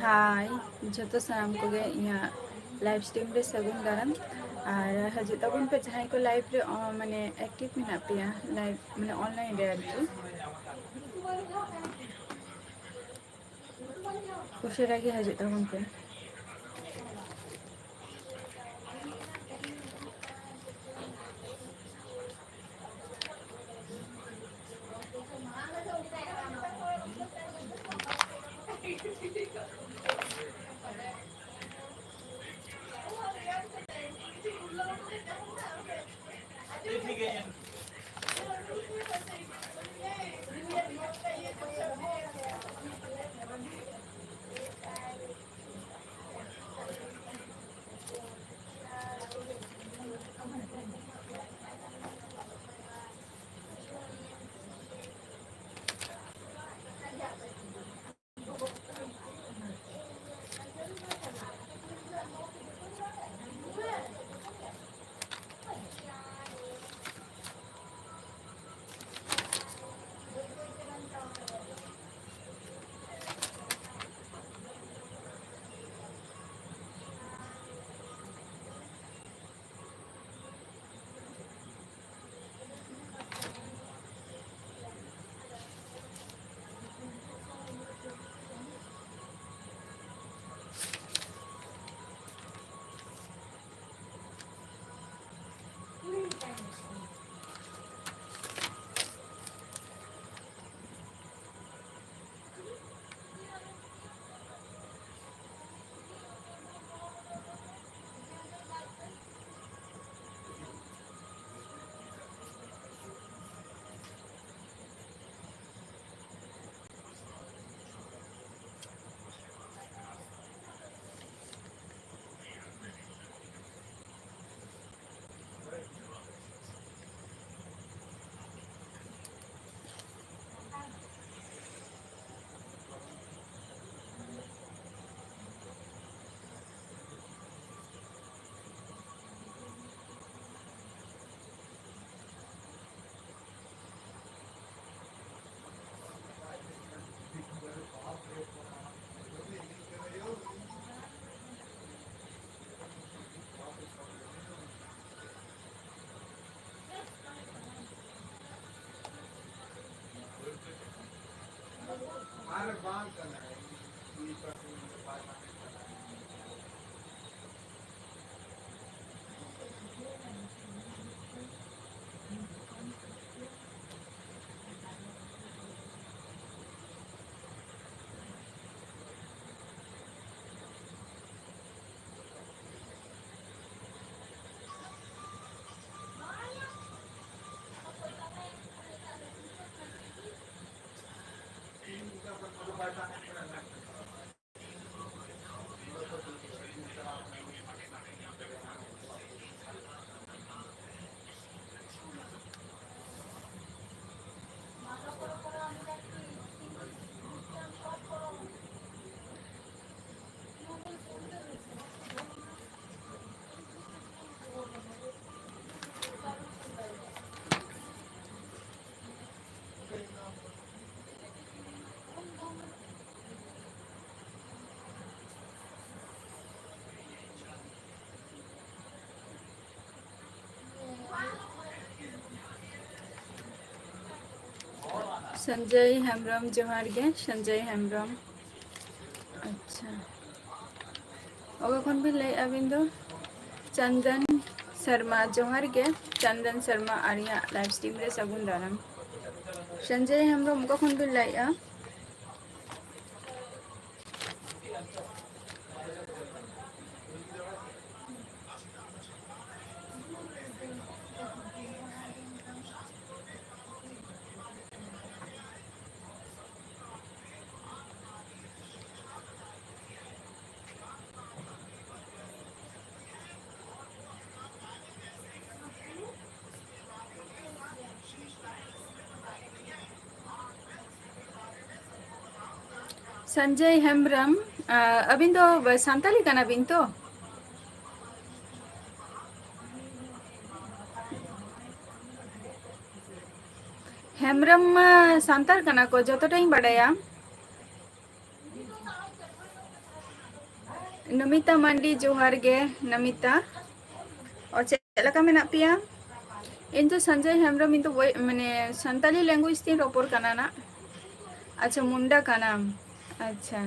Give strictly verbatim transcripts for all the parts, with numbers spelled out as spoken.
ᱦᱟᱭ, ᱡᱚᱛᱚ ᱥᱟᱱᱟᱢ ᱠᱚᱜᱮ ᱤᱧᱟᱹᱜ live stream ᱨᱮ ᱥᱟᱹᱜᱩᱱ ᱫᱟᱨᱟᱢ᱾ ᱟᱨ ᱦᱤᱡᱩᱜ ᱛᱟᱵᱚᱱ ᱯᱮ ᱡᱟᱦᱟᱸᱭ ᱠᱚ live ᱨᱮ, ᱚ, ᱢᱟᱱᱮ active ᱢᱮᱱᱟᱜ ᱯᱮᱭᱟ, live ᱢᱟᱱᱮ online ᱨᱮ ᱟᱨᱠᱤ᱾ ᱩᱥᱟᱹᱨᱟ ᱜᱮ ᱦᱤᱡᱩᱜ ᱛᱟᱵᱚᱱ ᱯᱮ᱾ ᱥᱚᱧᱡᱚᱭ ᱦᱮᱢᱵᱨᱚᱢ, ᱡᱚᱦᱟᱨ ᱜᱮ ᱥᱚᱧᱡᱚᱭ ᱦᱮᱢᱵᱨᱚᱢ᱾ ᱟᱪᱪᱷᱟ, ᱚᱠᱟ ᱠᱷᱚᱱ ᱵᱤᱱ ᱞᱟᱹᱭᱮᱫᱼᱟ ᱟᱹᱵᱤᱱ ᱫᱚ? ᱪᱚᱱᱫᱚᱱ ᱥᱚᱨᱢᱟ, ᱡᱚᱦᱟᱨ ᱜᱮ ᱪᱚᱱᱫᱚᱱ ᱥᱚᱨᱢᱟ, ᱟᱹᱞᱤᱧᱟᱜ live stream ᱨᱮ ᱥᱟᱹᱜᱩᱱ ᱫᱟᱨᱟᱢ᱾ ᱥᱚᱧᱡᱚᱭ ᱦᱮᱢᱵᱨᱚᱢ, ᱚᱠᱟ ᱠᱷᱚᱱ ᱵᱤᱱ ᱞᱟᱹᱭᱮᱫᱼᱟ? ᱥᱚᱧᱡᱚᱭ ᱦᱮᱢᱵᱨᱚᱢ, ᱟ, ᱟᱹᱵᱤᱱ ᱫᱚ ᱥᱟᱱᱛᱟᱞᱤ ᱠᱟᱱᱟ ᱵᱤᱱ ᱛᱚ? ᱦᱮᱢᱵᱨᱚᱢ ᱢᱟ ᱥᱟᱱᱛᱟᱲ ᱠᱟᱱᱟ ᱠᱚ, ᱡᱚᱛᱚᱴᱟᱧ ᱵᱟᱰᱟᱭᱟ᱾ ᱱᱚᱢᱤᱛᱟ ᱢᱟᱱᱰᱤ, ᱡᱚᱦᱟᱨ ᱜᱮ ᱱᱚᱢᱤᱛᱟ᱾ ᱚ, ᱪᱮᱫ ᱞᱮᱠᱟ ᱢᱮᱱᱟᱜ ᱯᱮᱭᱟ? ᱤᱧ ᱫᱚ ᱥᱚᱧᱡᱚᱭ ᱦᱮᱢᱵᱨᱚᱢ, ᱤᱧ ᱫᱚ ᱵᱳᱭ-, ᱢᱟᱱᱮ ᱥᱟᱱᱛᱟᱞᱤ language ᱛᱤᱧ ᱨᱚᱯᱚᱲ ᱠᱟᱱᱟ ᱱᱟᱜ᱾ ᱟᱪᱪᱷᱟ, ᱢᱩᱱᱰᱟ ᱠᱟᱱᱟᱢ᱾ ᱟᱪᱪᱷᱟ᱾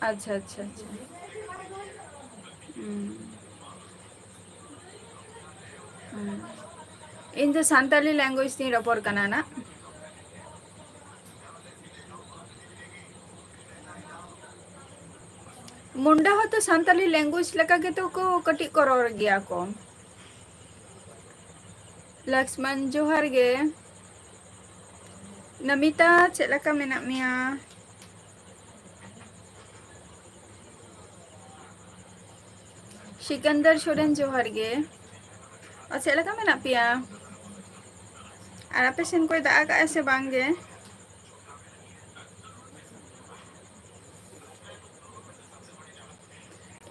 ᱟᱪᱪᱷᱟ, ᱟᱪᱪᱷᱟ, ᱟᱪᱪᱷᱟ᱾ ᱦᱩᱸ᱾ ᱦᱩᱸ᱾ ᱤᱧ ᱫᱚ ᱥᱟᱱᱛᱟᱞᱤ language ᱛᱤᱧ ᱨᱚᱯᱚᱲ ᱠᱟᱱᱟ ᱱᱟᱜ᱾ ᱢᱩᱱᱰᱟ ᱦᱚᱸᱛᱚ ᱥᱟᱱᱛᱟᱞᱤ language ᱞᱮᱠᱟ ᱜᱮᱛᱚ ᱠᱚ ᱠᱟᱹᱴᱤᱡ ᱠᱚ ᱨᱚᱲ ᱜᱮᱭᱟ ᱠᱚ᱾ ᱞᱚᱠᱥᱢᱚᱱ, ᱡᱚᱦᱟᱨ ᱜᱮ᱾ ᱱᱚᱢᱤᱛᱟ, ᱪᱮᱫ ᱞᱮᱠᱟ ᱢᱮᱱᱟᱜ ᱢᱮᱭᱟ? ᱥᱤᱠᱟᱱᱫᱟᱨ ᱥᱚᱨᱮᱱ, ᱡᱚᱦᱟᱨ ᱜᱮ᱾ ᱟᱨ ᱪᱮᱫ ᱞᱮᱠᱟ ᱢᱮᱱᱟᱜ ᱯᱮᱭᱟ? ᱟᱨ ᱟᱯᱮ ᱥᱮᱱ ᱠᱚᱭ ᱫᱟᱜ ᱟᱠᱟᱫᱼᱟ ᱥᱮ ᱵᱟᱝ ᱜᱮ?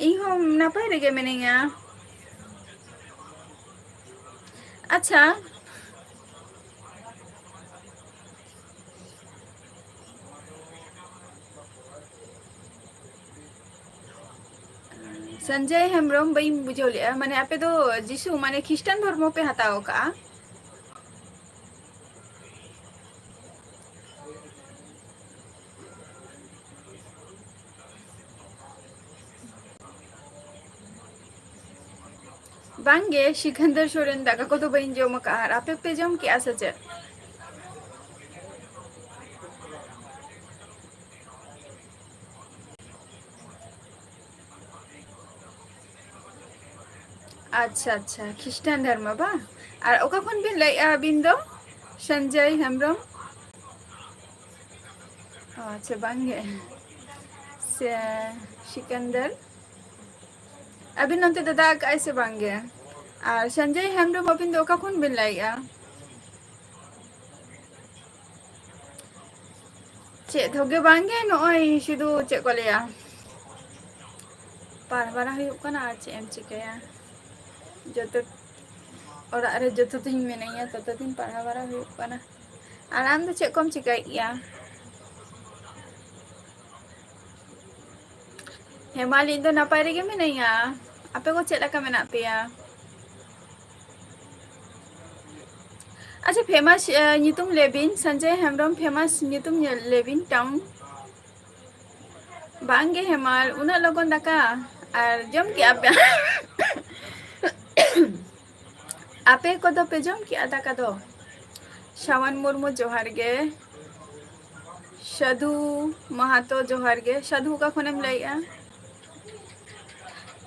ᱤᱧ ᱦᱚᱸ ᱱᱟᱯᱟᱭ ᱨᱮᱜᱮ ᱢᱤᱱᱟᱹᱧᱟ᱾ ᱟᱪᱪᱷᱟ, ᱥᱚᱧᱡᱚᱭ ᱦᱮᱢᱵᱨᱚᱢ, ᱵᱟᱹᱧ ᱵᱩᱡᱷᱟᱹᱣ ᱞᱮᱜᱼᱟ, ᱢᱟᱱᱮ ᱟᱯᱮ ᱫᱚ ᱡᱤᱥᱩ, ᱢᱟᱱᱮ ᱠᱷᱨᱤᱥᱴᱟᱱ ᱫᱷᱚᱨᱢᱚ ᱯᱮ ᱦᱟᱛᱟᱣ ᱟᱠᱟᱜᱼᱟ? ᱵᱟᱝᱜᱮ, ᱥᱤᱠᱟᱱᱫᱟᱨ ᱥᱚᱨᱮᱱ, ᱫᱟᱠᱟ ᱠᱚᱫᱚ ᱵᱟᱹᱧ ᱡᱚᱢ ᱟᱠᱟᱜᱼᱟ᱾ ᱟᱨ ᱟᱯᱮ ᱯᱮ ᱡᱚᱢ ᱠᱮᱜᱼᱟ ᱥᱮ ᱪᱮᱫ? ᱟᱪᱪᱷᱟ, ᱟᱪᱪᱷᱟ, ᱠᱷᱨᱤᱥᱴᱟᱱ ᱫᱷᱚᱨᱢᱚ ᱵᱟᱝ? ᱟᱨ ᱚᱠᱟ ᱠᱷᱚᱱ ᱵᱤᱱ ᱞᱟᱹᱭᱮᱜᱼᱟ ᱟᱹᱵᱤᱱ ᱫᱚ? ᱥᱚᱧᱡᱚᱭ ᱦᱮᱢᱵᱨᱚᱢ? ᱚ, ᱟᱪᱪᱷᱟ, ᱵᱟᱝᱜᱮ᱾ ᱥᱮ ᱥᱤᱠᱟᱱᱫᱟᱨ? ᱟᱹᱵᱤᱱ ᱚᱱᱛᱮ ᱫᱚ ᱫᱟᱜ ᱟᱠᱟᱜᱼᱟᱭ ᱥᱮ ᱵᱟᱝᱜᱮ? ᱟᱨ ᱥᱚᱧᱡᱚᱭ ᱦᱮᱢᱵᱨᱚᱢ, ᱟᱹᱵᱤᱱ ᱫᱚ ᱚᱠᱟ ᱠᱷᱚᱱ ᱵᱤᱱ ᱞᱟᱹᱭᱮᱜᱼᱟ? ᱪᱮᱫ ᱦᱚᱸ ᱜᱮ ᱵᱟᱝᱜᱮ, ᱱᱚᱜᱼᱚᱭ ᱥᱩᱫᱷᱩ ᱪᱮᱫ ᱠᱚ ᱞᱟᱹᱭᱟ, ᱯᱟᱲᱦᱟᱣ ᱵᱟᱲᱟ ᱦᱩᱭᱩᱜ ᱠᱟᱱᱟ, ᱟᱨ ᱪᱮᱫ ᱮᱢ ᱪᱤᱠᱟᱹᱭᱟ? ᱡᱚᱛᱚ ᱚᱲᱟᱜ ᱨᱮ ᱡᱚᱛᱚ ᱫᱤᱱ ᱢᱤᱱᱟᱹᱧᱟ, ᱛᱚᱛᱚ ᱫᱤᱱ ᱯᱟᱲᱦᱟᱣ ᱵᱟᱲᱟ ᱦᱩᱭᱩᱜ ᱠᱟᱱᱟ᱾ ᱟᱨ ᱟᱢ ᱫᱚ ᱪᱮᱫ ᱠᱚᱢ ᱪᱤᱠᱟᱹᱭᱮᱫ ᱜᱮᱭᱟ? ᱦᱮᱸ, ᱢᱟ, ᱤᱧ ᱫᱚ ᱱᱟᱯᱟᱭ ᱨᱮᱜᱮ ᱢᱤᱱᱟᱹᱧᱟ᱾ ᱟᱯᱮ ᱠᱚ ᱪᱮᱫ ᱞᱮᱠᱟ ᱢᱮᱱᱟᱜ ᱯᱮᱭᱟ? ᱟᱪᱪᱷᱟ, famous, ᱮ, ᱧᱩᱛᱩᱢ ᱞᱟᱹᱭ ᱵᱤᱱ, ᱥᱚᱧᱡᱚᱭ ᱦᱮᱢᱵᱨᱚᱢ, famous ᱧᱩᱛᱩᱢ ᱧᱮᱞ ᱞᱟᱹᱭ ᱵᱤᱱ, town᱾ ᱵᱟᱝᱜᱮ ᱦᱮᱢᱟᱞ, ᱩᱱᱟᱹᱜ ᱞᱚᱜᱚᱱ ᱫᱟᱠᱟ ᱟᱨ ᱡᱚᱢ ᱠᱮᱜᱼᱟ ᱯᱮ? ᱟᱯᱮ ᱠᱚᱫᱚ ᱯᱮ ᱡᱚᱢ ᱠᱮᱜᱼᱟ ᱫᱟᱠᱟ ᱫᱚ? ᱥᱟᱣᱟᱱ ᱢᱩᱨᱢᱩ, ᱡᱚᱦᱟᱨ ᱜᱮ᱾ ᱥᱟᱹᱫᱷᱩ ᱢᱟᱦᱟᱛᱚ, ᱡᱚᱦᱟᱨ ᱜᱮ᱾ ᱥᱟᱹᱫᱷᱩ, ᱚᱠᱟ ᱠᱷᱚᱱᱮᱢ ᱞᱟᱹᱭᱮᱜᱼᱟ?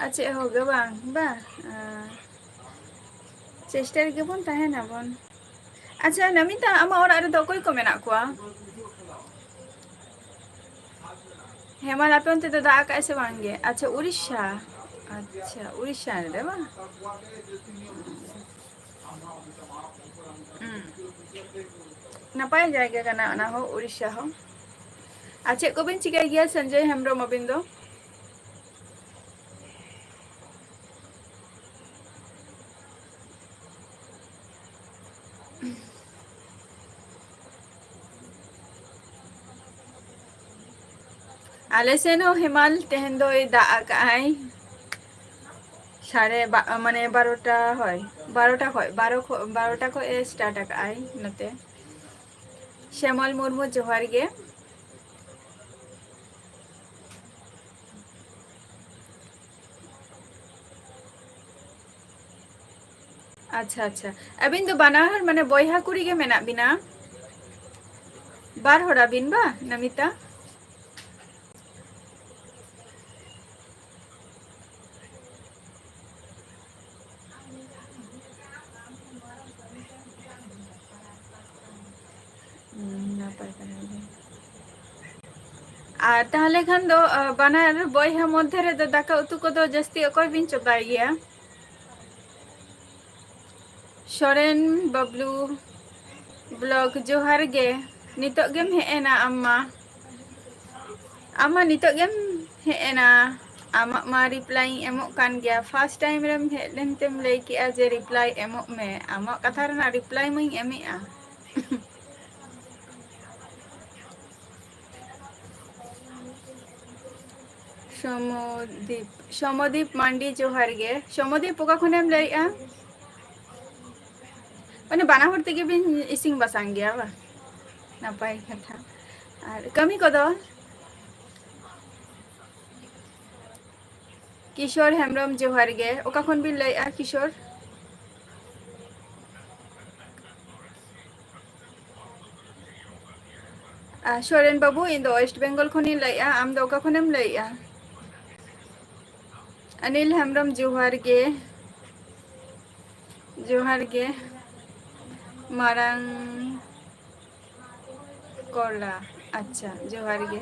ᱟᱨ ᱪᱮᱫ ᱦᱚᱸ ᱜᱮ ᱵᱟᱝ, ᱵᱟᱝ? ᱟᱸ, ᱪᱮᱥᱴᱟ ᱨᱮᱜᱮ ᱵᱚᱱ ᱛᱟᱦᱮᱱᱟᱵᱚᱱ᱾ ᱟᱪᱪᱷᱟ, ᱱᱟᱢᱤᱛᱟ, ᱟᱢᱟᱜ ᱚᱲᱟᱜ ᱨᱮᱫᱚ ᱚᱠᱚᱭ ᱠᱚ ᱢᱮᱱᱟᱜ ᱠᱚᱣᱟ? ᱦᱮᱢᱟᱞ, ᱟᱯᱮ ᱚᱱᱛᱮ ᱫᱚ ᱫᱟᱜ ᱟᱠᱟᱜᱼᱟᱭ ᱥᱮ ᱵᱟᱝ ᱜᱮ? ᱟᱪᱪᱷᱟ, ᱩᱲᱤᱥᱥᱟ᱾ ᱟᱪᱪᱷᱟ, ᱩᱲᱤᱥᱥᱟ ᱨᱮ ᱵᱟᱝ? ᱦᱩᱸ᱾ ᱱᱟᱯᱟᱭ ᱡᱟᱭᱜᱟ ᱠᱟᱱᱟ ᱚᱱᱟ ᱦᱚᱸ, ᱩᱲᱤᱥᱥᱟ ᱦᱚᱸ᱾ ᱟᱨ ᱪᱮᱫ ᱠᱚᱵᱤᱱ ᱪᱤᱠᱟᱹᱭ ᱜᱮᱭᱟ, ᱥᱚᱧᱡᱚᱭ ᱦᱮᱢᱵᱨᱚᱢ, ᱟᱹᱵᱤᱱ ᱫᱚ? ᱟᱞᱮ ᱥᱮᱱ ᱦᱚᱸ ᱦᱮᱢᱟᱞ ᱛᱮᱦᱮᱧ ᱫᱚᱭ ᱫᱟᱜ ᱟᱠᱟᱜᱼᱟᱭ᱾ ᱥᱟᱲᱮ ᱵᱟ-, ᱢᱟᱱᱮ ᱵᱟᱨᱚᱴᱟ, ᱦᱳᱭ, ᱵᱟᱨᱚᱴᱟ ᱠᱷᱚᱡ, ᱵᱟᱨᱚ ᱠᱷᱚ-, ᱵᱟᱨᱚᱴᱟ ᱠᱷᱚᱡ ᱮ start ᱟᱠᱟᱜᱼᱟᱭ ᱱᱚᱛᱮ᱾ ᱥᱮᱢᱚᱞ ᱢᱩᱨᱢᱩ, ᱡᱚᱦᱟᱨ ᱜᱮ᱾ ᱟᱪᱪᱷᱟ, ᱟᱪᱪᱷᱟ᱾ ᱟᱹᱵᱤᱱ ᱫᱚ ᱵᱟᱱᱟ ᱦᱚᱲ, ᱢᱟᱱᱮ, ᱵᱚᱭᱦᱟ ᱠᱩᱲᱤ ᱜᱮ ᱢᱮᱱᱟᱜ ᱵᱤᱱᱟ? ᱵᱟᱨ ᱦᱚᱲ ᱟᱹᱵᱤᱱ ᱵᱟ, ᱱᱟᱢᱤᱛᱟ? ᱦᱩᱸ, ᱱᱟᱯᱟᱭ ᱠᱟᱱᱟ ᱜᱮ᱾ ᱟᱨ ᱛᱟᱦᱚᱞᱮ ᱠᱷᱟᱱ ᱫᱚ, ᱟ, ᱵᱟᱱᱟᱨ ᱵᱚᱭᱦᱟ ᱢᱚᱫᱽᱫᱷᱮ ᱨᱮᱫᱚ ᱫᱟᱠᱟ ᱩᱛᱩ ᱠᱚᱫᱚ ᱡᱟᱹᱥᱛᱤ ᱚᱠᱚᱭ ᱵᱤᱱ ᱪᱚᱸᱫᱟᱭ ᱜᱮᱭᱟ? ᱥᱚᱨᱮᱱ ᱵᱟᱵᱞᱩ vlog, ᱡᱚᱦᱟᱨ ᱜᱮ᱾ ᱱᱤᱛᱚᱜ ᱜᱮᱢ ᱦᱮᱡ ᱮᱱᱟ ᱟᱢ ᱢᱟ? ᱟᱢ ᱢᱟ ᱱᱤᱛᱚᱜ ᱜᱮᱢ ᱦᱮᱡ ᱮᱱᱟ᱾ ᱟᱢᱟᱜ ᱢᱟ reply ᱤᱧ ᱮᱢᱚᱜ ᱠᱟᱱ ᱜᱮᱭᱟ᱾ First time ᱨᱮᱢ ᱦᱮᱡ ᱞᱮᱱ ᱛᱮᱢ ᱞᱟᱹᱭ ᱠᱮᱜᱼᱟ ᱡᱮ reply ᱮᱢᱚᱜ ᱢᱮ᱾ ᱟᱢᱟᱜ ᱠᱟᱛᱷᱟ ᱨᱮᱱᱟᱜ reply ᱢᱟᱧ ᱮᱢᱮᱜᱼᱟ᱾ ᱥᱚᱢᱚᱫᱤᱯ, ᱥᱚᱢᱚᱫᱤᱯ ᱢᱟᱱᱰᱤ, ᱡᱚᱦᱟᱨ ᱜᱮ᱾ ᱥᱚᱢᱚᱫᱤᱯ, ᱚᱠᱟ ᱠᱷᱚᱱᱮᱢ ᱞᱟᱹᱭᱮᱜᱼᱟ? ᱢᱟᱱᱮ ᱵᱟᱱᱟ ᱦᱚᱲ ᱛᱮᱜᱮ ᱵᱤᱱ ᱤᱥᱤᱱ ᱵᱟᱥᱟᱝ ᱜᱮᱭᱟ ᱵᱟ? ᱱᱟᱯᱟᱭ ᱠᱟᱛᱷᱟ᱾ ᱟᱨ ᱠᱟᱹᱢᱤ ᱠᱚᱫᱚ? ᱠᱤᱥᱳᱨ ᱦᱮᱢᱵᱨᱚᱢ, ᱡᱚᱦᱟᱨ ᱜᱮ᱾ ᱚᱠᱟ ᱠᱷᱚᱱ ᱵᱤᱱ ᱞᱟᱹᱭᱮᱜᱼᱟ, ᱠᱤᱥᱳᱨ? ᱟᱨ ᱥᱚᱨᱮᱱ ᱵᱟᱹᱵᱩ, ᱤᱧ ᱫᱚ ᱳᱭᱮᱥᱴ ᱵᱮᱝᱜᱚᱞ ᱠᱷᱚᱱᱤᱧ ᱞᱟᱹᱭᱮᱜᱼᱟ᱾ ᱟᱢ ᱫᱚ ᱚᱠᱟ ᱠᱷᱚᱱᱮᱢ ᱞᱟᱹᱭᱮᱜᱼᱟ? ᱟᱱᱤᱞ ᱦᱮᱢᱵᱨᱚᱢ, ᱡᱚᱦᱟᱨ ᱜᱮ᱾ ᱡᱚᱦᱟᱨ ᱜᱮ᱾ ᱢᱟᱨᱟᱝ ᱠᱚᱞᱟ, ᱟᱪᱪᱷᱟ, ᱡᱚᱦᱟᱨ ᱜᱮ᱾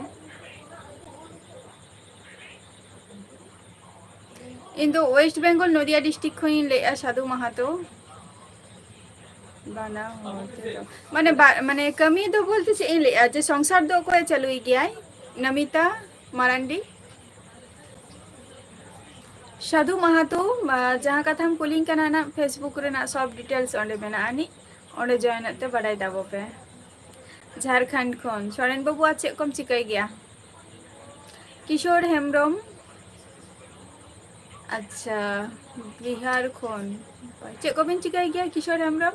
ᱤᱧ ᱫᱚ ᱳᱭᱮᱥᱴ ᱵᱮᱝᱜᱚᱞ, ᱱᱚᱫᱤᱭᱟ ᱰᱤᱥᱴᱨᱤᱠᱴ ᱠᱷᱚᱱᱤᱧ ᱞᱟᱹᱭᱮᱜᱼᱟ, ᱥᱟᱫᱷᱩ ᱢᱟᱦᱟᱛᱚ᱾ ᱵᱟᱱᱟ ᱦᱚᱲ ᱛᱮᱫᱚ᱾ ᱢᱟᱱᱮ ᱵᱟ-, ᱢᱟᱱᱮ ᱠᱟᱹᱢᱤ ᱫᱚ ᱵᱚᱞᱛᱮ ᱪᱮᱫ ᱤᱧ ᱞᱟᱹᱭᱮᱜᱼᱟ, ᱡᱮ ᱥᱚᱝᱥᱟᱨ ᱫᱚ ᱚᱠᱚᱭ ᱪᱟᱹᱞᱩᱭ ᱜᱮᱭᱟᱭ? ᱱᱟᱢᱤᱛᱟ ᱢᱟᱨᱟᱱᱰᱤ᱾ ᱥᱟᱫᱷᱩ ᱢᱟᱦᱟᱛᱚ, ᱟ, ᱡᱟᱦᱟᱸ ᱠᱟᱛᱷᱟᱢ ᱠᱩᱞᱤᱧ ᱠᱟᱱᱟ ᱱᱟᱜ, Facebook ᱨᱮᱱᱟᱜ ᱥᱚᱵ details ᱚᱸᱰᱮ ᱢᱮᱱᱟᱜᱼᱟ ᱟᱹᱱᱤᱡ, ᱚᱸᱰᱮ ᱡᱚᱭᱮᱱᱚᱜ ᱛᱮ ᱵᱟᱰᱟᱭ ᱛᱟᱵᱚ ᱯᱮ᱾ ᱡᱷᱟᱲᱠᱷᱚᱸᱰ ᱠᱷᱚᱱ᱾ ᱥᱚᱨᱮᱱ ᱵᱟᱹᱵᱩ, ᱟᱨ ᱪᱮᱫ ᱠᱚᱢ ᱪᱤᱠᱟᱹᱭ ᱜᱮᱭᱟ? ᱠᱤᱥᱳᱨ ᱦᱮᱢᱵᱨᱚᱢ, ᱟᱪᱪᱷᱟ, ᱵᱤᱦᱟᱨ ᱠᱷᱚᱱ᱾ ᱪᱮᱫ ᱠᱚᱵᱤᱱ ᱪᱤᱠᱟᱹᱭ ᱜᱮᱭᱟ ᱠᱤᱥᱳᱨ ᱦᱮᱢᱵᱨᱚᱢ?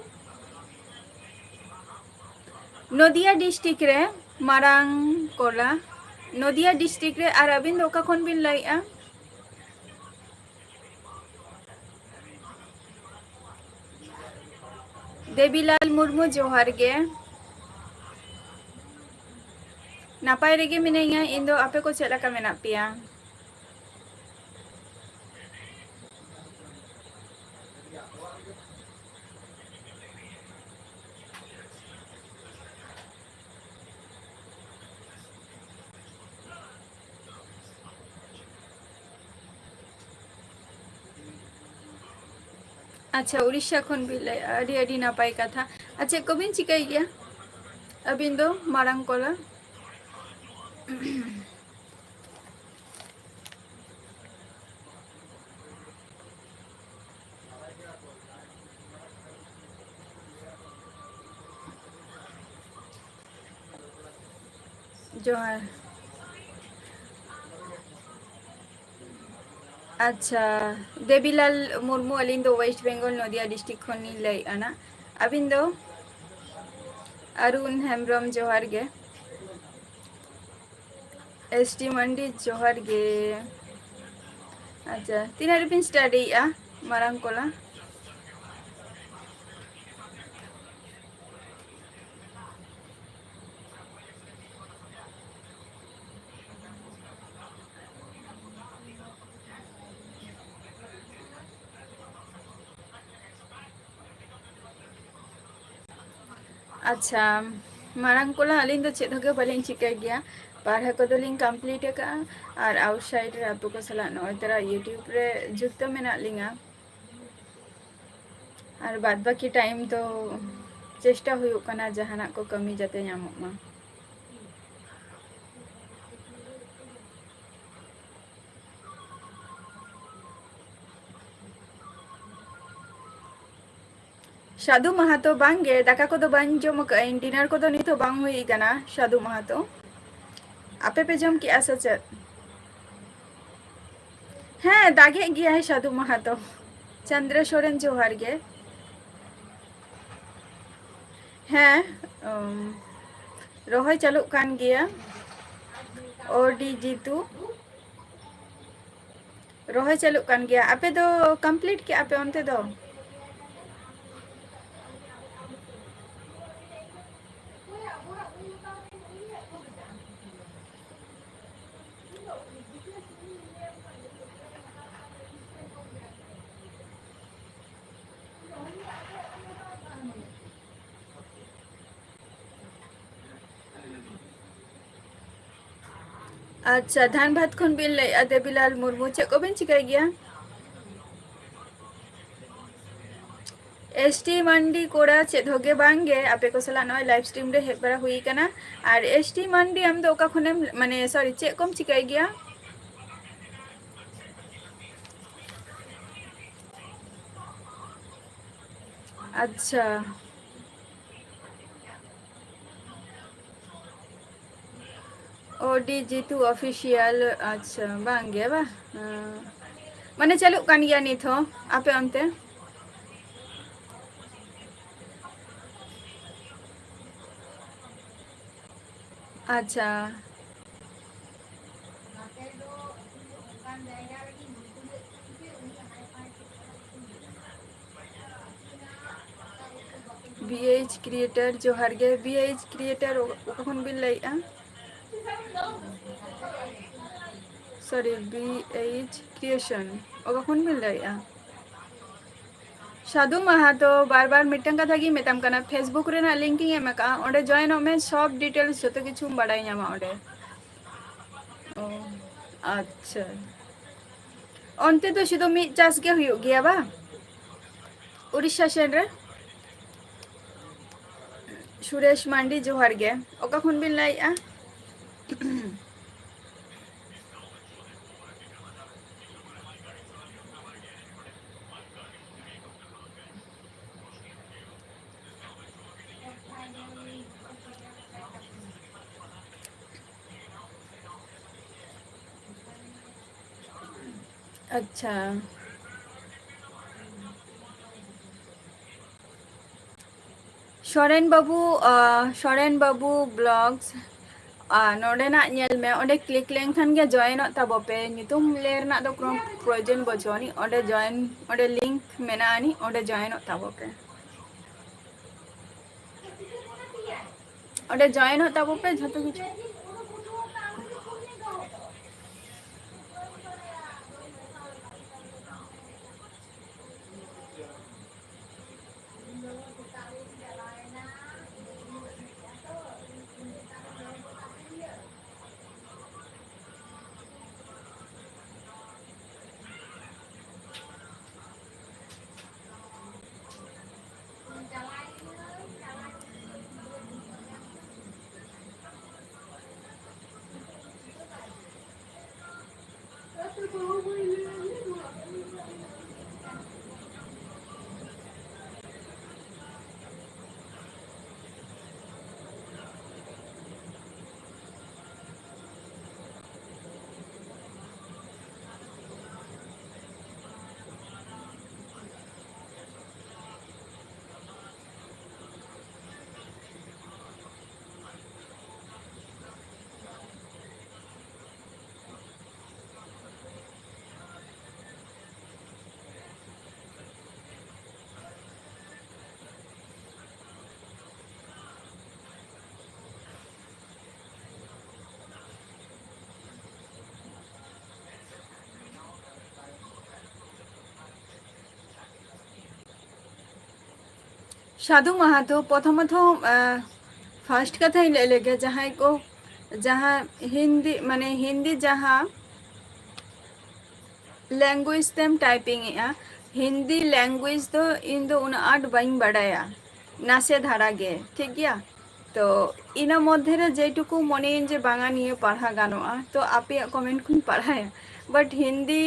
ᱱᱚᱫᱤᱭᱟ ᱰᱤᱥᱴᱨᱤᱠᱴ ᱨᱮ ᱢᱟᱨᱟᱝ ᱠᱚᱞᱟ᱾ ᱱᱚᱫᱤᱭᱟ ᱰᱤᱥᱴᱨᱤᱠᱴ ᱨᱮ᱾ ᱟᱨ ᱟᱹᱵᱤᱱ ᱫᱚ ᱚᱠᱟ ᱠᱷᱚᱱ ᱵᱤᱱ ᱞᱟᱹᱭᱮᱜᱼᱟ? ᱫᱮᱵᱤᱞᱟᱞ ᱢᱩᱨᱢᱩ, ᱡᱚᱦᱟᱨ ᱜᱮ᱾ ᱱᱟᱯᱟᱭ ᱨᱮᱜᱮ ᱢᱤᱱᱟᱹᱧᱟ ᱤᱧ ᱫᱚ, ᱟᱯᱮ ᱠᱚ ᱪᱮᱫ ᱞᱮᱠᱟ ᱢᱮᱱᱟᱜ ᱯᱮᱭᱟ? ᱟᱪᱪᱷᱟ, ᱩᱲᱤᱥᱥᱟ ᱠᱷᱚᱱ ᱵᱤᱱ ᱞᱟᱹᱭᱮᱫᱼᱟ, ᱟᱹᱰᱤ ᱟᱹᱰᱤ ᱱᱟᱯᱟᱭ ᱠᱟᱛᱷᱟ᱾ ᱟᱨ ᱪᱮᱫ ᱠᱚᱵᱤᱱ ᱪᱤᱠᱟᱹᱭ ᱜᱮᱭᱟ ᱟᱹᱵᱤᱱ ᱫᱚ, ᱢᱟᱨᱟᱝ ᱠᱚᱞᱟ? ᱡᱚᱦᱟᱨ᱾ ᱟᱪᱪᱷᱟ, ᱫᱮᱵᱤᱞᱟᱞ ᱢᱩᱨᱢᱩ, ᱟᱹᱞᱤᱧ ᱫᱚ ᱳᱭᱮᱥᱴ ᱵᱮᱝᱜᱚᱞ ᱱᱚᱫᱤᱭᱟ ᱰᱤᱥᱴᱨᱤᱠᱴ ᱠᱷᱚᱱ ᱞᱤᱧ ᱞᱟᱹᱭᱮᱫᱼᱟ ᱱᱟᱜ᱾ ᱟᱹᱵᱤᱱ ᱫᱚ? ᱟᱨᱩᱱ ᱦᱮᱢᱵᱨᱚᱢ, ᱡᱚᱦᱟᱨ ᱜᱮ᱾ ᱮᱥ ᱴᱤ ᱢᱟᱱᱰᱤ, ᱡᱚᱦᱟᱨ ᱜᱮ᱾ ᱟᱪᱪᱷᱟ, ᱛᱤᱱᱟᱹᱜ ᱨᱮᱵᱤᱱ ᱥᱴᱟᱰᱤᱭᱮᱫᱼᱟ, ᱢᱟᱨᱟᱝ ᱠᱚᱞᱟ? ᱟᱪᱪᱷᱟ, ᱢᱟᱨᱟᱝ ᱠᱚᱞᱟ, ᱟᱹᱞᱤᱧ ᱫᱚ ᱪᱮᱫ ᱦᱚᱸ ᱜᱮ ᱵᱟᱹᱞᱤᱧ ᱪᱤᱠᱟᱹᱭ ᱜᱮᱭᱟ᱾ ᱯᱟᱲᱦᱟᱣ ᱠᱚᱫᱚ ᱞᱤᱧ ᱠᱚᱢᱯᱞᱤᱴ ᱟᱠᱟᱫᱼᱟ, ᱟᱨ ᱟᱣᱩᱴᱥᱟᱭᱤᱰ ᱨᱮ ᱟᱯᱮ ᱠᱚ ᱥᱟᱞᱟᱜ ᱱᱚᱜᱼᱚᱭ ᱛᱚᱨᱟ ᱭᱩᱴᱤᱭᱩᱵᱽ ᱨᱮ ᱡᱩᱠᱛᱚ ᱢᱮᱱᱟᱜ ᱞᱤᱧᱟ᱾ ᱟᱨ ᱵᱟᱫ ᱵᱟᱹᱠᱤ ᱴᱟᱭᱤᱢ ᱫᱚ ᱪᱮᱥᱴᱟ ᱦᱩᱭᱩᱜ ᱠᱟᱱᱟ ᱡᱟᱦᱟᱱᱟᱜ ᱠᱚ ᱠᱟᱹᱢᱤ ᱡᱟᱛᱮ ᱧᱟᱢᱚᱜ ᱢᱟ᱾ ᱥᱟᱹᱫᱷᱩ ᱢᱟᱦᱟᱛᱚ, ᱵᱟᱝ ᱜᱮ, ᱫᱟᱠᱟ ᱠᱚᱫᱚ ᱵᱟᱹᱧ ᱡᱚᱢ ᱟᱠᱟᱫᱼᱟ, ᱰᱤᱱᱟᱨ ᱠᱚᱫᱚ ᱱᱤᱛ ᱦᱚᱸ ᱵᱟᱝ ᱦᱩᱭ ᱟᱠᱟᱱᱟ᱾ ᱥᱟᱹᱫᱷᱩ ᱢᱟᱦᱟᱛᱚ, ᱟᱯᱮ ᱯᱮ ᱡᱚᱢ ᱠᱮᱜᱼᱟ ᱥᱮ ᱪᱮᱫ? ᱦᱮᱸ, ᱫᱟᱜᱮᱜ ᱜᱮᱭᱟᱭ ᱥᱟᱹᱫᱷᱩ ᱢᱟᱦᱟᱛᱚ᱾ ᱪᱚᱱᱫᱨᱚ ᱥᱚᱨᱮᱱ, ᱡᱚᱦᱟᱨ ᱜᱮ᱾ ᱦᱮᱸ, ᱩᱢ, ᱨᱚᱦᱚᱭ ᱪᱟᱹᱞᱩᱜ ᱠᱟᱱ ᱜᱮᱭᱟ᱾ ᱳ ᱰᱤ ᱡᱤᱛᱩ, ᱨᱚᱦᱚᱭ ᱪᱟᱹᱞᱩᱜ ᱠᱟᱱ ᱜᱮᱭᱟ᱾ ᱟᱯᱮ ᱫᱚ ᱠᱚᱢᱯᱞᱤᱴ ᱠᱮᱜᱼᱟ ᱯᱮ ᱚᱱᱛᱮ ᱫᱚ? ᱟᱪᱪᱷᱟ, ᱫᱷᱟᱱᱵᱟᱫᱽ ᱠᱷᱚᱱ ᱵᱤᱱ ᱞᱟᱹᱭᱮᱫᱼᱟ, ᱫᱮᱵᱤᱞᱟᱞ ᱢᱩᱨᱢᱩ, ᱪᱮᱫ ᱠᱚᱵᱤᱱ ᱪᱤᱠᱟᱹᱭ ᱜᱮᱭᱟ? ᱮᱥ ᱴᱤ ᱢᱟᱱᱰᱤ ᱠᱚᱲᱟ, ᱪᱮᱫ ᱦᱚᱸ ᱜᱮ ᱵᱟᱝ ᱜᱮ, ᱟᱯᱮ ᱠᱚ ᱥᱟᱞᱟᱜ ᱱᱚᱜᱼᱚᱭ ᱞᱟᱭᱤᱵᱷ ᱥᱴᱨᱤᱢ ᱨᱮ ᱦᱮᱡ ᱵᱟᱲᱟ ᱦᱩᱭ ᱠᱟᱱᱟ᱾ ᱟᱨ ᱮᱥ ᱴᱤ ᱢᱟᱱᱰᱤ, ᱟᱢ ᱫᱚ ᱚᱠᱟ ᱠᱷᱚᱱᱮᱢ, ᱢᱟᱱᱮ, ᱥᱚᱨᱤ, ᱪᱮᱫ ᱠᱚᱢ ᱪᱤᱠᱟᱹᱭ ᱜᱮᱭᱟ? ᱟᱪᱪᱷᱟ, ᱳ ᱰᱤ ᱡᱤᱛᱩ ᱚᱯᱷᱤᱥᱤᱭᱟᱞ, ᱟᱪᱪᱷᱟ, ᱵᱟᱝ ᱜᱮ ᱵᱟ? ᱦᱮᱸ᱾ ᱢᱟᱱᱮ ᱪᱟᱹᱞᱩᱜ ᱠᱟᱱ ᱜᱮᱭᱟ ᱱᱤᱛ ᱦᱚᱸ ᱟᱯᱮ ᱚᱱᱛᱮ? ᱟᱪᱪᱷᱟ᱾ ᱵᱤ ᱮᱭᱤᱪ Creator, ᱡᱚᱦᱟᱨ ᱜᱮ᱾ ᱵᱤ ᱮᱭᱤᱪ Creator, ᱚᱠᱟ ᱠᱷᱚᱱ ᱵᱤᱱ ᱞᱟᱹᱭᱮᱫᱼᱟ? Sorry, ᱵᱤ ᱮᱭᱤᱪ Creation, ᱚᱠᱟ ᱠᱷᱚᱱ ᱵᱤᱱ ᱞᱟᱹᱭᱮᱫᱼᱟ? ᱥᱟᱹᱫᱷᱩ ᱢᱟᱦᱟᱛᱚ, ᱵᱟᱨ ᱵᱟᱨ ᱢᱤᱫᱴᱟᱝ ᱠᱟᱛᱷᱟ ᱜᱤᱧ ᱢᱮᱛᱟᱢ ᱠᱟᱱᱟ, Facebook ᱨᱮᱱᱟᱜ link ᱤᱧ ᱮᱢ ᱟᱠᱟᱫᱼᱟ, ᱚᱸᱰᱮ join ᱚᱜ ᱢᱮ, ᱥᱚᱵ details ᱡᱚᱛᱚ ᱠᱤᱪᱷᱩᱢ ᱵᱟᱲᱟᱭ ᱧᱟᱢᱟ ᱚᱸᱰᱮ᱾ ᱚ, ᱟᱪᱪᱷᱟ᱾ ᱚᱱᱛᱮ ᱫᱚ ᱥᱩᱫᱷᱩ ᱢᱤᱫ ᱪᱟᱥ ᱜᱮ ᱦᱩᱭᱩᱜ ᱜᱮᱭᱟ ᱵᱟᱝ? ᱩᱲᱤᱥᱥᱟ ᱥᱮᱱ ᱨᱮ᱾ ᱥᱩᱨᱮᱥ ᱢᱟᱱᱰᱤ, ᱡᱚᱦᱟᱨ ᱜᱮ᱾ ᱚᱠᱟ ᱠᱷᱚᱱ ᱵᱤᱱ ᱞᱟᱹᱭᱮᱫᱼᱟ? ᱟᱪᱪᱷᱟ᱾ ᱥᱚᱨᱮᱱ ᱵᱟᱹᱵᱩ, ᱟ, ᱥᱚᱨᱮᱱ ᱵᱟᱹᱵᱩ Vlogs, ᱟ, ᱱᱚᱰᱮᱱᱟᱜ ᱧᱮᱞ ᱢᱮ, ᱚᱸᱰᱮ click ᱞᱮᱱᱠᱷᱟᱱ ᱜᱮ join ᱚᱜ ᱛᱟᱵᱚ ᱯᱮ᱾ ᱧᱩᱛᱩᱢ ᱞᱟᱹᱭ ᱨᱮᱱᱟᱜ ᱫᱚ ᱠᱳᱱᱳ ᱯᱨᱚᱭᱳᱡᱚᱱ ᱵᱟᱹᱪᱩᱜ ᱟᱹᱱᱤᱡ, ᱚᱸᱰᱮ join, ᱚᱸᱰᱮ link ᱢᱮᱱᱟᱜ ᱟᱹᱱᱤᱡ, ᱚᱸᱰᱮ join ᱚᱜ ᱛᱟᱵᱚ ᱯᱮ᱾ ᱚᱸᱰᱮ join ᱚᱜ ᱛᱟᱵᱚ ᱯᱮ ᱡᱷᱚᱛᱚ ᱠᱤᱪᱷᱩ᱾ ᱥᱟᱹᱫᱷᱩ ᱢᱟᱦᱟᱛᱚ, ᱯᱨᱚᱛᱷᱚᱢᱚᱛᱚ, ᱟᱸ, first ᱠᱟᱛᱷᱟᱧ ᱞᱟᱹᱭ ᱞᱮᱜᱮ, ᱡᱟᱦᱟᱸᱭ ᱠᱚ, ᱡᱟᱦᱟᱸ ᱦᱤᱱᱫᱤ, ᱢᱟᱱᱮ ᱦᱤᱱᱫᱤ ᱡᱟᱦᱟᱸ language ᱛᱮᱢ typing ᱮᱜᱼᱟ, ᱦᱤᱱᱫᱤ language ᱫᱚ ᱤᱧ ᱫᱚ ᱩᱱᱟᱹᱜ ᱟᱸᱴ ᱵᱟᱹᱧ ᱵᱟᱰᱟᱭᱟ, ᱱᱟᱥᱮ ᱫᱷᱟᱨᱟ ᱜᱮ, ᱴᱷᱤᱠ ᱜᱮᱭᱟ? ᱛᱚ ᱤᱱᱟᱹ ᱢᱚᱫᱽᱫᱷᱮ ᱨᱮ ᱡᱮᱴᱩᱠᱩ ᱢᱚᱱᱮᱭᱟᱹᱧ ᱡᱮ ᱵᱟᱝᱟ ᱱᱤᱭᱟᱹ ᱯᱟᱲᱦᱟᱣ ᱜᱟᱱᱚᱜᱼᱟ, ᱛᱚ ᱟᱯᱮᱭᱟᱜ comment ᱠᱷᱚᱱ ᱯᱟᱲᱦᱟᱭᱟ, but ᱦᱤᱱᱫᱤ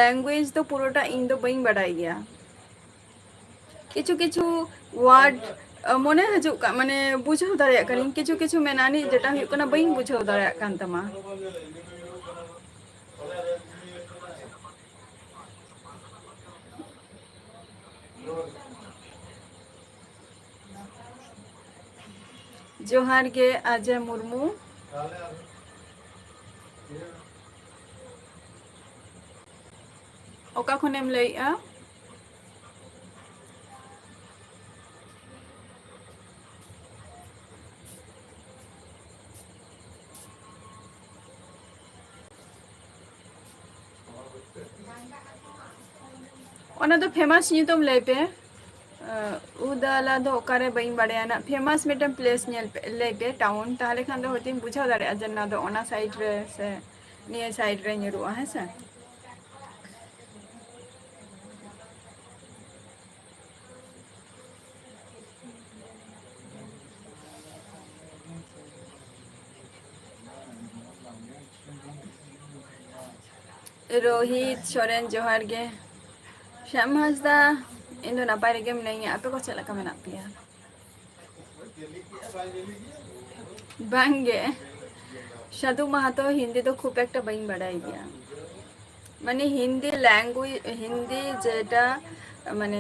language ᱫᱚ ᱯᱩᱨᱟᱹᱴᱟ ᱤᱧ ᱫᱚ ᱵᱟᱹᱧ ᱵᱟᱰᱟᱭ ᱜᱮᱭᱟ᱾ ᱠᱤᱪᱷᱩ ᱠᱤᱪᱷᱩ word, ᱟᱸ, ᱢᱚᱱᱮ ᱦᱤᱡᱩᱜ ᱠᱟᱱ, ᱢᱟᱱᱮ ᱵᱩᱡᱷᱟᱹᱣ ᱫᱟᱲᱮᱭᱟᱜ ᱠᱟᱹᱱᱟᱹᱧ, ᱠᱤᱪᱷᱩ ᱠᱤᱪᱷᱩ ᱢᱮᱱᱟᱱᱤᱡ ᱡᱮᱴᱟ ᱦᱩᱭᱩᱜ ᱠᱟᱱᱟ ᱵᱟᱹᱧ ᱵᱩᱡᱷᱟᱹᱣ ᱫᱟᱲᱮᱭᱟᱜ ᱠᱟᱱ ᱛᱟᱢᱟ᱾ ᱡᱚᱦᱟᱨ ᱜᱮ ᱟᱡᱚᱭ ᱢᱩᱨᱢᱩ᱾ ᱚᱠᱟ ᱠᱷᱚᱱᱮᱢ ᱞᱟᱹᱭᱮᱜᱼᱟ? ᱚᱱᱟ ᱫᱚ famous ᱧᱩᱛᱩᱢ ᱞᱟᱹᱭ ᱯᱮ᱾ ᱟᱸ, ᱩᱫᱟᱞᱟ ᱫᱚ ᱚᱠᱟᱨᱮ ᱵᱟᱹᱧ ᱵᱟᱲᱟᱭᱟ ᱱᱟᱜ᱾ Famous ᱢᱤᱫᱴᱮᱱ place ᱧᱮᱞ ᱯᱮ, ᱞᱟᱹᱭ ᱯᱮ, town, ᱛᱟᱦᱞᱮ ᱠᱷᱟᱱ ᱫᱚ ᱦᱚᱭᱛᱳᱧ ᱵᱩᱡᱷᱟᱹᱣ ᱫᱟᱲᱮᱭᱟᱜᱼᱟ ᱡᱮ ᱱᱚᱣᱟ ᱫᱚ ᱚᱱᱟ side ᱨᱮ ᱥᱮ ᱱᱤᱭᱟᱹ side ᱨᱮ ᱧᱩᱨᱩᱜᱼᱟ, ᱦᱮᱸ ᱥᱮ? ᱨᱳᱦᱤᱛ ᱥᱚᱨᱮᱱ, ᱡᱚᱦᱟᱨ ᱜᱮ᱾ ᱥᱭᱟᱢ ᱦᱟᱸᱥᱫᱟ, ᱤᱧ ᱫᱚ ᱱᱟᱯᱟᱭ ᱨᱮᱜᱮ ᱢᱤᱱᱟᱹᱧᱟ, ᱟᱯᱮ ᱠᱚ ᱪᱮᱫ ᱞᱮᱠᱟ ᱢᱮᱱᱟᱜ ᱯᱮᱭᱟ? ᱵᱟᱝᱜᱮ, ᱥᱟᱹᱫᱷᱩ ᱢᱟᱦᱟᱛᱚ ᱦᱤᱱᱫᱤ ᱫᱚ ᱠᱷᱩᱵ ᱮᱠᱴᱟ ᱵᱟᱹᱧ ᱵᱟᱰᱟᱭ ᱜᱮᱭᱟ, ᱢᱟᱱᱮ ᱦᱤᱱᱫᱤ language, ᱦᱤᱱᱫᱤ ᱡᱮᱴᱟ, ᱢᱟᱱᱮ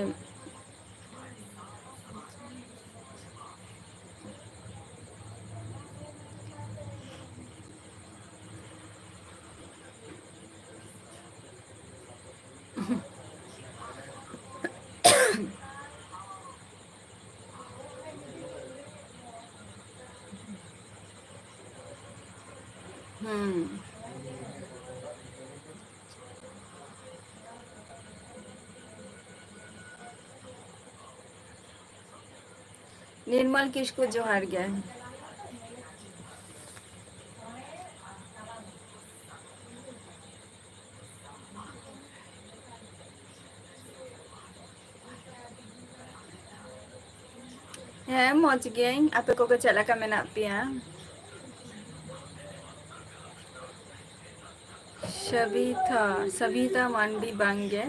ᱦᱩᱸ᱾ ᱱᱤᱨᱢᱚᱞ ᱠᱤᱥᱠᱩ, ᱡᱚᱦᱟᱨ ᱜᱮ᱾ ᱦᱮᱸ, ᱢᱚᱡᱽ ᱜᱤᱭᱟᱹᱧ᱾ ᱟᱯᱮ ᱠᱚᱜᱮ ᱪᱮᱫ ᱞᱮᱠᱟ ᱢᱮᱱᱟᱜ ᱯᱮᱭᱟ? ᱥᱟᱵᱤᱛᱟ, ᱥᱟᱵᱤᱛᱟ ᱢᱟᱱᱰᱤ, ᱵᱟᱝᱜᱮ,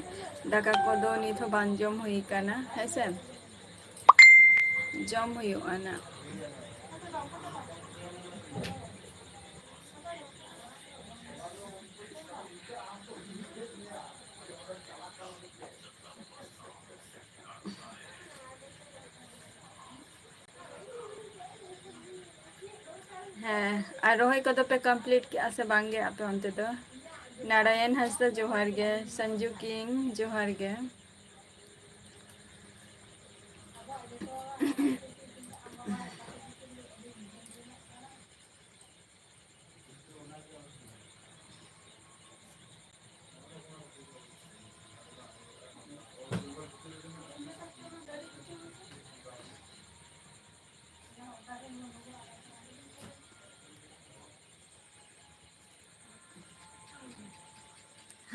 ᱫᱟᱠᱟ ᱠᱚᱫᱚ ᱱᱤᱛ ᱦᱚᱸ ᱵᱟᱝ ᱡᱚᱢ ᱦᱩᱭ ᱠᱟᱱᱟ, ᱦᱮᱸᱥᱮ? ᱡᱚᱢ ᱦᱩᱭᱩᱜᱼᱟ ᱱᱟᱜ᱾ ᱦᱮᱸ, ᱟᱨ ᱨᱚᱦᱚᱭ ᱠᱚᱫᱚ ᱯᱮ complete ᱠᱮᱜᱼᱟ ᱥᱮ ᱵᱟᱝ ᱜᱮ ᱟᱯᱮ ᱚᱱᱛᱮ ᱫᱚ? ᱱᱟᱨᱟᱭᱚᱱ ᱦᱟᱸᱥᱫᱟ, ᱡᱚᱦᱟᱨ ᱜᱮ᱾ ᱥᱚᱧᱡᱩ ᱠᱤᱝ, ᱡᱚᱦᱟᱨ ᱜᱮ᱾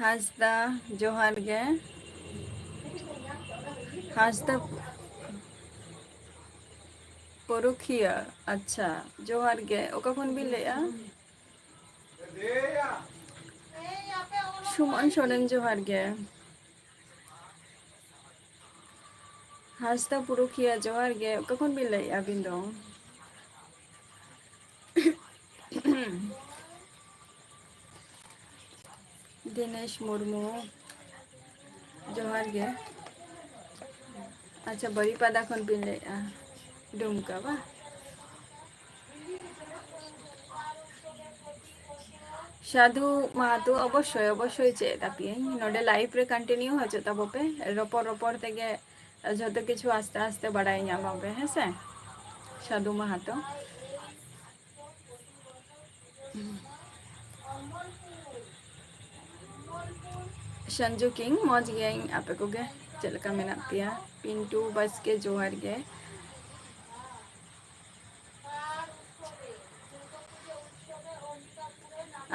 ᱦᱟᱸᱥᱫᱟ, ᱡᱚᱦᱟᱨ ᱜᱮ᱾ ᱦᱟᱸᱥᱫᱟ ᱯᱚᱨᱩᱠᱷᱤᱭᱟᱹ, ᱟᱪᱪᱷᱟ, ᱡᱚᱦᱟᱨ ᱜᱮ᱾ ᱚᱠᱟ ᱠᱷᱚᱱ ᱵᱤᱱ ᱞᱟᱹᱭᱮᱜᱼᱟ? ᱥᱩᱢᱚᱱ ᱥᱚᱨᱮᱱ, ᱡᱚᱦᱟᱨ ᱜᱮ᱾ ᱦᱟᱸᱥᱫᱟ ᱯᱩᱨᱩᱠᱷᱤᱭᱟᱹ, ᱡᱚᱦᱟᱨ ᱜᱮ᱾ ᱚᱠᱟ ᱠᱷᱚᱱ ᱵᱤᱱ ᱞᱟᱹᱭᱮᱫᱼᱟ ᱟᱹᱵᱤᱱ ᱫᱚ? ᱫᱤᱱᱮᱥ ᱢᱩᱨᱢᱩ, ᱡᱚᱦᱟᱨ ᱜᱮ᱾ ᱟᱪᱪᱷᱟ, ᱵᱟᱨᱤᱯᱟᱫᱟ ᱠᱷᱚᱱ ᱵᱤᱱ ᱞᱟᱹᱭᱮᱫᱼᱟ, ᱰᱩᱢᱠᱟ ᱵᱟ? ᱥᱟᱫᱷᱩ ᱢᱟᱦᱟᱛᱚ, ᱚᱵᱚᱥᱥᱳᱭ, ᱚᱵᱚᱥᱥᱳᱭ ᱪᱮᱫ ᱟᱯᱮᱭᱟᱹᱧ᱾ ᱱᱚᱰᱮ live ᱨᱮ continue ᱦᱤᱡᱩᱜ ᱛᱟᱵᱚ ᱯᱮ, ᱨᱚᱯᱚᱲ ᱨᱚᱯᱚᱲ ᱛᱮᱜᱮ ᱡᱷᱚᱛᱚ ᱠᱤᱪᱷᱩ ᱟᱥᱛᱮ ᱟᱥᱛᱮ ᱵᱟᱲᱟᱭ ᱧᱟᱢ ᱟᱯᱮ, ᱦᱮᱸ ᱥᱮ? ᱥᱟᱫᱷᱩ ᱢᱟᱦᱟᱛᱚ᱾ ᱥᱟᱱᱡᱩ ᱠᱤᱝ, ᱢᱚᱡᱽ ᱜᱤᱭᱟᱹᱧ, ᱟᱯᱮ ᱠᱚᱜᱮ ᱪᱮᱫ ᱞᱮᱠᱟ ᱢᱮᱱᱟᱜ ᱯᱮᱭᱟ? ᱯᱤᱱᱴᱩ ᱵᱟᱥᱠᱮ, ᱡᱚᱦᱟᱨ ᱜᱮ᱾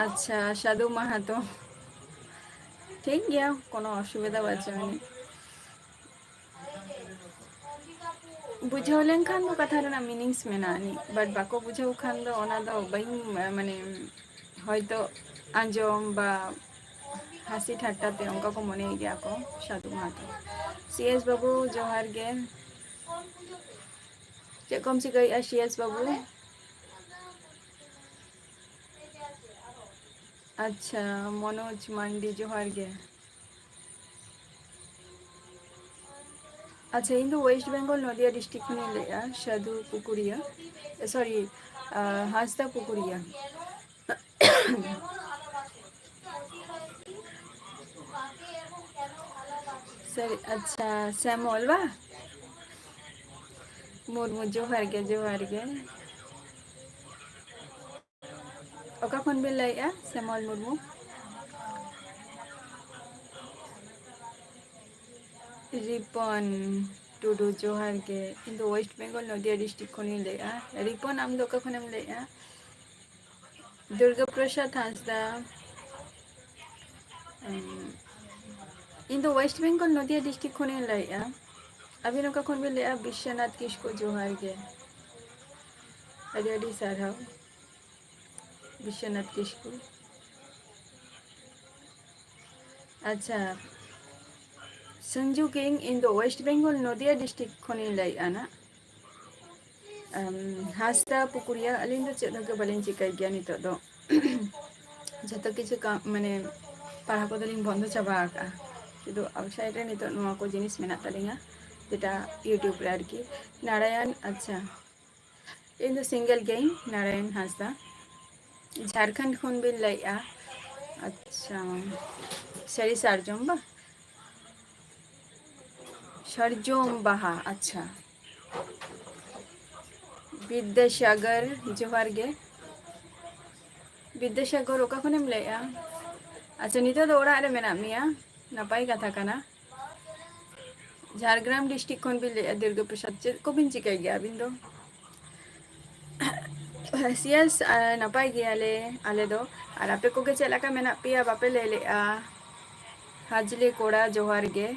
ᱟᱪᱪᱷᱟ, ᱥᱟᱹᱫᱷᱩ ᱢᱟᱦᱟᱛᱚ᱾ ᱴᱷᱤᱠ ᱜᱮᱭᱟ, ᱠᱳᱱᱳ ᱚᱥᱩᱵᱤᱫᱷᱟ ᱵᱟᱹᱪᱩᱜ ᱟᱹᱱᱤᱡ᱾ ᱵᱩᱡᱷᱟᱹᱣ ᱞᱮᱱᱠᱷᱟᱱ ᱫᱚ ᱠᱟᱛᱷᱟ ᱨᱮᱱᱟᱜ meanings ᱢᱮᱱᱟᱜ ᱟᱹᱱᱤᱡ, but ᱵᱟᱠᱚ ᱵᱩᱡᱷᱟᱹᱣ ᱠᱷᱟᱱ ᱫᱚ ᱚᱱᱟ ᱫᱚ ᱵᱟᱹᱧ, ᱢᱟᱱᱮ, ᱦᱚᱭᱛᱳ ᱟᱸᱡᱚᱢ ᱵᱟ ᱦᱟᱹᱥᱤ ᱴᱷᱟᱴᱴᱟ ᱛᱮ ᱚᱱᱠᱟ ᱠᱚ ᱢᱚᱱᱮᱭ ᱜᱮᱭᱟ ᱠᱚ ᱥᱟᱹᱫᱷᱩ ᱢᱟᱦᱟᱛᱚ᱾ ᱥᱤ ᱮᱥ ᱵᱟᱹᱵᱩ, ᱡᱚᱦᱟᱨ ᱜᱮ᱾ ᱪᱮᱫ ᱠᱚᱢ ᱪᱤᱠᱟᱹᱭᱮᱫᱼᱟ, ᱥᱤ ᱮᱥ ᱵᱟᱹᱵᱩ? ᱟᱪᱪᱷᱟ, ᱢᱚᱱᱳᱡᱽ ᱢᱟᱱᱰᱤ, ᱡᱚᱦᱟᱨ ᱜᱮ᱾ ᱟᱪᱪᱷᱟ, ᱤᱧ ᱫᱚ West Bengal, ᱱᱚᱫᱤᱭᱟ district ᱠᱷᱚᱱᱤᱧ ᱞᱟᱹᱭᱮᱫᱼᱟ, ᱥᱟᱹᱫᱷᱩ ᱯᱩᱠᱩᱨᱤᱭᱟᱹ, sorry, ᱟᱸ, ᱦᱟᱸᱥᱫᱟ ᱯᱩᱠᱩᱨᱤᱭᱟᱹ᱾ ᱥᱟᱹᱨᱤ, ᱟᱪᱪᱷᱟ, ᱥᱮᱢᱚᱞ ᱵᱟ? ᱢᱩᱨᱢᱩ, ᱡᱚᱦᱟᱨ ᱜᱮ, ᱡᱚᱦᱟᱨ ᱜᱮ᱾ ᱚᱠᱟ ᱠᱷᱚᱱ ᱵᱤᱱ ᱞᱟᱹᱭᱮᱫᱼᱟ, ᱥᱮᱢᱚᱞ ᱢᱩᱨᱢᱩ? ᱨᱤᱯᱚᱱ ᱴᱩᱰᱩ, ᱡᱚᱦᱟᱨ ᱜᱮ᱾ ᱤᱧ ᱫᱚ West Bengal, ᱱᱚᱫᱤᱭᱟ district ᱠᱷᱚᱱᱤᱧ ᱞᱟᱹᱭᱮᱫᱼᱟ᱾ ᱨᱤᱯᱚᱱ, ᱟᱢ ᱫᱚ ᱚᱠᱟ ᱠᱷᱚᱱᱮᱢ ᱞᱟᱹᱭᱮᱫᱼᱟ? ᱫᱩᱨᱜᱟ ᱯᱨᱚᱥᱟᱫᱽ ᱦᱟᱸᱥᱫᱟ᱾ ᱩᱸ, ᱤᱧ ᱫᱚ West Bengal, ᱱᱚᱫᱤᱭᱟ district ᱠᱷᱚᱱᱤᱧ ᱞᱟᱹᱭᱮᱫᱼᱟ᱾ ᱟᱹᱵᱤᱱ ᱚᱠᱟ ᱠᱷᱚᱱ ᱵᱤᱱ ᱞᱟᱹᱭᱮᱫᱼᱟ? ᱵᱤᱥᱥᱚᱱᱟᱛᱷ ᱠᱤᱥᱠᱩ, ᱡᱚᱦᱟᱨ ᱜᱮ᱾ ᱟᱹᱰᱤ ᱟᱹᱰᱤ ᱥᱟᱨᱦᱟᱣ, ᱵᱤᱥᱥᱚᱱᱟᱛᱷ ᱠᱤᱥᱠᱩ᱾ ᱟᱪᱪᱷᱟ, ᱥᱚᱧᱡᱩ ᱠᱤᱝ, ᱤᱧ ᱫᱚ West Bengal, ᱱᱚᱫᱤᱭᱟ district ᱠᱷᱚᱱᱤᱧ ᱞᱟᱹᱭᱮᱫᱼᱟ ᱱᱟᱜ᱾ ᱟᱢ, ᱦᱟᱸᱥᱫᱟ ᱯᱩᱠᱩᱨᱤᱭᱟᱹ, ᱟᱹᱞᱤᱧ ᱫᱚ ᱪᱮᱫ ᱦᱚᱸ ᱜᱮ ᱵᱟᱹᱞᱤᱧ ᱪᱤᱠᱟᱹᱭ ᱜᱮᱭᱟ ᱱᱤᱛᱚᱜ ᱫᱚ᱾ ᱡᱷᱚᱛᱚ ᱠᱤᱪᱷᱩ ᱠᱟ-, ᱢᱟᱱᱮ, ᱯᱟᱲᱦᱟᱣ ᱠᱚᱫᱚ ᱞᱤᱧ ᱵᱚᱱᱫᱚ ᱪᱟᱵᱟ ᱟᱠᱟᱫᱼᱟ᱾ ᱥᱩᱫᱷᱩ outside ᱨᱮ ᱱᱤᱛᱚᱜ ᱱᱚᱣᱟ ᱠᱚ ᱡᱤᱱᱤᱥ ᱢᱮᱱᱟᱜ ᱛᱟᱹᱞᱤᱧᱟ, ᱡᱮᱴᱟ YouTube ᱨᱮ ᱟᱨᱠᱤ᱾ ᱱᱟᱨᱟᱭᱚᱱ, ᱟᱪᱪᱷᱟ, ᱤᱧ ᱫᱚ single ᱜᱮᱭᱟᱹᱧ, ᱱᱟᱨᱟᱭᱚᱱ ᱦᱟᱸᱥᱫᱟ᱾ ᱡᱷᱟᱲᱠᱷᱚᱸᱰ ᱠᱷᱚᱱ ᱵᱤᱱ ᱞᱟᱹᱭᱮᱫᱼᱟ? ᱟᱪᱪᱷᱟ, ᱥᱟᱹᱨᱤ ᱥᱟᱨᱡᱚᱢ ᱵᱟ? ᱥᱟᱨᱡᱚᱢ ᱵᱟᱦᱟ, ᱟᱪᱪᱷᱟ᱾ ᱵᱤᱫᱽᱫᱟᱥᱟᱜᱚᱨ, ᱡᱚᱦᱟᱨ ᱜᱮ᱾ ᱵᱤᱫᱽᱫᱟᱥᱟᱜᱚᱨ, ᱚᱠᱟ ᱠᱷᱚᱱᱮᱢ ᱞᱟᱹᱭᱮᱫᱼᱟ? ᱟᱪᱪᱷᱟ, ᱱᱤᱛᱚᱜ ᱫᱚ ᱚᱲᱟᱜ ᱨᱮ ᱢᱮᱱᱟᱜ ᱢᱮᱭᱟ, ᱱᱟᱯᱟᱭ ᱠᱟᱛᱷᱟ ᱠᱟᱱᱟ᱾ ᱡᱷᱟᱲᱜᱨᱟᱢ district ᱠᱷᱚᱱ ᱵᱤᱱ ᱞᱟᱹᱭᱮᱫᱼᱟ, ᱫᱩᱨᱜᱟ ᱯᱨᱚᱥᱟᱫᱽ, ᱪᱮᱫ ᱠᱚᱵᱤᱱ ᱪᱤᱠᱟᱹᱭ ᱜᱮᱭᱟ ᱟᱹᱵᱤᱱ ᱫᱚ? ᱥᱤᱭᱟᱥ, ᱟᱨ ᱱᱟᱯᱟᱭ ᱜᱮᱭᱟᱞᱮ ᱟᱞᱮ ᱫᱚ᱾ ᱟᱨ ᱟᱯᱮ ᱠᱚᱜᱮ ᱪᱮᱫ ᱞᱮᱠᱟ ᱢᱮᱱᱟᱜ ᱯᱮᱭᱟ? ᱵᱟᱯᱮ ᱞᱟᱹᱭ ᱞᱮᱜᱼᱟ᱾ ᱦᱟᱡᱽᱞᱤ ᱠᱚᱲᱟ, ᱡᱚᱦᱟᱨ ᱜᱮ᱾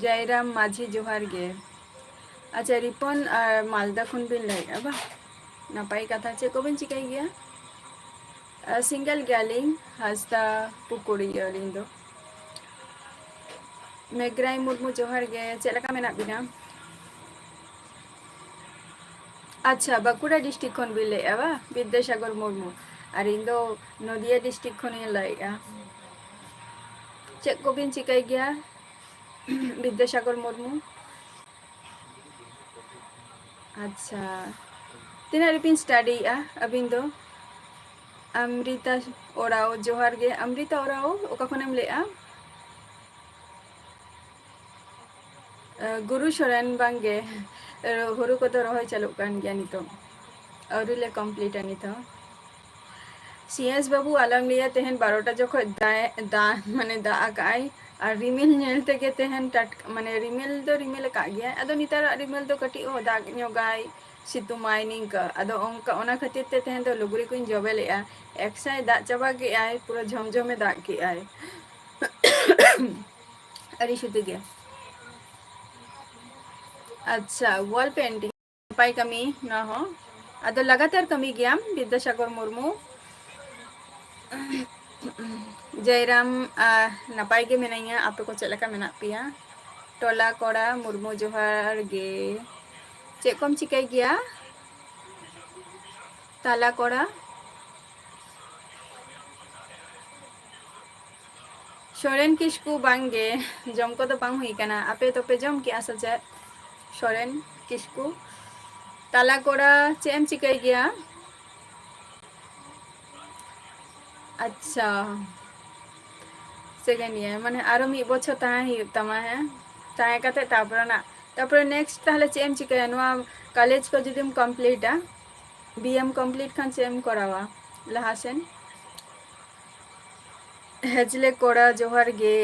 ᱡᱟᱭᱨᱟᱢ ᱢᱟᱹᱡᱷᱤ, ᱡᱚᱦᱟᱨ ᱜᱮ᱾ ᱟᱪᱪᱷᱟ, ᱨᱤᱯᱚᱱ, ᱟᱨ ᱢᱟᱞᱫᱟ ᱠᱷᱚᱱ ᱵᱤᱱ ᱞᱟᱹᱭᱮᱫᱼᱟ ᱵᱟᱝ? ᱱᱟᱯᱟᱭ ᱠᱟᱛᱷᱟ᱾ ᱪᱮᱫ ᱠᱚᱵᱤᱱ ᱪᱤᱠᱟᱹᱭ ᱜᱮᱭᱟ? ᱟᱨ single ᱜᱮᱭᱟᱞᱤᱧ, ᱦᱟᱸᱥᱫᱟ ᱯᱩᱠᱩᱲᱤ ᱟᱹᱞᱤᱧ ᱫᱚ᱾ ᱢᱮᱜᱽᱨᱟᱭ ᱢᱩᱨᱢᱩ, ᱡᱚᱦᱟᱨ ᱜᱮ᱾ ᱪᱮᱫ ᱞᱮᱠᱟ ᱢᱮᱱᱟᱜ ᱵᱤᱱᱟ? ᱟᱪᱪᱷᱟ, ᱵᱟᱸᱠᱩᱲᱟ district ᱠᱷᱚᱱ ᱵᱤᱱ ᱞᱟᱹᱭᱮᱫᱼᱟ ᱵᱟ? ᱵᱤᱫᱽᱫᱟᱥᱟᱜᱚᱨ ᱢᱩᱨᱢᱩ᱾ ᱟᱨ ᱤᱧ ᱫᱚ ᱱᱚᱫᱤᱭᱟ district ᱠᱷᱚᱱᱤᱧ ᱞᱟᱹᱭᱮᱫᱼᱟ᱾ ᱪᱮᱫ ᱠᱚᱵᱤᱱ ᱪᱤᱠᱟᱹᱭ ᱜᱮᱭᱟ, ᱵᱤᱫᱽᱫᱟᱥᱟᱜᱚᱨ ᱢᱩᱨᱢᱩ? ᱟᱪᱪᱷᱟ, ᱛᱤᱱᱟᱹᱜ ᱨᱮᱵᱤᱱ studyᱭᱮᱫᱼᱟ ᱟᱹᱵᱤᱱ ᱫᱚ? ᱟᱢᱨᱤᱛᱟ ᱳᱨᱟᱣ, ᱡᱚᱦᱟᱨ ᱜᱮ᱾ ᱟᱢᱨᱤᱛᱟ ᱳᱨᱟᱣ, ᱚᱠᱟ ᱠᱷᱚᱱᱮᱢ ᱞᱟᱹᱭᱮᱫᱼᱟ? ᱟᱹ, ᱜᱩᱨᱩ ᱥᱚᱨᱮᱱ, ᱵᱟᱝᱜᱮ, ᱟᱹ, ᱦᱩᱲᱩ ᱠᱚᱫᱚ ᱨᱚᱦᱚᱭ ᱪᱟᱹᱞᱩᱜ ᱠᱟᱱ ᱜᱮᱭᱟ ᱱᱤᱛᱚᱜ, ᱟᱹᱣᱨᱤ ᱞᱮ completeᱟ ᱱᱤᱛ ᱦᱚᱸ᱾ ᱥᱤᱭᱟᱥ ᱵᱟᱹᱵᱩ, ᱟᱞᱚᱢ ᱞᱟᱹᱭᱟ, ᱛᱮᱦᱮᱧ ᱵᱟᱨᱚᱴᱟ ᱡᱚᱠᱷᱚᱡ ᱫᱟᱜ, ᱫᱟᱜ, ᱢᱟᱱᱮ ᱫᱟᱜ ᱟᱠᱟᱜᱼᱟᱭ, ᱟᱨ ᱨᱤᱢᱤᱞ ᱧᱮᱞ ᱛᱮᱜᱮ ᱛᱮᱦᱮᱧ ᱴᱟᱴᱠᱟ, ᱢᱟᱱᱮ ᱨᱤᱢᱤᱞ ᱫᱚ ᱨᱤᱢᱤᱞ ᱟᱠᱟᱫ ᱜᱮᱭᱟᱭ, ᱟᱫᱚ ᱱᱮᱛᱟᱨᱟᱜ ᱨᱤᱢᱤᱞ ᱫᱚ ᱠᱟᱹᱴᱤᱡ ᱦᱚᱸ ᱫᱟᱜ ᱧᱚᱜᱟᱭ, ᱥᱤᱛᱩᱝᱟᱭ ᱱᱤᱝᱠᱟᱹ᱾ ᱟᱫᱚ ᱚᱱᱠᱟ, ᱚᱱᱟ ᱠᱷᱟᱹᱛᱤᱨ ᱛᱮ ᱛᱮᱦᱮᱧ ᱫᱚ ᱞᱩᱜᱽᱲᱤ ᱠᱚᱧ ᱡᱚᱵᱮ ᱞᱮᱫᱼᱟ, ᱮᱠᱥᱟᱭ ᱫᱟᱜ ᱪᱟᱵᱟ ᱠᱮᱫᱼᱟᱭ, ᱯᱩᱨᱟᱹ ᱡᱷᱚᱢ ᱡᱷᱚᱢᱮ ᱫᱟᱜ ᱠᱮᱫᱼᱟᱭ᱾ ᱟᱹᱰᱤ ᱥᱩᱫᱷᱤ ᱜᱮ᱾ ᱟᱪᱪᱷᱟ, wall painting᱾ ᱱᱟᱯᱟᱭ ᱠᱟᱹᱢᱤ ᱱᱚᱣᱟ ᱦᱚᱸ᱾ ᱟᱫᱚ ᱞᱟᱜᱟᱛᱟᱨ ᱠᱟᱹᱢᱤ ᱜᱮᱭᱟᱢ, ᱵᱤᱫᱽᱫᱟᱥᱟᱜᱚᱨ ᱢᱩᱨᱢᱩ᱾ ᱡᱟᱭᱨᱟᱢ, ᱟᱦ, ᱱᱟᱯᱟᱭ ᱜᱮ ᱢᱮᱱᱟᱹᱧᱟ, ᱟᱯᱮ ᱠᱚ ᱪᱮᱫ ᱞᱮᱠᱟ ᱢᱮᱱᱟᱜ ᱯᱮᱭᱟ? ᱴᱚᱞᱟ ᱠᱚᱲᱟ ᱢᱩᱨᱢᱩ, ᱡᱚᱦᱟᱨ ᱜᱮ᱾ ᱪᱮᱫ ᱠᱚᱢ ᱪᱤᱠᱟᱹᱭ ᱜᱮᱭᱟ? ᱛᱟᱞᱟ ᱠᱚᱲᱟ᱾ ᱥᱚᱨᱮᱱ ᱠᱤᱥᱠᱩ, ᱵᱟᱝᱜᱮ, ᱡᱚᱢ ᱠᱚᱫᱚ ᱵᱟᱝ ᱦᱩᱭ ᱠᱟᱱᱟ᱾ ᱟᱯᱮ ᱫᱚᱯᱮ ᱡᱚᱢ ᱠᱮᱜᱼᱟ ᱥᱮ ᱪᱮᱫ? ᱥᱚᱨᱮᱱ ᱠᱤᱥᱠᱩ, ᱛᱟᱞᱟ ᱠᱚᱲᱟ, ᱪᱮᱫ ᱮᱢ ᱪᱤᱠᱟᱹᱭ ᱜᱮᱭᱟ? ᱟᱪᱪᱷᱟ, second year, ᱢᱟᱱᱮ ᱟᱨᱚ ᱢᱤᱫ ᱵᱚᱪᱷᱚᱨ ᱛᱟᱦᱮᱸ ᱦᱩᱭᱩᱜ ᱛᱟᱢᱟ, ᱦᱮᱸ? ᱛᱟᱦᱮᱸ ᱠᱟᱛᱮ ᱛᱟᱨᱯᱚᱨᱮ ᱱᱟᱜ, ᱛᱟᱨᱯᱚᱨᱮ next ᱛᱟᱦᱞᱮ ᱪᱮᱫ ᱮᱢ ᱪᱤᱠᱟᱹᱭᱟ? ᱱᱚᱣᱟ college ᱠᱚ ᱡᱩᱫᱤᱢ completeᱟ, B M complete ᱠᱷᱟᱱ ᱪᱮᱫ ᱮᱢ ᱠᱚᱨᱟᱣᱟ ᱞᱟᱦᱟ ᱥᱮᱱ? ᱦᱮᱡᱽᱞᱮ ᱠᱚᱲᱟ, ᱡᱚᱦᱟᱨ ᱜᱮ᱾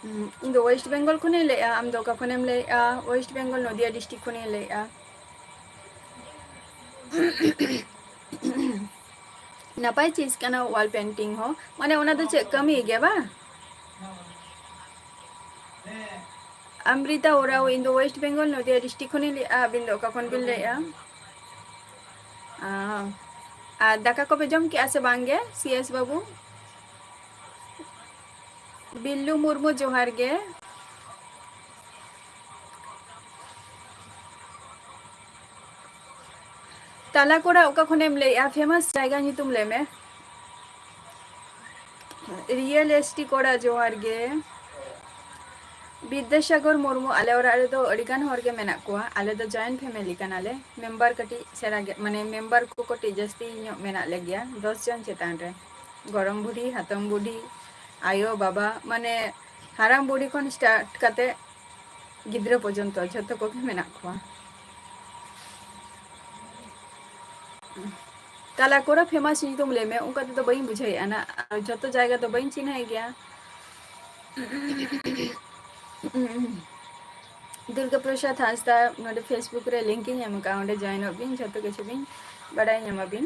ᱦᱩᱸ, ᱤᱧ ᱫᱚ West Bengal ᱠᱷᱚᱱᱤᱧ ᱞᱟᱹᱭᱮᱜᱼᱟ᱾ ᱟᱢ ᱫᱚ ᱚᱠᱟ ᱠᱷᱚᱱᱮᱢ ᱞᱟᱹᱭᱮᱜᱼᱟ? West Bengal, ᱱᱚᱫᱤᱭᱟ district ᱠᱷᱚᱱᱤᱧ ᱞᱟᱹᱭᱮᱜᱼᱟ᱾ ᱱᱟᱯᱟᱭ ᱪᱤᱡᱽ ᱠᱟᱱᱟ wall painting ᱦᱚᱸ, ᱢᱟᱱᱮ ᱚᱱᱟ ᱫᱚ ᱪᱮᱫ ᱠᱟᱹᱢᱤ ᱜᱮ ᱵᱟᱝ? ᱟᱢᱨᱤᱛᱟ ᱳᱨᱟᱣ, ᱤᱧ ᱫᱚ West Bengal, ᱱᱚᱫᱤᱭᱟ district ᱠᱷᱚᱱᱤᱧ ᱞᱟᱹᱭᱮᱜᱼᱟ᱾ ᱟᱹᱵᱤᱱ ᱫᱚ ᱚᱠᱟ ᱠᱷᱚᱱ ᱵᱤᱱ ᱞᱟᱹᱭᱮᱜᱼᱟ? ᱟᱸ, ᱟᱨ ᱫᱟᱠᱟ ᱠᱚᱯᱮ ᱡᱚᱢ ᱠᱮᱜᱼᱟ ᱥᱮ ᱵᱟᱝ ᱜᱮ, ᱥᱤ ᱮᱥ ᱵᱟᱹᱵᱩ? ᱵᱤᱞᱞᱩ ᱢᱩᱨᱢᱩ, ᱡᱚᱦᱟᱨ ᱜᱮ᱾ ᱛᱟᱞᱟ ᱠᱚᱲᱟ, ᱚᱠᱟ ᱠᱷᱚᱱᱮᱢ ᱞᱟᱹᱭᱮᱜᱼᱟ? Famous ᱡᱟᱭᱜᱟ ᱧᱩᱛᱩᱢ ᱞᱟᱹᱭ ᱢᱮ᱾ ᱨᱤᱭᱮᱞ ᱮᱥᱴᱤ ᱠᱚᱲᱟ, ᱡᱚᱦᱟᱨ ᱜᱮ᱾ ᱵᱤᱫᱽᱫᱟᱥᱟᱜᱚᱨ ᱢᱩᱨᱢᱩ, ᱟᱞᱮ ᱚᱲᱟᱜ ᱨᱮᱫᱚ ᱟᱹᱰᱤ ᱜᱟᱱ ᱦᱚᱲ ᱜᱮ ᱢᱮᱱᱟᱜ ᱠᱚᱣᱟ᱾ ᱟᱞᱮ ᱫᱚ joint family ᱠᱟᱱᱟᱞᱮ᱾ ᱢᱮᱢᱵᱟᱨ ᱠᱟᱹᱴᱤᱡ ᱥᱮᱬᱟ ᱜᱮ, ᱢᱟᱱᱮ ᱢᱮᱢᱵᱟᱨ ᱠᱚ ᱠᱟᱹᱴᱤᱡ ᱡᱟᱹᱥᱛᱤ ᱧᱚᱜ ᱢᱮᱱᱟᱜ ᱞᱮᱜᱮᱭᱟ, ᱫᱚᱥ ᱡᱚᱱ ᱪᱮᱛᱟᱱ ᱨᱮ᱾ ᱜᱚᱲᱚᱢ ᱵᱩᱰᱷᱤ, ᱦᱟᱛᱚᱢ ᱵᱩᱰᱷᱤ, ᱟᱭᱳ, ᱵᱟᱵᱟ, ᱢᱟᱱᱮ ᱦᱟᱲᱟᱢ ᱵᱩᱰᱷᱤ ᱠᱷᱚᱱ start ᱠᱟᱛᱮ ᱜᱤᱫᱽᱨᱟᱹ ᱯᱚᱨᱡᱚᱱᱛᱚ ᱡᱷᱚᱛᱚ ᱠᱚᱜᱮ ᱢᱮᱱᱟᱜ ᱠᱚᱣᱟ᱾ ᱛᱟᱞᱟ ᱠᱚᱨᱮ famous ᱧᱩᱛᱩᱢ ᱞᱟᱹᱭ ᱢᱮ, ᱚᱱᱠᱟ ᱛᱮᱫᱚ ᱵᱟᱹᱧ ᱵᱩᱡᱷᱟᱹᱣᱮᱫᱼᱟ ᱱᱟ, ᱟᱨ ᱡᱷᱚᱛᱚ ᱡᱟᱭᱜᱟ ᱫᱚ ᱵᱟᱹᱧ ᱪᱤᱱᱦᱟᱹᱭ ᱜᱮᱭᱟ᱾ ᱫᱩᱨᱜᱟ ᱯᱨᱚᱥᱟᱫᱽ ᱦᱟᱸᱥᱫᱟ ᱱᱚᱰᱮ Facebook ᱨᱮ link ᱤᱧ ᱮᱢ ᱟᱠᱟᱫᱼᱟ, ᱚᱸᱰᱮ join ᱚᱜ ᱵᱤᱱ, ᱡᱷᱚᱛᱚ ᱠᱤᱪᱷᱩ ᱵᱤᱱ ᱵᱟᱰᱟᱭ ᱧᱟᱢᱟᱵᱤᱱ᱾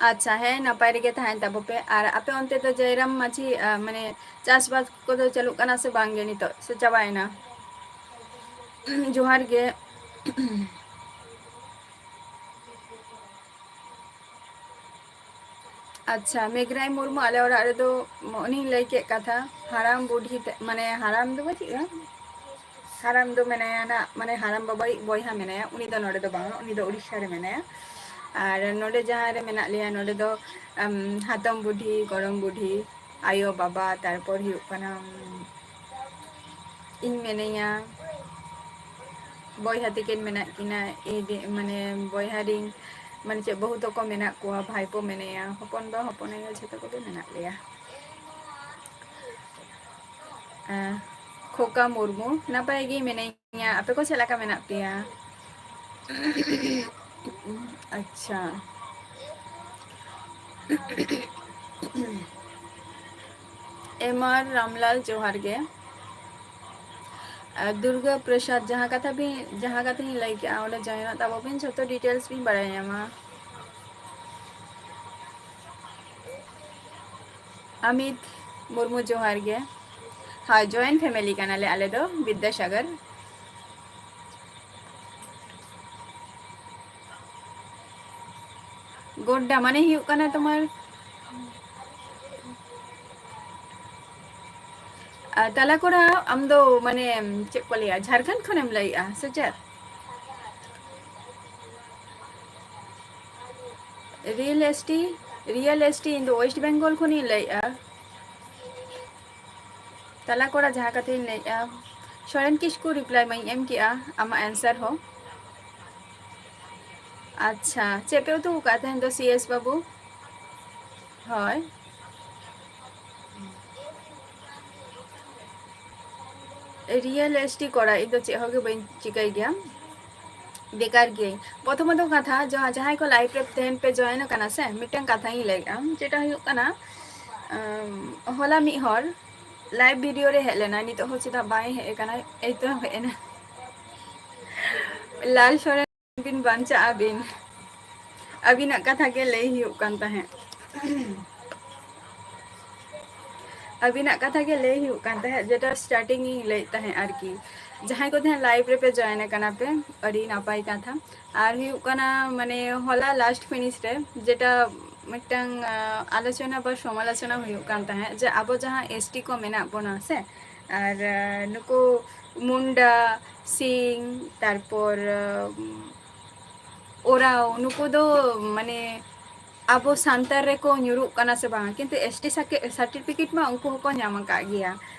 ᱟᱪᱪᱷᱟ, ᱦᱮᱸ, ᱱᱟᱯᱟᱭ ᱨᱮᱜᱮ ᱛᱟᱦᱮᱱ ᱛᱟᱵᱚ ᱯᱮ᱾ ᱟᱨ ᱟᱯᱮ ᱚᱱᱛᱮ ᱫᱚ ᱡᱚᱭᱨᱟᱢ ᱢᱟᱹᱡᱷᱤ, ᱟ, ᱢᱟᱱᱮ ᱪᱟᱥᱵᱟᱥ ᱠᱚᱫᱚ ᱪᱟᱹᱞᱩᱜ ᱠᱟᱱᱟ ᱥᱮ ᱵᱟᱝ ᱜᱮ ᱱᱤᱛᱚᱜ, ᱥᱮ ᱪᱟᱵᱟᱭᱮᱱᱟ? ᱡᱚᱦᱟᱨ ᱜᱮ᱾ ᱟᱪᱪᱷᱟ, ᱢᱮᱜᱽᱨᱟᱭ ᱢᱩᱨᱢᱩ, ᱟᱞᱮ ᱚᱲᱟᱜ ᱨᱮᱫᱚ ᱚᱱᱮᱧ ᱞᱟᱹᱭ ᱠᱮᱫ ᱠᱟᱛᱷᱟ, ᱦᱟᱲᱟᱢ ᱵᱩᱰᱷᱤ ᱛᱮ, ᱢᱟᱱᱮ ᱦᱟᱲᱟᱢ ᱫᱚ ᱵᱟᱹᱪᱩᱜᱼᱟ, ᱦᱟᱲᱟᱢ ᱫᱚ ᱢᱮᱱᱟᱭᱟ ᱱᱟᱜ, ᱢᱟᱱᱮ ᱦᱟᱲᱟᱢ ᱵᱟᱵᱟᱭᱤᱡ ᱵᱚᱭᱦᱟ ᱢᱮᱱᱟᱭᱟ, ᱩᱱᱤ ᱫᱚ ᱱᱚᱰᱮ ᱫᱚ ᱵᱟᱝᱟ, ᱩᱱᱤ ᱫᱚ ᱩᱲᱤᱥᱥᱟ ᱨᱮ ᱢᱮᱱᱟᱭᱟ᱾ ᱟᱨ ᱱᱚᱰᱮ ᱡᱟᱦᱟᱸ ᱨᱮ ᱢᱮᱱᱟᱜ ᱞᱮᱭᱟ, ᱱᱚᱰᱮ ᱫᱚ, ᱟᱢ, ᱦᱟᱛᱚᱢ ᱵᱩᱰᱷᱤ, ᱜᱚᱲᱚᱢ ᱵᱩᱰᱷᱤ, ᱟᱭᱳ, ᱵᱟᱵᱟ, ᱛᱟᱨᱯᱚᱨ ᱦᱩᱭᱩᱜ ᱠᱟᱱᱟ, ᱩᱢ, ᱤᱧ ᱢᱮᱱᱟᱹᱧᱟ, ᱵᱚᱭᱦᱟ ᱛᱟᱹᱠᱤᱱ ᱢᱮᱱᱟᱜ ᱠᱤᱱᱟ, ᱤᱧ ᱨᱮ-, ᱢᱟᱱᱮ ᱵᱚᱭᱦᱟ ᱨᱤᱱ, ᱢᱟᱱᱮ ᱪᱮᱫ, ᱵᱟᱹᱦᱩ ᱛᱟᱠᱚ ᱢᱮᱱᱟᱜ ᱠᱚᱣᱟ, ᱵᱷᱟᱭᱯᱳ ᱢᱮᱱᱟᱭᱟ, ᱦᱚᱯᱚᱱ ᱵᱟ, ᱦᱚᱯᱚᱱ ᱟᱭᱳ, ᱡᱷᱚᱛᱚ ᱠᱚᱜᱮ ᱢᱮᱱᱟᱜ ᱞᱮᱭᱟ᱾ ᱟᱸ, ᱠᱷᱳᱠᱟ ᱢᱩᱨᱢᱩ, ᱱᱟᱯᱟᱭ ᱜᱮ ᱢᱮᱱᱟᱹᱧᱟ, ᱟᱯᱮ ᱠᱚ ᱪᱮᱫ ᱞᱮᱠᱟ ᱢᱮᱱᱟᱜ ᱯᱮᱭᱟ? ᱟᱪᱪᱷᱟ᱾ ᱮᱢ ᱟᱨ ᱨᱟᱢᱞᱟᱞ, ᱡᱚᱦᱟᱨ ᱜᱮ᱾ ᱟᱨ ᱫᱩᱨᱜᱟ ᱯᱨᱚᱥᱟᱫᱽ, ᱡᱟᱦᱟᱸ ᱠᱟᱛᱷᱟ ᱵᱤᱱ, ᱡᱟᱦᱟᱸ ᱠᱟᱛᱷᱟᱧ ᱞᱟᱹᱭ ᱠᱮᱜᱼᱟ, ᱚᱸᱰᱮ join ᱚᱜ ᱛᱟᱵᱚ ᱵᱤᱱ, ᱡᱷᱚᱛᱚ details ᱵᱤᱱ ᱵᱟᱲᱟᱭ ᱧᱟᱢᱟ᱾ ᱟᱢᱤᱛ ᱢᱩᱨᱢᱩ, ᱡᱚᱦᱟᱨ ᱜᱮ᱾ ᱦᱳᱭ, joint family ᱠᱟᱱᱟᱞᱮ ᱟᱞᱮ ᱫᱚ, ᱵᱤᱫᱽᱫᱟᱥᱟᱜᱚᱨ᱾ ᱜᱚᱰᱰᱟ ᱢᱟᱱᱮ ᱦᱩᱭᱩᱜ ᱠᱟᱱᱟ ᱛᱳᱢᱟᱨ, ᱟᱨ ᱛᱟᱞᱟ ᱠᱚᱲᱟ, ᱟᱢ ᱫᱚ ᱢᱟᱱᱮ ᱪᱮᱫ ᱠᱚ ᱞᱟᱹᱭᱟ, ᱡᱷᱟᱲᱠᱷᱚᱸᱰ ᱠᱷᱚᱱᱮᱢ ᱞᱟᱹᱭᱮᱜᱼᱟ ᱥᱮ ᱪᱮᱫ? ᱨᱤᱭᱮᱞ ᱮᱥᱴᱤ, ᱨᱤᱭᱮᱞ ᱮᱥᱴᱤ, ᱤᱧ ᱫᱚ West Bengal ᱠᱷᱚᱱᱤᱧ ᱞᱟᱹᱭᱮᱜᱼᱟ᱾ ᱛᱟᱞᱟ ᱠᱚᱲᱟ, ᱡᱟᱦᱟᱸ ᱠᱟᱛᱷᱟᱧ ᱞᱟᱹᱭᱮᱜᱼᱟ, ᱥᱚᱨᱮᱱ ᱠᱤᱥᱠᱩ reply ᱢᱟᱧ ᱮᱢ ᱠᱮᱜᱼᱟ, ᱟᱢᱟᱜ answer ᱦᱚᱸ᱾ ᱟᱪᱪᱷᱟ, ᱪᱮᱫ ᱯᱮ ᱩᱛᱩ ᱟᱠᱟᱫ ᱛᱟᱦᱮᱸᱫ ᱫᱚ ᱥᱤ ᱮᱥ ᱵᱟᱹᱵᱩ? ᱦᱳᱭ᱾ ᱨᱤᱭᱮᱞ ᱮᱥᱴᱤ ᱠᱚᱲᱟ, ᱤᱧ ᱫᱚ ᱪᱮᱫ ᱦᱚᱸ ᱜᱮ ᱵᱟᱹᱧ ᱪᱤᱠᱟᱹᱭ ᱜᱮᱭᱟ, ᱵᱮᱠᱟᱨ ᱜᱤᱭᱟᱹᱧ᱾ ᱯᱨᱚᱛᱷᱚᱢᱚᱛᱚ ᱠᱟᱛᱷᱟ, ᱡᱟᱦᱟᱸ, ᱡᱟᱦᱟᱸᱭ ᱠᱚ live ᱨᱮ ᱛᱮᱦᱮᱧ ᱯᱮ join ᱟᱠᱟᱱᱟ ᱥᱮ, ᱢᱤᱫᱴᱟᱝ ᱠᱟᱛᱷᱟᱧ ᱞᱟᱹᱭᱮᱫᱼᱟ, ᱡᱮᱴᱟ ᱦᱩᱭᱩᱜ ᱠᱟᱱᱟ, ᱟᱢ, ᱦᱚᱞᱟ ᱢᱤᱫ ᱦᱚᱲ live video ᱨᱮ ᱦᱮᱡ ᱞᱮᱱᱟᱭ, ᱱᱤᱛᱚᱜ ᱦᱚᱸ ᱪᱮᱫᱟᱜ ᱵᱟᱭ ᱦᱮᱡ ᱟᱠᱟᱱᱟ? ᱮᱭ ᱛᱚ ᱦᱮᱡ ᱮᱱᱟ᱾ ᱞᱟᱞ ᱥᱚᱨᱮᱱ ᱵᱤᱱ ᱵᱟᱧᱪᱟᱜ ᱟᱹᱵᱤᱱ, ᱟᱹᱵᱤᱱᱟᱜ ᱠᱟᱛᱷᱟ ᱜᱮ ᱞᱟᱹᱭ ᱦᱩᱭᱩᱜ ᱠᱟᱱ ᱛᱟᱦᱮᱸᱫ᱾ ᱟᱹᱵᱤᱱᱟᱜ ᱠᱟᱛᱷᱟ ᱜᱮ ᱞᱟᱹᱭ ᱦᱩᱭᱩᱜ ᱠᱟᱱ ᱛᱟᱦᱮᱸᱫ, ᱡᱮᱴᱟ starting ᱤᱧ ᱞᱟᱹᱭᱮᱫ ᱛᱟᱦᱮᱸᱫ ᱟᱨᱠᱤ, ᱡᱟᱦᱟᱸᱭ ᱠᱚ ᱛᱟᱦᱮᱸᱫ live ᱨᱮᱯᱮ join ᱟᱠᱟᱱᱟ ᱯᱮ, ᱟᱹᱰᱤ ᱱᱟᱯᱟᱭ ᱠᱟᱛᱷᱟ᱾ ᱟᱨ ᱦᱩᱭᱩᱜ ᱠᱟᱱᱟ, ᱢᱟᱱᱮ, ᱦᱚᱞᱟ last finish ᱨᱮ ᱡᱮᱴᱟ ᱢᱤᱫᱴᱟᱝ, ᱟᱸ, ᱟᱞᱳᱪᱚᱱᱟ ᱵᱟ ᱥᱚᱢᱟᱞᱳᱪᱚᱱᱟ ᱦᱩᱭᱩᱜ ᱠᱟᱱ ᱛᱟᱦᱮᱸᱫ, ᱡᱮ ᱟᱵᱚ ᱡᱟᱦᱟᱸ ᱮᱥᱴᱤ ᱠᱚ ᱢᱮᱱᱟᱜ ᱵᱚᱱᱟ ᱥᱮ, ᱟᱨ, ᱟᱸ, ᱱᱩᱠᱩ ᱢᱩᱱᱰᱟ, ᱥᱤᱝ, ᱛᱟᱨᱯᱚᱨ, ᱟᱸ, ᱳᱨᱟᱣ, ᱱᱩᱠᱩ ᱫᱚ, ᱢᱟᱱᱮ, ᱟᱵᱚ ᱥᱟᱱᱛᱟᱲ ᱨᱮᱠᱚ ᱧᱩᱨᱩᱜ ᱠᱟᱱᱟ ᱥᱮ ᱵᱟᱝ? ᱠᱤᱱᱛᱩ ᱮᱥᱴᱤ ᱥᱟᱠᱮ-, certificate ᱢᱟ ᱩᱱᱠᱩ ᱦᱚᱸᱠᱚ ᱧᱟᱢ ᱟᱠᱟᱫ ᱜᱮᱭᱟ᱾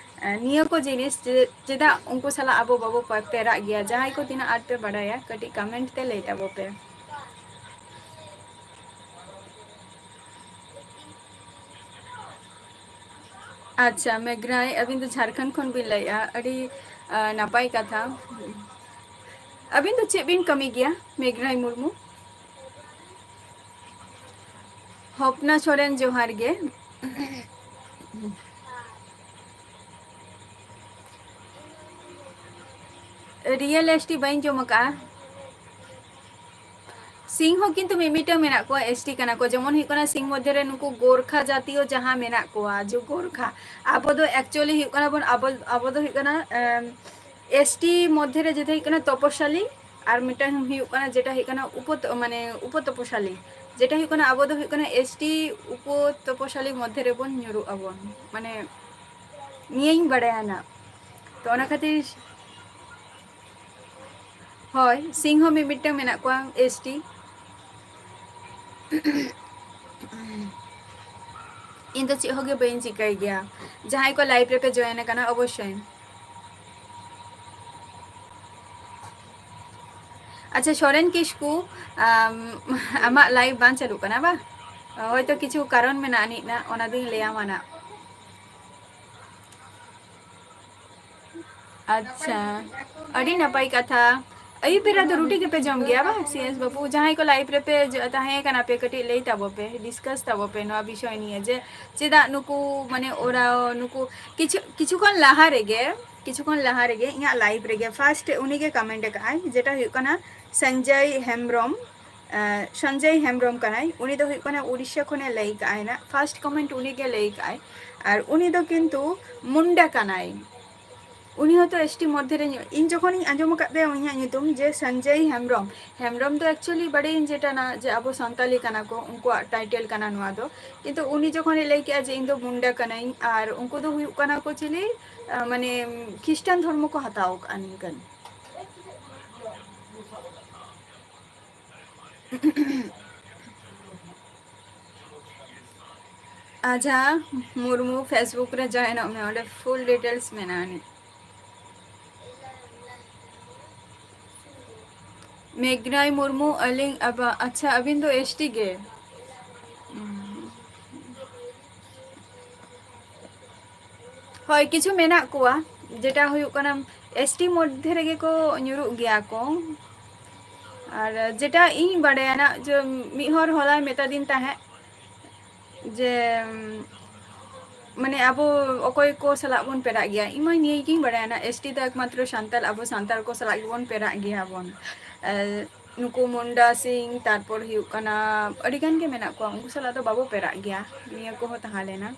ᱮᱸ, ᱱᱤᱭᱟᱹ ᱠᱚ ᱡᱤᱱᱤᱥ ᱪᱮ-, ᱪᱮᱫᱟᱜ ᱩᱱᱠᱩ ᱥᱟᱞᱟᱜ ᱟᱵᱚ ᱵᱟᱵᱚ ᱯᱮ-, ᱯᱮᱨᱟᱜ ᱜᱮᱭᱟ? ᱡᱟᱦᱟᱸᱭ ᱠᱚ ᱛᱤᱱᱟᱹᱜ ᱟᱸᱴ ᱯᱮ ᱵᱟᱰᱟᱭᱟ, ᱠᱟᱹᱴᱤᱡ comment ᱛᱮ ᱞᱟᱹᱭ ᱛᱟᱵᱚ ᱯᱮ᱾ ᱟᱪᱪᱷᱟ, ᱢᱮᱜᱷᱱᱟᱭ, ᱟᱹᱵᱤᱱ ᱫᱚ ᱡᱷᱟᱲᱠᱷᱚᱸᱰ ᱠᱷᱚᱱ ᱵᱤᱱ ᱞᱟᱹᱭᱮᱫᱼᱟ, ᱟᱹᱰᱤ, ᱟᱸ, ᱱᱟᱯᱟᱭ ᱠᱟᱛᱷᱟ᱾ ᱟᱹᱵᱤᱱ ᱫᱚ ᱪᱮᱫ ᱵᱤᱱ ᱠᱟᱹᱢᱤ ᱜᱮᱭᱟ, ᱢᱮᱜᱷᱱᱟᱭ ᱢᱩᱨᱢᱩ? ᱦᱚᱯᱱᱟ ᱥᱚᱨᱮᱱ, ᱡᱚᱦᱟᱨ ᱜᱮ᱾ ᱨᱤᱭᱮᱞ ᱮᱥᱴᱤ ᱵᱟᱹᱧ ᱡᱚᱢ ᱟᱠᱟᱜᱼᱟ᱾ ᱥᱤᱝ ᱦᱚᱸ ᱠᱤᱱᱛᱩ ᱢᱤᱢᱤᱫᱴᱟᱝ ᱢᱮᱱᱟᱜ ᱠᱚᱣᱟ, ᱮᱥᱴᱤ ᱠᱟᱱᱟ ᱠᱚ᱾ ᱡᱮᱢᱚᱱ ᱦᱩᱭᱩᱜ ᱠᱟᱱᱟ, ᱥᱤᱝ ᱢᱚᱫᱽᱫᱷᱮ ᱨᱮ ᱱᱩᱠᱩ ᱜᱳᱨᱠᱷᱟ ᱡᱟᱛᱤᱭᱚ ᱡᱟᱦᱟᱸ ᱢᱮᱱᱟᱜ ᱠᱚᱣᱟ, ᱡᱮ ᱜᱳᱨᱠᱷᱟ, ᱟᱵᱚ ᱫᱚ actually ᱦᱩᱭᱩᱜ ᱠᱟᱱᱟ ᱵᱚᱱ, ᱟᱵᱚ, ᱟᱵᱚ ᱫᱚ ᱦᱩᱭᱩᱜ ᱠᱟᱱᱟ, ᱮᱢ, ᱮᱥᱴᱤ ᱢᱚᱫᱽᱫᱷᱮ ᱨᱮ ᱡᱮᱴᱟ ᱦᱩᱭᱩᱜ ᱠᱟᱱᱟ ᱛᱚᱯᱚᱥᱟᱞᱤ, ᱟᱨ ᱢᱤᱫᱴᱟᱝ ᱦᱩᱭᱩᱜ ᱠᱟᱱᱟ ᱡᱮᱴᱟ ᱦᱩᱭᱩᱜ ᱠᱟᱱᱟ ᱩᱯᱚ, ᱢᱟᱱᱮ ᱩᱯᱚ ᱛᱚᱯᱚᱥᱟᱞᱤ, ᱡᱮᱴᱟ ᱦᱩᱭᱩᱜ ᱠᱟᱱᱟ ᱟᱵᱚ ᱫᱚ ᱦᱩᱭᱩᱜ ᱠᱟᱱᱟ ᱮᱥᱴᱤ ᱩᱯᱚ ᱛᱚᱯᱚᱥᱟᱞᱤ ᱢᱚᱫᱽᱫᱷᱮ ᱨᱮᱵᱚᱱ ᱧᱩᱨᱩᱜ ᱟᱵᱚᱱ, ᱢᱟᱱᱮ ᱱᱤᱭᱟᱹᱧ ᱵᱟᱲᱟᱭᱟ ᱱᱟᱜ᱾ ᱛᱚ ᱚᱱᱟ ᱠᱷᱟᱹᱛᱤᱨ, ᱦᱳᱭ, ᱥᱤᱝ ᱦᱚᱸ ᱢᱤᱫ ᱢᱤᱫᱴᱟᱝ ᱢᱮᱱᱟᱜ ᱠᱚᱣᱟ ᱮᱥᱴᱤ᱾ ᱤᱧ ᱫᱚ ᱪᱮᱫ ᱦᱚᱸ ᱜᱮ ᱵᱟᱹᱧ ᱪᱤᱠᱟᱹᱭ ᱜᱮᱭᱟ᱾ ᱡᱟᱦᱟᱸᱭ ᱠᱚ ᱞᱟᱭᱤᱵᱷ ᱨᱮᱯᱮ ᱡᱚᱭᱮᱱ ᱟᱠᱟᱱᱟ, ᱚᱵᱚᱥᱥᱳᱭ᱾ ᱟᱪᱪᱷᱟ, ᱥᱚᱨᱮᱱ ᱠᱤᱥᱠᱩ, ᱟᱢ, ᱟᱢᱟᱜ ᱞᱟᱭᱤᱵᱷ ᱵᱟᱝ ᱪᱟᱹᱞᱩᱜ ᱠᱟᱱᱟ ᱵᱟ? ᱦᱚᱭᱛᱚ ᱠᱤᱪᱷᱩ ᱠᱟᱨᱚᱱ ᱢᱮᱱᱟᱜ ᱟᱹᱱᱤᱡ ᱱᱟ, ᱚᱱᱟ ᱫᱩᱧ ᱞᱟᱹᱭᱟᱢᱟ ᱱᱟ᱾ ᱟᱪᱪᱷᱟ, ᱟᱹᱰᱤ ᱱᱟᱯᱟᱭ ᱠᱟᱛᱷᱟ᱾ ᱟᱹᱭᱩᱵ ᱵᱮᱲᱟ ᱫᱚ ᱨᱩᱴᱤ ᱜᱮᱯᱮ ᱡᱚᱢ ᱜᱮᱭᱟ ᱵᱟ, ᱥᱤ ᱮᱥ ᱵᱟᱹᱵᱩ? ᱡᱟᱦᱟᱸᱭ ᱠᱚ ᱞᱟᱭᱤᱵᱷ ᱨᱮᱯᱮ ᱡᱚ-, ᱛᱟᱦᱮᱸ ᱠᱟᱱᱟ ᱯᱮ, ᱠᱟᱹᱴᱤᱡ ᱞᱟᱹᱭ ᱛᱟᱵᱚ ᱯᱮ, ᱰᱤᱥᱠᱟᱥ ᱛᱟᱵᱚ ᱯᱮ ᱱᱚᱣᱟ ᱵᱤᱥᱚᱭ ᱱᱤᱭᱮ, ᱡᱮ ᱪᱮᱫᱟᱜ ᱱᱩᱠᱩ, ᱢᱟᱱᱮ, ᱳᱨᱟ, ᱱᱩᱠᱩ ᱠᱤᱪᱷᱩ, ᱠᱤᱪᱷᱩ ᱠᱷᱚᱱ ᱞᱟᱦᱟ ᱨᱮᱜᱮ, ᱠᱤᱪᱷᱩ ᱠᱷᱚᱱ ᱞᱟᱦᱟ ᱨᱮᱜᱮ ᱤᱧᱟᱹᱜ ᱞᱟᱭᱤᱵᱷ ᱨᱮᱜᱮ ᱯᱷᱟᱨᱥᱴ ᱩᱱᱤ ᱜᱮ ᱠᱚᱢᱮᱱᱴ ᱟᱠᱟᱫ ᱟᱭ, ᱡᱮᱴᱟ ᱦᱩᱭᱩᱜ ᱠᱟᱱᱟ ᱥᱚᱧᱡᱚᱭ ᱦᱮᱢᱵᱨᱚᱢ᱾ ᱮᱸ, ᱥᱚᱧᱡᱚᱭ ᱦᱮᱢᱵᱨᱚᱢ ᱠᱟᱱᱟᱭ, ᱩᱱᱤ ᱫᱚ ᱦᱩᱭᱩᱜ ᱠᱟᱱᱟ ᱩᱲᱤᱥᱥᱟ ᱠᱷᱚᱱᱮ ᱞᱟᱹᱭ ᱠᱟᱜᱼᱟᱭ ᱱᱟᱜ, ᱯᱷᱟᱨᱥᱴ ᱠᱚᱢᱮᱱᱴ ᱩᱱᱤ ᱜᱮ ᱞᱟᱹᱭ ᱠᱟᱜᱼᱟᱭ᱾ ᱟᱨ ᱩᱱᱤ ᱫᱚ ᱠᱤᱱᱛᱩ ᱢᱩᱱᱰᱟ ᱠᱟᱱᱟᱭ, ᱩᱱᱤ ᱦᱚᱸᱛᱚ ᱮᱥᱴᱤ ᱢᱚᱫᱽᱫᱷᱮ ᱨᱮ ᱧᱩ-, ᱤᱧ ᱡᱚᱠᱷᱚᱱᱤᱧ ᱟᱸᱡᱚᱢ ᱟᱠᱟᱫ ᱛᱟᱭᱟ ᱩᱱᱤᱭᱟᱜ ᱧᱩᱛᱩᱢ ᱡᱮ ᱥᱚᱧᱡᱚᱭ ᱦᱮᱢᱵᱨᱚᱢ, ᱦᱮᱢᱵᱨᱚᱢ ᱫᱚ actually ᱵᱟᱰᱟᱭᱟᱹᱧ ᱡᱮᱴᱟ ᱱᱟ, ᱡᱮ ᱟᱵᱚ ᱥᱟᱱᱛᱟᱞᱤ ᱠᱟᱱᱟ ᱠᱚ, ᱩᱱᱠᱩᱣᱟᱜ ᱴᱟᱭᱴᱮᱞ ᱠᱟᱱᱟ ᱱᱚᱣᱟ ᱫᱚ, ᱠᱤᱱᱛᱩ ᱩᱱᱤ ᱡᱚᱠᱷᱚᱱᱮ ᱞᱟᱹᱭ ᱠᱮᱜᱼᱟ ᱡᱮ ᱤᱧ ᱫᱚ ᱢᱩᱱᱰᱟ ᱠᱟᱹᱱᱟᱹᱧ, ᱟᱨ ᱩᱱᱠᱩ ᱫᱚ ᱦᱩᱭᱩᱜ ᱠᱟᱱᱟ ᱠᱚ ᱪᱤᱞᱤ, ᱟᱸ, ᱢᱟᱱᱮ ᱠᱷᱨᱤᱥᱴᱟᱱ ᱫᱷᱚᱨᱢᱚ ᱠᱚ ᱦᱟᱛᱟᱣ ᱠᱟᱜᱼᱟ ᱱᱤᱝᱠᱟᱹᱱ᱾ ᱟᱡᱷᱟ ᱢᱩᱨᱢᱩ, Facebook ᱨᱮ ᱡᱚᱭᱮᱱᱚᱜ ᱢᱮ, ᱚᱸᱰᱮ ᱯᱷᱩᱞ ᱰᱤᱴᱮᱞᱥ ᱢᱮᱱᱟᱜᱼᱟ ᱟᱹᱱᱤᱡ᱾ ᱢᱮᱜᱷᱱᱟᱭ ᱢᱩᱨᱢᱩ, ᱟᱹᱞᱤᱧ ᱟᱵᱟ-, ᱟᱪᱪᱷᱟ, ᱟᱹᱵᱤᱱ ᱫᱚ ᱮᱥᱴᱤ ᱜᱮ? ᱦᱳᱭ, ᱠᱤᱪᱷᱩ ᱢᱮᱱᱟᱜ ᱠᱚᱣᱟ, ᱡᱮᱴᱟ ᱦᱩᱭᱩᱜ ᱠᱟᱱᱟ, ᱮᱥ ᱴᱤ ᱢᱚᱫᱽᱫᱷᱮ ᱨᱮᱜᱮ ᱠᱚ ᱧᱩᱨᱩᱜ ᱜᱮᱭᱟ ᱠᱚ᱾ ᱟᱨ ᱡᱮᱴᱟ ᱤᱧ ᱵᱟᱲᱟᱭᱟ ᱱᱟᱜ, ᱡᱮ ᱢᱤᱫ ᱦᱚᱲ ᱦᱚᱞᱟᱭ ᱢᱮᱛᱟ ᱫᱤᱧ ᱛᱟᱦᱮᱸᱫ ᱡᱮ, ᱢᱟᱱᱮ, ᱟᱵᱚ ᱚᱠᱚᱭ ᱠᱚ ᱥᱟᱞᱟᱜ ᱵᱚᱱ ᱯᱮᱲᱟᱜ ᱜᱮᱭᱟ? ᱤᱧ ᱢᱟ ᱱᱤᱭᱟᱹ ᱜᱤᱧ ᱵᱟᱲᱟᱭᱟ ᱱᱟᱜ, ᱮᱥ ᱴᱤ ᱫᱚ ᱮᱠᱢᱟᱛᱨᱚ ᱥᱟᱱᱛᱟᱲ, ᱟᱵᱚ ᱥᱟᱱᱛᱟᱲ ᱠᱚ ᱥᱟᱞᱟᱜ ᱜᱮᱵᱚᱱ ᱯᱮᱲᱟᱜ ᱜᱮᱭᱟ ᱵᱚᱱ᱾ ᱟᱨ ᱱᱩᱠᱩ ᱢᱩᱱᱰᱟ ᱥᱤᱝ, ᱛᱟᱨᱯᱚᱨ ᱦᱩᱭᱩᱜ ᱠᱟᱱᱟ, ᱟᱹᱰᱤ ᱜᱟᱱ ᱜᱮ ᱢᱮᱱᱟᱜ ᱠᱚᱣᱟ, ᱩᱱᱠᱩ ᱥᱟᱞᱟᱜ ᱫᱚ ᱵᱟᱵᱚ ᱯᱮᱲᱟᱜ ᱜᱮᱭᱟ᱾ ᱱᱤᱭᱟᱹ ᱠᱚᱦᱚᱸ ᱛᱟᱦᱮᱸ ᱞᱮᱱᱟ᱾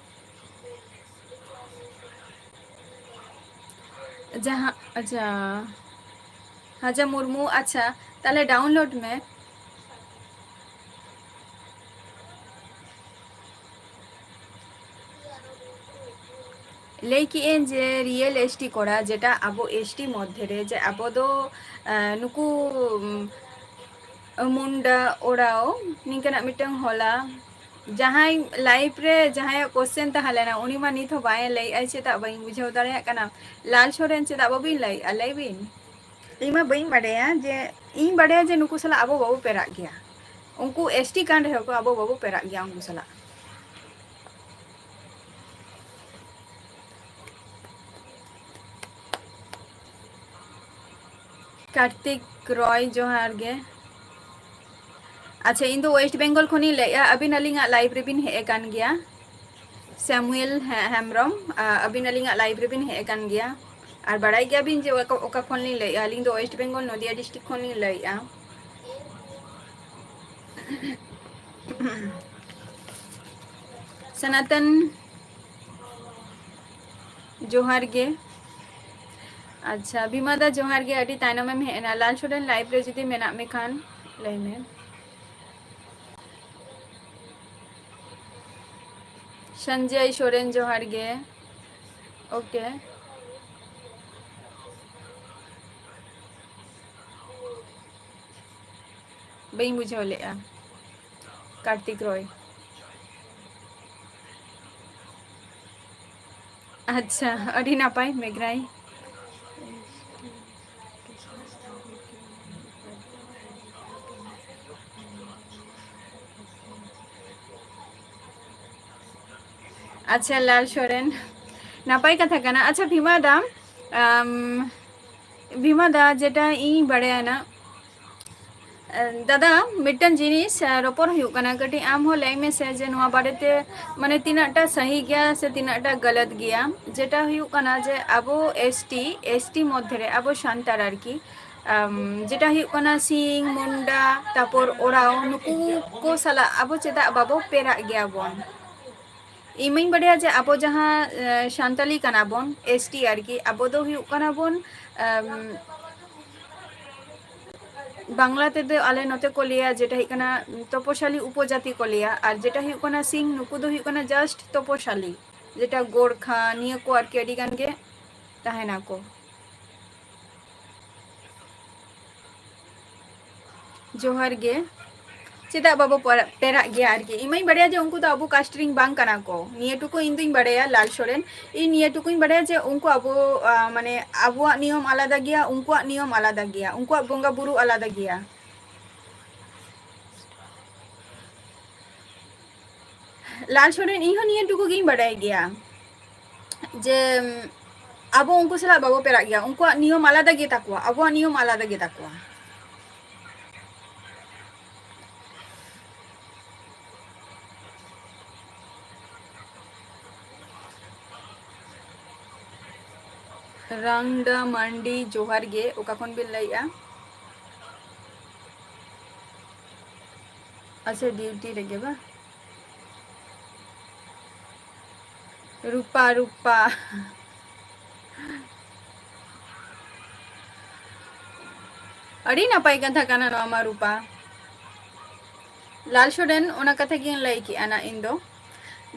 ᱡᱟᱦᱟᱸ, ᱟᱪᱪᱷᱟ, ᱦᱟᱡᱟ ᱢᱩᱨᱢᱩ, ᱟᱪᱪᱷᱟ, ᱛᱟᱦᱞᱮ download ᱢᱮ᱾ ᱞᱟᱹᱭ ᱠᱮᱜ ᱟᱹᱧ ᱡᱮ real ᱮᱥ ᱴᱤ ᱠᱚᱲᱟ, ᱡᱮᱴᱟ ᱟᱵᱚ ᱮᱥ ᱴᱤ ᱢᱚᱫᱽᱫᱷᱮ ᱨᱮ, ᱡᱮ ᱟᱵᱚ ᱫᱚ, ᱟᱸ, ᱱᱩᱠᱩ, ᱩᱢ, ᱢᱩᱱᱰᱟ, ᱳᱨᱟᱣ, ᱱᱤᱝᱠᱟᱱᱟᱜ ᱢᱤᱫᱴᱟᱝ ᱦᱚᱞᱟ, ᱡᱟᱦᱟᱸᱭ live ᱨᱮ ᱡᱟᱦᱟᱸᱭᱟᱜ question ᱛᱟᱦᱮᱸ ᱞᱮᱱᱟ, ᱩᱱᱤ ᱢᱟ ᱱᱤᱛ ᱦᱚᱸ ᱵᱟᱭ ᱞᱟᱹᱭᱮᱜᱼᱟᱭ, ᱪᱮᱫᱟᱜ ᱵᱟᱹᱧ ᱵᱩᱡᱷᱟᱹᱣ ᱫᱟᱲᱮᱭᱟᱜ ᱠᱟᱱᱟ᱾ ᱞᱟᱞ ᱥᱚᱨᱮᱱ, ᱪᱮᱫᱟᱜ ᱵᱟᱹᱵᱤᱱ ᱞᱟᱹᱭᱮᱜᱼᱟ? ᱞᱟᱹᱭ ᱵᱤᱱ᱾ ᱤᱧ ᱢᱟ ᱵᱟᱹᱧ ᱵᱟᱰᱟᱭᱟ ᱡᱮ, ᱤᱧ ᱵᱟᱰᱟᱭᱟ ᱡᱮ ᱱᱩᱠᱩ ᱥᱟᱞᱟᱜ ᱟᱵᱚ ᱵᱟᱵᱚ ᱯᱮᱨᱟᱜ ᱜᱮᱭᱟ᱾ ᱩᱱᱠᱩ ᱮᱥ ᱴᱤ ᱠᱟᱱ ᱨᱮᱦᱚᱸ ᱠᱚ, ᱟᱵᱚ ᱵᱟᱵᱚ ᱯᱮᱨᱟᱜ ᱜᱮᱭᱟ ᱩᱱᱠᱩ ᱥᱟᱞᱟᱜ᱾ ᱠᱟᱨᱛᱤᱠ ᱨᱚᱭ, ᱡᱚᱦᱟᱨ ᱜᱮ᱾ ᱟᱪᱪᱷᱟ, ᱤᱧ ᱫᱚ West Bengal ᱠᱷᱚᱱᱤᱧ ᱞᱟᱹᱭᱮᱜᱼᱟ᱾ ᱟᱹᱵᱤᱱ ᱟᱹᱞᱤᱧᱟᱜ live ᱨᱮᱵᱤᱱ ᱦᱮᱡ ᱟᱠᱟᱱ ᱜᱮᱭᱟ᱾ ᱥᱟᱢᱩᱭᱮᱞ ᱦᱮ-, ᱦᱮᱢᱵᱨᱚᱢ, ᱟ, ᱟᱹᱵᱤᱱ ᱟᱹᱞᱤᱧᱟᱜ live ᱨᱮᱵᱤᱱ ᱦᱮᱡ ᱟᱠᱟᱱ ᱜᱮᱭᱟ᱾ ᱟᱨ ᱵᱟᱲᱟᱭ ᱜᱮᱭᱟᱵᱤᱱ ᱡᱮ ᱚᱠᱟ, ᱚᱠᱟ ᱠᱷᱚᱱ ᱞᱤᱧ ᱞᱟᱹᱭᱮᱜᱼᱟ᱾ ᱟᱹᱞᱤᱧ ᱫᱚ West Bengal, ᱱᱚᱫᱤᱭᱟ district ᱠᱷᱚᱱ ᱞᱤᱧ ᱞᱟᱹᱭᱮᱜᱼᱟ᱾ ᱥᱚᱱᱟᱛᱚᱱ, ᱡᱚᱦᱟᱨ ᱜᱮ᱾ ᱟᱪᱪᱷᱟ, ᱵᱷᱤᱢᱟ ᱫᱟ, ᱡᱚᱦᱟᱨ ᱜᱮ, ᱟᱹᱰᱤ ᱛᱟᱭᱱᱚᱢ ᱮᱢ ᱦᱮᱡ ᱮᱱᱟ᱾ ᱞᱟᱞ ᱥᱚᱨᱮᱱ live ᱨᱮ ᱡᱩᱫᱤ ᱢᱮᱱᱟᱜ ᱢᱮ ᱠᱷᱟᱱ, ᱞᱟᱹᱭ ᱢᱮ᱾ ᱥᱚᱧᱡᱚᱭ ᱥᱚᱨᱮᱱ, ᱡᱚᱦᱟᱨ ᱜᱮ᱾ OK᱾ ᱵᱟᱹᱧ ᱵᱩᱡᱷᱟᱹᱣ ᱞᱮᱫᱼᱟ᱾ ᱠᱟᱨᱛᱤᱠ ᱨᱚᱭ᱾ ᱟᱪᱪᱷᱟ, ᱟᱹᱰᱤ ᱱᱟᱯᱟᱭ, ᱢᱮᱜᱽᱨᱟᱭ᱾ ᱟᱪᱪᱷᱟ, ᱞᱟᱞ ᱥᱚᱨᱮᱱ, ᱱᱟᱯᱟᱭ ᱠᱟᱛᱷᱟ ᱠᱟᱱᱟ᱾ ᱟᱪᱪᱷᱟ, ᱵᱷᱤᱢᱟ ᱫᱟ, ᱟᱢ, ᱵᱷᱤᱢᱟ ᱫᱟ, ᱡᱮᱴᱟ ᱤᱧ ᱵᱟᱲᱟᱭᱟ ᱱᱟ, ᱮ, ᱫᱟᱫᱟ, ᱢᱤᱫᱴᱟᱝ ᱡᱤᱱᱤᱥ, ᱮ, ᱨᱚᱯᱚᱲ ᱦᱩᱭᱩᱜ ᱠᱟᱱᱟ, ᱠᱟᱹᱴᱤᱡ ᱟᱢ ᱦᱚᱸ ᱞᱟᱹᱭ ᱢᱮᱥᱮ ᱡᱮ ᱱᱚᱣᱟ ᱵᱟᱨᱮᱛᱮ, ᱢᱟᱱᱮ, ᱛᱤᱱᱟᱹᱜ ᱴᱟ ᱥᱟᱹᱦᱤ ᱜᱮᱭᱟ ᱥᱮ ᱛᱤᱱᱟᱹᱜ ᱴᱟ ᱜᱟᱞᱟᱛ ᱜᱮᱭᱟ᱾ ᱡᱮᱴᱟ ᱦᱩᱭᱩᱜ ᱠᱟᱱᱟ ᱡᱮ ᱟᱵᱚ ᱮᱥ ᱴᱤ, ᱮᱥ ᱴᱤ ᱢᱚᱫᱽᱫᱷᱮ ᱨᱮ ᱟᱵᱚ ᱥᱟᱱᱛᱟᱲ ᱟᱨᱠᱤ, ᱟᱢ, ᱡᱮᱴᱟ ᱦᱩᱭᱩᱜ ᱠᱟᱱᱟ ᱥᱤᱝ, ᱢᱩᱱᱰᱟ, ᱛᱟᱯᱚᱨ ᱳᱨᱟᱣ, ᱱᱩᱠᱩ ᱠᱚ ᱥᱟᱞᱟᱜ ᱟᱵᱚ ᱪᱮᱫᱟᱜ ᱵᱟᱵᱚ ᱯᱮᱨᱟᱜ ᱜᱮᱭᱟ ᱵᱚᱱ? ᱤᱧ ᱢᱟᱧ ᱵᱟᱰᱟᱭᱟ ᱡᱮ ᱟᱵᱚ ᱡᱟᱦᱟᱸ, ᱮ, ᱥᱟᱱᱛᱟᱞᱤ ᱠᱟᱱᱟ ᱵᱚᱱ, ᱮᱥ ᱴᱤ ᱟᱨᱠᱤ, ᱟᱵᱚ ᱫᱚ ᱦᱩᱭᱩᱜ ᱠᱟᱱᱟ ᱵᱚᱱ, ᱮᱢ, ᱵᱟᱝᱞᱟ ᱛᱮᱫᱚ ᱟᱞᱮ ᱱᱚᱛᱮ ᱠᱚ ᱞᱟᱹᱭᱟ, ᱡᱮᱴᱟ ᱦᱩᱭᱩᱜ ᱠᱟᱱᱟ ᱛᱚᱯᱚᱥᱟᱞᱤ ᱩᱯᱚᱡᱟᱛᱤ ᱠᱚ ᱞᱟᱹᱭᱟ, ᱟᱨ ᱡᱮᱴᱟ ᱦᱩᱭᱩᱜ ᱠᱟᱱᱟ ᱥᱤᱝ, ᱱᱩᱠᱩ ᱫᱚ ᱦᱩᱭᱩᱜ ᱠᱟᱱᱟ just ᱛᱚᱯᱚᱥᱟᱞᱤ, ᱡᱮᱴᱟ ᱜᱳᱨᱠᱷᱟ, ᱱᱤᱭᱟᱹ ᱠᱚ ᱟᱨᱠᱤ ᱟᱹᱰᱤ ᱜᱟᱱ ᱜᱮ ᱛᱟᱦᱮᱱᱟᱠᱚ᱾ ᱡᱚᱦᱟᱨ ᱜᱮ᱾ ᱪᱮᱫᱟᱜ ᱵᱟᱵᱚ ᱯᱚᱨᱟ-, ᱯᱮᱨᱟᱜ ᱜᱮᱭᱟ ᱟᱨᱠᱤ? ᱤᱧ ᱢᱟᱧ ᱵᱟᱲᱟᱭᱟ ᱡᱮ ᱩᱱᱠᱩ ᱫᱚ ᱟᱵᱚ caste ᱨᱮᱱ ᱵᱟᱝ ᱠᱟᱱᱟ ᱠᱚ᱾ ᱱᱤᱭᱟᱹ ᱴᱩᱠᱩ ᱤᱧ ᱫᱩᱧ ᱵᱟᱲᱟᱭᱟ, ᱞᱟᱞ ᱥᱚᱨᱮᱱ᱾ ᱤᱧ ᱱᱤᱭᱟᱹ ᱴᱩᱠᱩᱧ ᱵᱟᱲᱟᱭᱟ ᱡᱮ ᱩᱱᱠᱩ ᱟᱵᱚ, ᱟ, ᱢᱟᱱᱮ, ᱟᱵᱚᱣᱟᱜ ᱱᱤᱭᱚᱢ ᱟᱞᱟᱫᱟ ᱜᱮᱭᱟ, ᱩᱱᱠᱩᱣᱟᱜ ᱱᱤᱭᱚᱢ ᱟᱞᱟᱫᱟ ᱜᱮᱭᱟ, ᱩᱱᱠᱩᱣᱟᱜ ᱵᱚᱸᱜᱟ ᱵᱩᱨᱩ ᱟᱞᱟᱫᱟ ᱜᱮᱭᱟ᱾ ᱞᱟᱞ ᱥᱚᱨᱮᱱ, ᱤᱧ ᱦᱚᱸ ᱱᱤᱭᱟᱹ ᱴᱩᱠᱩ ᱜᱤᱧ ᱵᱟᱰᱟᱭ ᱜᱮᱭᱟ ᱡᱮ, ᱩᱢ, ᱟᱵᱚ ᱩᱱᱠᱩ ᱥᱟᱞᱟᱜ ᱵᱟᱵᱚ ᱯᱮᱨᱟᱜ ᱜᱮᱭᱟ, ᱩᱱᱠᱩᱣᱟᱜ ᱱᱤᱭᱚᱢ ᱟᱞᱟᱫᱟ ᱜᱮ ᱛᱟᱠᱚᱣᱟ, ᱟᱵᱚᱣᱟᱜ ᱱᱤᱭᱚᱢ ᱟᱞᱟᱫᱟ ᱜᱮ ᱛᱟᱠᱚᱣᱟ᱾ ᱨᱟᱝᱰᱟ ᱢᱟᱱᱰᱤ, ᱡᱚᱦᱟᱨ ᱜᱮ᱾ ᱚᱠᱟ ᱠᱷᱚᱱ ᱵᱤᱱ ᱞᱟᱹᱭᱮᱜᱼᱟ? ᱟᱪᱪᱷᱟ, ᱰᱤᱭᱩᱴᱤ ᱨᱮᱜᱮ ᱵᱟ? ᱨᱩᱯᱟ, ᱨᱩᱯᱟ᱾ ᱟᱹᱰᱤ ᱱᱟᱯᱟᱭ ᱠᱟᱛᱷᱟ ᱠᱟᱱᱟ ᱱᱚᱣᱟ ᱢᱟ, ᱨᱩᱯᱟ᱾ ᱞᱟᱞ ᱥᱚᱨᱮᱱ, ᱚᱱᱟ ᱠᱟᱛᱷᱟ ᱜᱤᱧ ᱞᱟᱹᱭ ᱠᱮᱜᱼᱟ ᱱᱟ ᱤᱧ ᱫᱚ,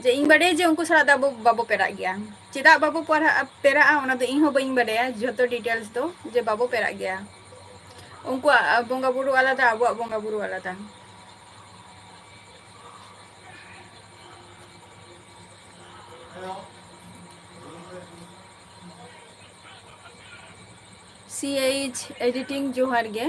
ᱡᱮ ᱤᱧ ᱵᱟᱰᱟᱭᱟ ᱡᱮ ᱩᱱᱠᱩ ᱥᱟᱞᱟᱜ ᱫᱚ ᱟᱵᱚ ᱵᱟᱵᱚ ᱯᱮᱨᱟᱜ ᱜᱮᱭᱟ᱾ ᱪᱮᱫᱟᱜ ᱵᱟᱵᱚ ᱯᱟᱲᱦᱟᱜᱼᱟ, ᱯᱮᱨᱟᱜᱼᱟ, ᱚᱱᱟ ᱫᱚ ᱤᱧ ᱦᱚᱸ ᱵᱟᱹᱧ ᱵᱟᱰᱟᱭᱟ ᱡᱷᱚᱛᱚ details ᱫᱚ, ᱡᱮ ᱵᱟᱵᱚ ᱯᱮᱨᱟᱜ ᱜᱮᱭᱟ᱾ ᱩᱱᱠᱩᱣᱟᱜ ᱵᱚᱸᱜᱟ ᱵᱩᱨᱩ ᱟᱞᱟᱫᱟ, ᱟᱵᱚᱣᱟᱜ ᱵᱚᱸᱜᱟ ᱵᱩᱨᱩ ᱟᱞᱟᱫᱟ᱾ ᱥᱤ ᱮᱭᱤᱪ Editing, ᱡᱚᱦᱟᱨ ᱜᱮ᱾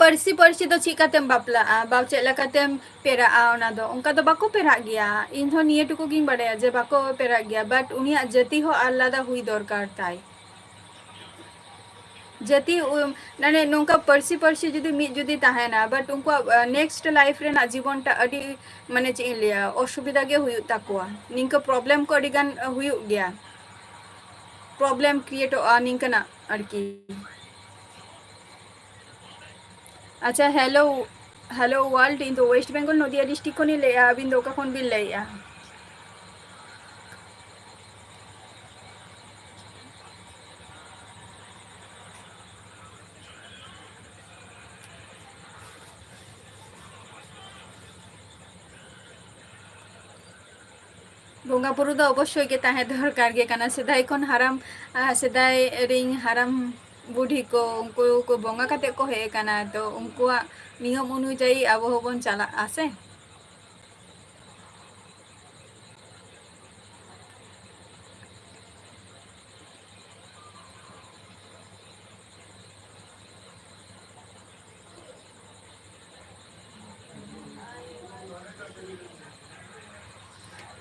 ᱯᱟᱹᱨᱥᱤ ᱯᱟᱹᱨᱥᱤ ᱫᱚ ᱪᱮᱫ ᱠᱟᱛᱮᱢ ᱵᱟᱯᱞᱟᱜᱼᱟ, ᱵᱟ ᱪᱮᱫ ᱞᱮᱠᱟᱛᱮᱢ ᱯᱮᱨᱟᱜᱼᱟ, ᱚᱱᱟ ᱫᱚ ᱚᱱᱠᱟ ᱫᱚ ᱵᱟᱠᱚ ᱯᱮᱨᱟᱜ ᱜᱮᱭᱟ᱾ ᱤᱧ ᱦᱚᱸ ᱱᱤᱭᱟᱹ ᱴᱩᱠᱩ ᱜᱤᱧ ᱵᱟᱰᱟᱭᱟ ᱡᱮ ᱵᱟᱠᱚ ᱯᱮᱨᱟᱜ ᱜᱮᱭᱟ, but ᱩᱱᱤᱭᱟᱜ ᱡᱟᱹᱛᱤ ᱦᱚᱸ ᱟᱞᱟᱫᱟ ᱦᱩᱭ ᱫᱚᱨᱠᱟᱨ ᱛᱟᱭ᱾ ᱡᱟᱹᱛᱤ ᱩ-, ᱢᱟᱱᱮ ᱱᱚᱝᱠᱟ ᱯᱟᱹᱨᱥᱤ ᱯᱟᱹᱨᱥᱤ ᱡᱩᱫᱤ ᱢᱤᱫ ᱡᱩᱫᱤ ᱛᱟᱦᱮᱱᱟ, but ᱩᱱᱠᱩᱣᱟᱜ, ᱟ, next life ᱨᱮᱱᱟᱜ ᱡᱤᱵᱚᱱᱴᱟ ᱟᱹᱰᱤ, ᱢᱟᱱᱮ ᱪᱮᱫ ᱤᱧ ᱞᱟᱹᱭᱟ, ᱚᱥᱩᱵᱤᱫᱷᱟ ᱜᱮ ᱦᱩᱭᱩᱜ ᱛᱟᱠᱚᱣᱟ᱾ ᱱᱤᱝᱠᱟᱹ problem ᱠᱚ ᱟᱹᱰᱤ ᱜᱟᱱ, ᱟ, ᱦᱩᱭᱩᱜ ᱜᱮᱭᱟ, problem createᱚᱜᱼᱟ ᱱᱤᱝᱠᱟᱹᱱᱟᱜ ᱟᱨᱠᱤ᱾ ᱟᱪᱪᱷᱟ, hello, hello world, ᱤᱧ ᱫᱚ West Bengal ᱱᱚᱫᱤᱭᱟ district ᱠᱷᱚᱱᱤᱧ ᱞᱟᱹᱭᱮᱜᱼᱟ᱾ ᱟᱹᱵᱤᱱ ᱫᱚ ᱚᱠᱟ ᱠᱷᱚᱱ ᱵᱤᱱ ᱞᱟᱹᱭᱮᱜᱼᱟ? ᱵᱚᱸᱜᱟ ᱵᱩᱨᱩ ᱫᱚ ᱚᱵᱚᱥᱥᱳᱭ ᱜᱮ ᱛᱟᱦᱮᱸ ᱫᱚᱨᱠᱟᱨ ᱜᱮ ᱠᱟᱱᱟ᱾ ᱥᱮᱫᱟᱭ ᱠᱷᱚᱱ ᱦᱟᱲᱟᱢ, ᱟᱨ ᱥᱮᱫᱟᱭ ᱨᱤᱱ ᱦᱟᱲᱟᱢ ᱵᱩᱰᱷᱤ ᱠᱚ, ᱩᱱᱠᱩ ᱠᱚ ᱵᱚᱸᱜᱟ ᱠᱟᱛᱮ ᱠᱚ ᱦᱮᱡ ᱟᱠᱟᱱᱟ, ᱛᱚ ᱩᱱᱠᱩᱣᱟᱜ ᱱᱤᱭᱚᱢ ᱚᱱᱩᱡᱟᱭᱤ ᱟᱵᱚ ᱦᱚᱸᱵᱚᱱ ᱪᱟᱞᱟᱜᱼᱟ ᱥᱮ᱾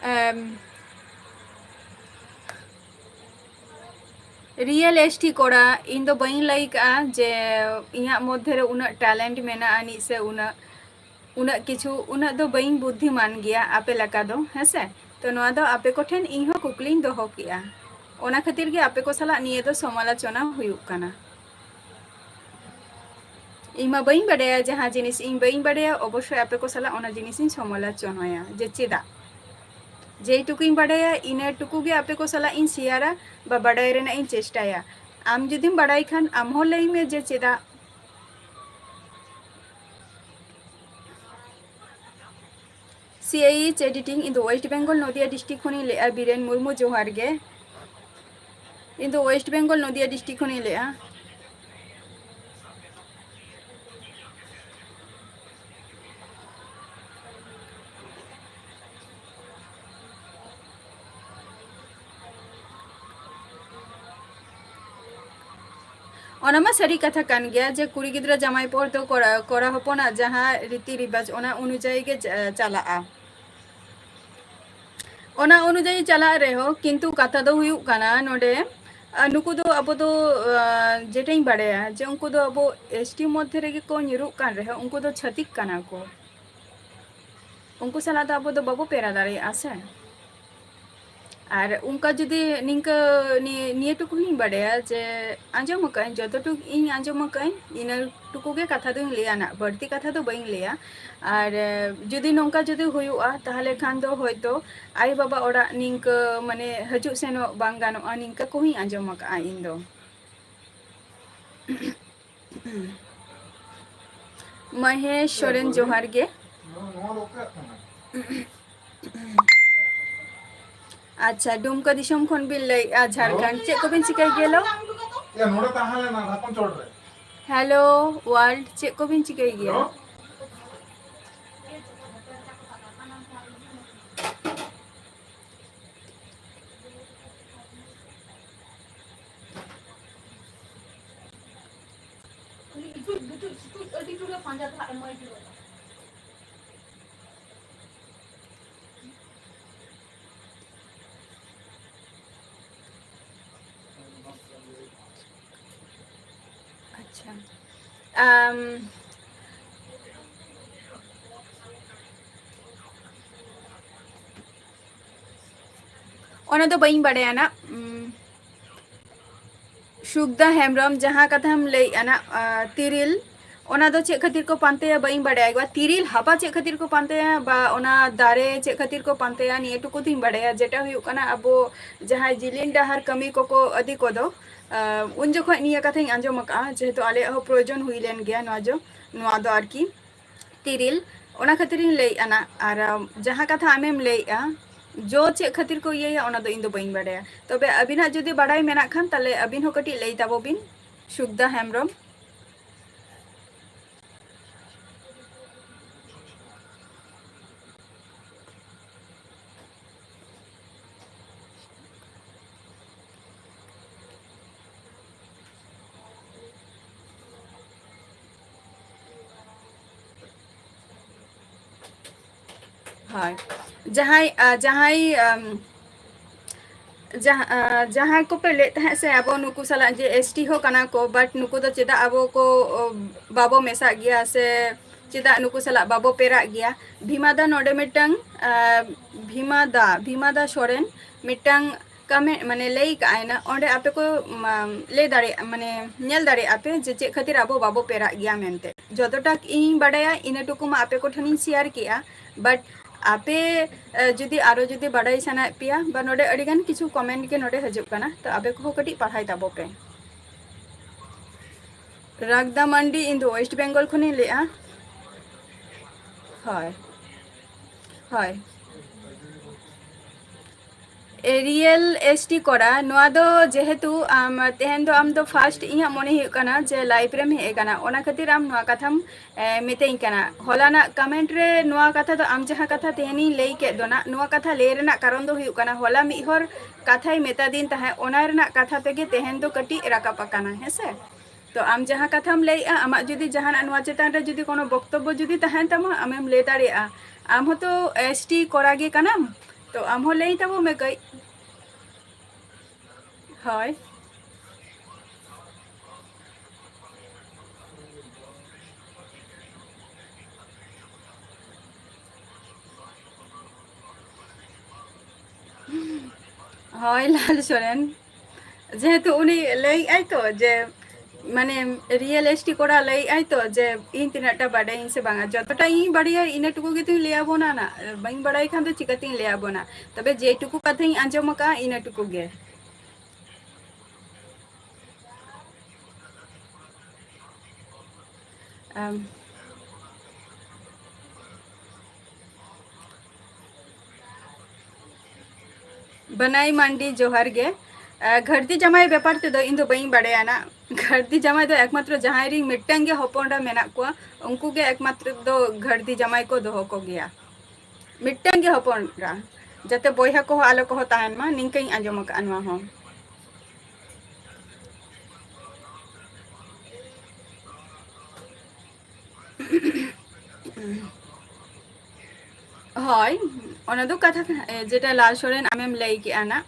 ᱮᱢ, real S T ᱠᱚᱲᱟ, ᱤᱧ ᱫᱚ ᱵᱟᱹᱧ ᱞᱟᱹᱭ ᱠᱟᱜᱼᱟ ᱡᱮ ᱤᱧᱟᱹᱜ ᱢᱚᱫᱽᱫᱷᱮ ᱨᱮ ᱩᱱᱟᱹᱜ talent ᱢᱮᱱᱟᱜ ᱟᱹᱱᱤᱡ ᱥᱮ ᱩᱱᱟᱹᱜ, ᱩᱱᱟᱹᱜ ᱠᱤᱪᱷᱩ, ᱩᱱᱟᱹᱜ ᱫᱚ ᱵᱟᱹᱧ ᱵᱩᱫᱽᱫᱷᱤᱢᱟᱱ ᱜᱮᱭᱟ ᱟᱯᱮ ᱞᱮᱠᱟ ᱫᱚ, ᱦᱮᱸ ᱥᱮ? ᱛᱚ ᱱᱚᱣᱟ ᱫᱚ ᱟᱯᱮ ᱠᱚᱴᱷᱮᱱ ᱤᱧ ᱦᱚᱸ ᱠᱩᱠᱞᱤᱧ ᱫᱚᱦᱚ ᱠᱮᱜᱼᱟ, ᱚᱱᱟ ᱠᱷᱟᱹᱛᱤᱨ ᱜᱮ ᱟᱯᱮ ᱠᱚ ᱥᱟᱞᱟᱜ ᱱᱤᱭᱟᱹ ᱫᱚ ᱥᱚᱢᱟᱞᱳᱪᱚᱱᱟ ᱦᱩᱭᱩᱜ ᱠᱟᱱᱟ᱾ ᱤᱧ ᱢᱟ ᱵᱟᱹᱧ ᱵᱟᱰᱟᱭᱟ, ᱡᱟᱦᱟᱸ ᱡᱤᱱᱤᱥ ᱤᱧ ᱵᱟᱹᱧ ᱵᱟᱰᱟᱭᱟ, ᱚᱵᱚᱥᱥᱳᱭ ᱟᱯᱮ ᱠᱚ ᱥᱟᱞᱟᱜ ᱚᱱᱟ ᱡᱤᱱᱤᱥ ᱤᱧ ᱥᱚᱢᱟᱞᱳᱪᱚᱱᱟᱭᱟ ᱡᱮ ᱪᱮᱫᱟᱜ᱾ ᱡᱮᱴᱩᱠᱩᱧ ᱵᱟᱰᱟᱭᱟ, ᱤᱱᱟᱹ ᱴᱩᱠᱩ ᱜᱮ ᱟᱯᱮ ᱠᱚ ᱥᱟᱞᱟᱜ ᱤᱧ ᱥᱮᱭᱟᱨᱟ ᱵᱟ ᱵᱟᱰᱟᱭ ᱨᱮᱱᱟᱜ ᱤᱧ ᱪᱮᱥᱴᱟᱭᱟ᱾ ᱟᱢ ᱡᱩᱫᱤᱢ ᱵᱟᱰᱟᱭ ᱠᱷᱟᱱ, ᱟᱢ ᱦᱚᱸ ᱞᱟᱹᱭ ᱢᱮ ᱡᱮ ᱪᱮᱫᱟᱜ᱾ C A H editing, ᱤᱧ ᱫᱚ West Bengal ᱱᱚᱫᱤᱭᱟ district ᱠᱷᱚᱱᱤᱧ ᱞᱟᱹᱭᱮᱜᱼᱟ᱾ ᱵᱤᱨᱮᱱ ᱢᱩᱨᱢᱩ, ᱡᱚᱦᱟᱨ ᱜᱮ᱾ ᱤᱧ ᱫᱚ West Bengal ᱱᱚᱫᱤᱭᱟ district ᱠᱷᱚᱱᱤᱧ ᱞᱟᱹᱭᱮᱜᱼᱟ᱾ ᱚᱱᱟ ᱢᱟ ᱥᱟᱹᱨᱤ ᱠᱟᱛᱷᱟ ᱠᱟᱱ ᱜᱮᱭᱟ ᱡᱮ ᱠᱩᱲᱤ ᱜᱤᱫᱽᱨᱟᱹ ᱡᱟᱢᱟᱭ ᱯᱚᱨ ᱫᱚ ᱠᱚᱲᱟ, ᱠᱚᱲᱟ ᱦᱚᱯᱚᱱᱟᱜ ᱡᱟᱦᱟᱸ ᱨᱤᱛᱤ ᱨᱤᱵᱟᱡᱽ, ᱚᱱᱟ ᱚᱱᱩᱡᱟᱭᱤ ᱜᱮ ᱪᱟ-, ᱪᱟᱞᱟᱜᱼᱟ᱾ ᱚᱱᱟ ᱚᱱᱩᱡᱟᱭᱤ ᱪᱟᱞᱟᱜ ᱨᱮᱦᱚᱸ, ᱠᱤᱱᱛᱩ ᱠᱟᱛᱷᱟ ᱫᱚ ᱦᱩᱭᱩᱜ ᱠᱟᱱᱟ ᱱᱚᱰᱮ, ᱟᱨ ᱱᱩᱠᱩ ᱫᱚ ᱟᱵᱚ ᱫᱚ, ᱟᱸ, ᱡᱮᱴᱟᱧ ᱵᱟᱲᱟᱭᱟ ᱡᱮ ᱩᱱᱠᱩ ᱫᱚ ᱟᱵᱚ S T ᱢᱚᱫᱽᱫᱷᱮ ᱨᱮᱜᱮ ᱠᱚ ᱧᱩᱨᱩᱜ ᱠᱟᱱ ᱨᱮᱦᱚᱸ, ᱩᱱᱠᱩ ᱫᱚ ᱪᱷᱟᱹᱛᱤᱠ ᱠᱟᱱᱟ ᱠᱚ᱾ ᱩᱱᱠᱩ ᱥᱟᱞᱟᱜ ᱫᱚ ᱟᱵᱚ ᱫᱚ ᱵᱟᱵᱚ ᱯᱮᱨᱟ ᱫᱟᱲᱮᱭᱟᱜᱼᱟ ᱥᱮ᱾ ᱟᱨ ᱚᱱᱠᱟ ᱡᱩᱫᱤ ᱱᱤᱝᱠᱟᱹ ᱱᱤ-, ᱱᱤᱭᱟᱹ ᱴᱩᱠᱩ ᱦᱚᱸᱧ ᱵᱟᱰᱟᱭᱟ ᱡᱮ ᱟᱸᱡᱚᱢ ᱟᱠᱟᱫᱟᱹᱧ, ᱡᱚᱛᱚᱴᱩᱠ ᱤᱧ ᱟᱸᱡᱚᱢ ᱟᱠᱟᱫᱟᱹᱧ, ᱤᱱᱟᱹ ᱴᱩᱠᱩ ᱜᱮ ᱠᱟᱛᱷᱟ ᱫᱚᱧ ᱞᱟᱹᱭᱟ ᱱᱟᱜ, ᱵᱟᱹᱲᱛᱤ ᱠᱟᱛᱷᱟ ᱫᱚ ᱵᱟᱹᱧ ᱞᱟᱹᱭᱟ᱾ ᱟᱨ, ᱮ, ᱡᱩᱫᱤ ᱱᱚᱝᱠᱟ ᱡᱩᱫᱤ ᱦᱩᱭᱩᱜᱼᱟ, ᱛᱟᱦᱚᱞᱮ ᱠᱷᱟᱱ ᱫᱚ ᱦᱚᱭᱛᱳ ᱟᱭᱳ ᱵᱟᱵᱟ ᱚᱲᱟᱜ ᱱᱤᱝᱠᱟᱹ ᱢᱟᱱᱮ ᱦᱤᱡᱩᱜ ᱥᱮᱱᱚᱜ ᱵᱟᱝ ᱜᱟᱱᱚᱜᱼᱟ, ᱱᱤᱝᱠᱟᱹ ᱠᱚᱦᱚᱸᱧ ᱟᱸᱡᱚᱢ ᱟᱠᱟᱫᱼᱟ ᱤᱧ ᱫᱚ᱾ ᱢᱚᱦᱮᱥ ᱥᱚᱨᱮᱱ, ᱡᱚᱦᱟᱨ ᱜᱮ᱾ ᱟᱪᱪᱷᱟ, ᱰᱩᱢᱠᱟ ᱫᱤᱥᱚᱢ ᱠᱷᱚᱱ ᱵᱤᱱ ᱞᱟᱹᱭᱮᱫᱼᱟ, ᱡᱷᱟᱲᱠᱷᱚᱸᱰ᱾ ᱪᱮᱫ ᱠᱚᱵᱤᱱ ᱪᱤᱠᱟᱹᱭ ᱜᱮᱭᱟ ᱞᱚ? ᱮ, ᱱᱚᱰᱮ ᱛᱟᱦᱮᱸ ᱞᱮᱱᱟ, ᱫᱷᱟᱯᱚᱱ ᱪᱚᱴ ᱨᱮ᱾ Hello world, ᱪᱮᱫ ᱠᱚᱵᱤᱱ ᱪᱤᱠᱟᱹᱭ ᱜᱮᱭᱟ? Hello? ᱟᱪᱪᱷᱟ᱾ ᱟᱢ, ᱚᱱᱟ ᱫᱚ ᱵᱟᱹᱧ ᱵᱟᱲᱟᱭᱟ ᱱᱟᱜ᱾ ᱩᱢ, ᱥᱩᱠᱫᱟ ᱦᱮᱢᱵᱨᱚᱢ, ᱡᱟᱦᱟᱸ ᱠᱟᱛᱷᱟᱢ ᱞᱟᱹᱭᱮᱫᱼᱟ ᱱᱟᱜ, ᱟ, ᱛᱤᱨᱤᱞ, ᱚᱱᱟ ᱫᱚ ᱪᱮᱫ ᱠᱷᱟᱹᱛᱤᱨ ᱠᱚ ᱯᱟᱱᱛᱮᱭᱟ ᱵᱟᱹᱧ ᱵᱟᱲᱟᱭᱟ ᱜᱚ᱾ ᱛᱤᱨᱤᱞ ᱦᱟᱯᱟ ᱪᱮᱫ ᱠᱷᱟᱹᱛᱤᱨ ᱠᱚ ᱯᱟᱱᱛᱮᱭᱟ ᱵᱟ ᱚᱱᱟ ᱫᱟᱨᱮ ᱪᱮᱫ ᱠᱷᱟᱹᱛᱤᱨ ᱠᱚ ᱯᱟᱱᱛᱮᱭᱟ, ᱱᱤᱭᱟᱹ ᱴᱩᱠᱩ ᱫᱚᱧ ᱵᱟᱲᱟᱭᱟ᱾ ᱡᱮᱴᱟ ᱦᱩᱭᱩᱜ ᱠᱟᱱᱟ, ᱟᱵᱚ ᱡᱟᱦᱟᱸᱭ ᱡᱤᱞᱤᱧ ᱰᱟᱦᱟᱨ ᱠᱟᱹᱢᱤ ᱠᱚᱠᱚ ᱤᱫᱤ ᱠᱚᱫᱚ, ᱟ, ᱩᱱ ᱡᱚᱠᱷᱚᱱ ᱱᱤᱭᱟᱹ ᱠᱟᱛᱷᱟᱧ ᱟᱸᱡᱚᱢ ᱟᱠᱟᱫᱼᱟ, ᱡᱮᱦᱮᱛᱩ ᱟᱞᱮᱭᱟᱜ ᱦᱚᱸ ᱯᱨᱚᱭᱳᱡᱚᱱ ᱦᱩᱭ ᱞᱮᱱ ᱜᱮᱭᱟ ᱱᱚᱣᱟ ᱡᱚ, ᱱᱚᱣᱟ ᱫᱚ ᱟᱨᱠᱤ᱾ ᱛᱤᱨᱤᱞ, ᱚᱱᱟ ᱠᱷᱟᱹᱛᱤᱨᱤᱧ ᱞᱟᱹᱭᱮᱫᱼᱟ ᱱᱟᱜ᱾ ᱟᱨ, ᱟᱢ, ᱡᱟᱦᱟᱸ ᱠᱟᱛᱷᱟ ᱟᱢᱮᱢ ᱞᱟᱹᱭᱮᱫᱼᱟ, ᱡᱚ ᱪᱮᱫ ᱠᱷᱟᱹᱛᱤᱨ ᱠᱚ ᱤᱭᱟᱹᱭᱟ, ᱚᱱᱟ ᱫᱚ ᱤᱧ ᱫᱚ ᱵᱟᱹᱧ ᱵᱟᱰᱟᱭᱟ᱾ ᱛᱚᱵᱮ ᱟᱹᱵᱤᱱᱟᱜ ᱡᱩᱫᱤ ᱵᱟᱰᱟᱭ ᱢᱮᱱᱟᱜ ᱠᱷᱟᱱ, ᱛᱟᱦᱞᱮ ᱟᱹᱵᱤᱱ ᱦᱚᱸ ᱠᱟᱹᱴᱤᱡ ᱞᱟᱹᱭ ᱛᱟᱵᱚ ᱵᱤᱱ, ᱥᱩᱠᱫᱟ ᱦᱮᱢᱵᱨᱚᱢ᱾ ᱦᱳᱭ᱾ ᱡᱟᱦᱟᱸᱭ, ᱟ, ᱡᱟᱦᱟᱸᱭ, ᱟᱢ, ᱡᱟᱦᱟᱸ, ᱟ, ᱡᱟᱦᱟᱸᱭ ᱠᱚᱯᱮ ᱞᱟᱹᱭᱮᱫ ᱛᱟᱦᱮᱸᱫ ᱥᱮ ᱟᱵᱚ ᱱᱩᱠᱩ ᱥᱟᱞᱟᱜ ᱡᱮ ᱮᱥ ᱴᱤ ᱦᱚᱸ ᱠᱟᱱᱟ ᱠᱚ, but ᱱᱩᱠᱩ ᱫᱚ ᱪᱮᱫᱟᱜ ᱟᱵᱚ ᱠᱚ, ᱚ, ᱵᱟᱵᱚ ᱢᱮᱥᱟᱜ ᱜᱮᱭᱟ ᱥᱮ ᱪᱮᱫᱟᱜ ᱱᱩᱠᱩ ᱥᱟᱞᱟᱜ ᱵᱟᱵᱚ ᱯᱮᱨᱟᱜ ᱜᱮᱭᱟ? ᱵᱷᱤᱢᱟ ᱫᱟ ᱱᱚᱰᱮ ᱢᱤᱫᱴᱟᱝ, ᱟ, ᱵᱷᱤᱢᱟ ᱫᱟ, ᱵᱷᱤᱢᱟ ᱫᱟ ᱥᱚᱨᱮᱱ ᱢᱤᱫᱴᱟᱝ comment, ᱢᱟᱱᱮ, ᱞᱟᱹᱭ ᱠᱟᱜᱼᱟᱭ ᱱᱟ, ᱚᱸᱰᱮ ᱟᱯᱮ ᱠᱚ, ᱢᱟ, ᱞᱟᱹᱭ ᱫᱟᱲᱮᱭᱟᱜᱼᱟ, ᱢᱟᱱᱮ, ᱧᱮᱞ ᱫᱟᱲᱮᱭᱟᱜᱼᱟ ᱯᱮ ᱡᱮ ᱪᱮᱫ ᱠᱷᱟᱹᱛᱤᱨ ᱟᱵᱚ ᱵᱟᱵᱚ ᱯᱮᱨᱟᱜ ᱜᱮᱭᱟ ᱢᱮᱱᱛᱮ᱾ ᱡᱚᱛᱚᱴᱟ ᱤᱧ ᱵᱟᱰᱟᱭᱟ, ᱤᱱᱟᱹ ᱴᱩᱠᱩ ᱢᱟ ᱟᱯᱮ ᱠᱚ ᱴᱷᱮᱱᱤᱧ share ᱠᱮᱜᱼᱟ, but ᱟᱯᱮ, ᱮ, ᱡᱩᱫᱤ ᱟᱨᱚ ᱡᱩᱫᱤ ᱵᱟᱰᱟᱭ ᱥᱟᱱᱟᱭᱮᱫ ᱯᱮᱭᱟ, ᱵᱟ ᱱᱚᱰᱮ ᱟᱹᱰᱤᱜᱟᱱ ᱠᱤᱪᱷᱩ comment ᱜᱮ ᱱᱚᱰᱮ ᱦᱤᱡᱩᱜ ᱠᱟᱱᱟ, ᱛᱚ ᱟᱯᱮ ᱠᱚᱦᱚᱸ ᱠᱟᱹᱴᱤᱡ ᱯᱟᱲᱦᱟᱭ ᱛᱟᱵᱚ ᱯᱮ᱾ ᱨᱟᱜᱽᱫᱟ ᱢᱟᱱᱰᱤ, ᱤᱧ ᱫᱚ West Bengal ᱠᱷᱚᱱᱤᱧ ᱞᱟᱹᱭᱮᱫᱼᱟ᱾ ᱦᱳᱭ, ᱦᱳᱭ᱾ ᱮ, real S T ᱠᱚᱲᱟ, ᱱᱚᱣᱟ ᱫᱚ ᱡᱮᱦᱮᱛᱩ ᱟᱢ ᱛᱮᱦᱮᱧ ᱫᱚ ᱟᱢ ᱫᱚ first ᱤᱧᱟᱹᱜ ᱢᱚᱱᱮ ᱦᱩᱭᱩᱜ ᱠᱟᱱᱟ ᱡᱮ live ᱨᱮᱢ ᱦᱮᱡ ᱟᱠᱟᱱᱟ, ᱚᱱᱟ ᱠᱷᱟᱹᱛᱤᱨ ᱟᱢ ᱱᱚᱣᱟ ᱠᱟᱛᱷᱟᱢ, ᱮ, ᱢᱤᱛᱟᱹᱧ ᱠᱟᱱᱟ᱾ ᱦᱚᱞᱟᱱᱟᱜ comment ᱨᱮ ᱱᱚᱣᱟ ᱠᱟᱛᱷᱟ ᱫᱚ ᱟᱢ ᱡᱟᱦᱟᱸ ᱠᱟᱛᱷᱟ ᱛᱮᱦᱮᱧᱤᱧ ᱞᱟᱹᱭ ᱠᱮᱫ ᱫᱚ ᱱᱟᱜ, ᱱᱚᱣᱟ ᱠᱟᱛᱷᱟ ᱞᱟᱹᱭ ᱨᱮᱱᱟᱜ ᱠᱟᱨᱚᱱ ᱫᱚ ᱦᱩᱭᱩᱜ ᱠᱟᱱᱟ ᱦᱚᱞᱟ ᱢᱤᱫ ᱦᱚᱲ ᱠᱟᱛᱷᱟᱭ ᱢᱮᱛᱟᱫᱤᱧ ᱛᱟᱦᱮᱸᱫ, ᱚᱱᱟ ᱨᱮᱱᱟᱜ ᱠᱟᱛᱷᱟ ᱛᱮᱜᱮ ᱛᱮᱦᱮᱧ ᱫᱚ ᱠᱟᱹᱴᱤᱡ ᱨᱟᱠᱟᱵ ᱟᱠᱟᱱᱟ, ᱦᱮᱸ ᱥᱮ? ᱛᱚ ᱟᱢ ᱡᱟᱦᱟᱸ ᱠᱟᱛᱷᱟᱢ ᱞᱟᱹᱭᱮᱜᱼᱟ, ᱟᱢᱟᱜ ᱡᱩᱫᱤ ᱡᱟᱦᱟᱱᱟᱜ ᱱᱚᱣᱟ ᱪᱮᱛᱟᱱ ᱨᱮ ᱡᱩᱫᱤ ᱠᱳᱱᱳ ᱵᱚᱠᱛᱚᱵᱵᱚ ᱡᱩᱫᱤ ᱛᱟᱦᱮᱱ ᱛᱟᱢᱟ, ᱟᱢᱮᱢ ᱞᱟᱹᱭ ᱫᱟᱲᱮᱭᱟᱜᱼᱟ᱾ ᱟᱢ ᱦᱚᱸᱛᱚ S T ᱠᱚᱲᱟ ᱜᱮ ᱠᱟᱱᱟᱢ, ᱛᱚ ᱟᱢ ᱦᱚᱸ ᱞᱟᱹᱭ ᱛᱟᱵᱚ ᱢᱮ ᱠᱟᱹᱡ᱾ ᱦᱳᱭ᱾ ᱦᱳᱭ, ᱞᱟᱞ ᱥᱚᱨᱮᱱ᱾ ᱡᱮᱦᱮᱛᱩ ᱩᱱᱤ ᱞᱟᱹᱭᱮᱜᱼᱟᱭ ᱛᱚ ᱡᱮ, ᱢᱟᱱᱮ, real S T ᱠᱚᱲᱟ ᱞᱟᱹᱭᱮᱜᱼᱟᱭ ᱛᱚ ᱡᱮ ᱤᱧ ᱛᱤᱱᱟᱹᱜ ᱴᱟ ᱵᱟᱰᱟᱭᱟᱹᱧ ᱥᱮ ᱵᱟᱝᱟ, ᱡᱚᱛᱚᱴᱟ ᱤᱧ ᱵᱟᱰᱟᱭᱟ ᱤᱱᱟᱹ ᱴᱩᱠᱩ ᱜᱮᱛᱚᱧ ᱞᱟᱹᱭ ᱟᱵᱚᱱᱟ ᱱᱟ, ᱵᱟᱹᱧ ᱵᱟᱰᱟᱭ ᱠᱷᱟᱱ ᱫᱚ ᱪᱤᱠᱟᱹᱛᱤᱧ ᱞᱟᱹᱭ ᱟᱵᱚᱱᱟ? ᱛᱚᱵᱮ ᱡᱮᱴᱩᱠᱩ ᱠᱟᱛᱷᱟᱧ ᱟᱸᱡᱚᱢ ᱟᱠᱟᱫᱼᱟ ᱤᱱᱟᱹ ᱴᱩᱠᱩ ᱜᱮ᱾ ᱟᱢ, ᱵᱟᱱᱟᱭ ᱢᱟᱱᱰᱤ, ᱡᱚᱦᱟᱨ ᱜᱮ᱾ ᱟ, ᱜᱷᱟᱹᱨᱫᱤ ᱡᱟᱢᱟᱭ ᱵᱮᱯᱟᱨ ᱛᱮᱫᱚ ᱤᱧ ᱫᱚ ᱵᱟᱹᱧ ᱵᱟᱲᱟᱭᱟ ᱱᱟ᱾ ᱜᱷᱟᱹᱨᱫᱤ ᱡᱟᱢᱟᱭ ᱫᱚ ᱮᱠᱢᱟᱛᱨᱚ ᱡᱟᱦᱟᱸᱭ ᱨᱤᱱ ᱢᱤᱫᱴᱟᱝ ᱜᱮ ᱦᱚᱯᱚᱱ ᱮᱨᱟ ᱢᱮᱱᱟᱜ ᱠᱚᱣᱟ, ᱩᱱᱠᱩ ᱜᱮ ᱮᱠᱢᱟᱛᱨᱚ ᱫᱚ ᱜᱷᱟᱹᱨᱫᱤ ᱡᱟᱢᱟᱭ ᱠᱚ ᱫᱚᱦᱚ ᱠᱚᱜᱮᱭᱟ᱾ ᱢᱤᱫᱴᱟᱝ ᱜᱮ ᱦᱚᱯᱚᱱ ᱮᱨᱟ, ᱡᱟᱛᱮ ᱵᱚᱭᱦᱟ ᱠᱚᱦᱚᱸ ᱟᱞᱚ ᱠᱚᱦᱚᱸ ᱛᱟᱦᱮᱱ ᱢᱟ, ᱱᱤᱝᱠᱟᱹᱧ ᱟᱸᱡᱚᱢ ᱟᱠᱟᱫᱼᱟ ᱱᱚᱣᱟ ᱦᱚᱸ᱾ ᱦᱳᱭ, ᱚᱱᱟ ᱫᱚ ᱠᱟᱛᱷᱟ ᱠᱟᱱᱟ, ᱮ, ᱡᱮᱴᱟ ᱞᱟᱞ ᱥᱚᱨᱮᱱ ᱟᱢᱮᱢ ᱞᱟᱹᱭ ᱠᱮᱜᱼᱟ ᱱᱟ,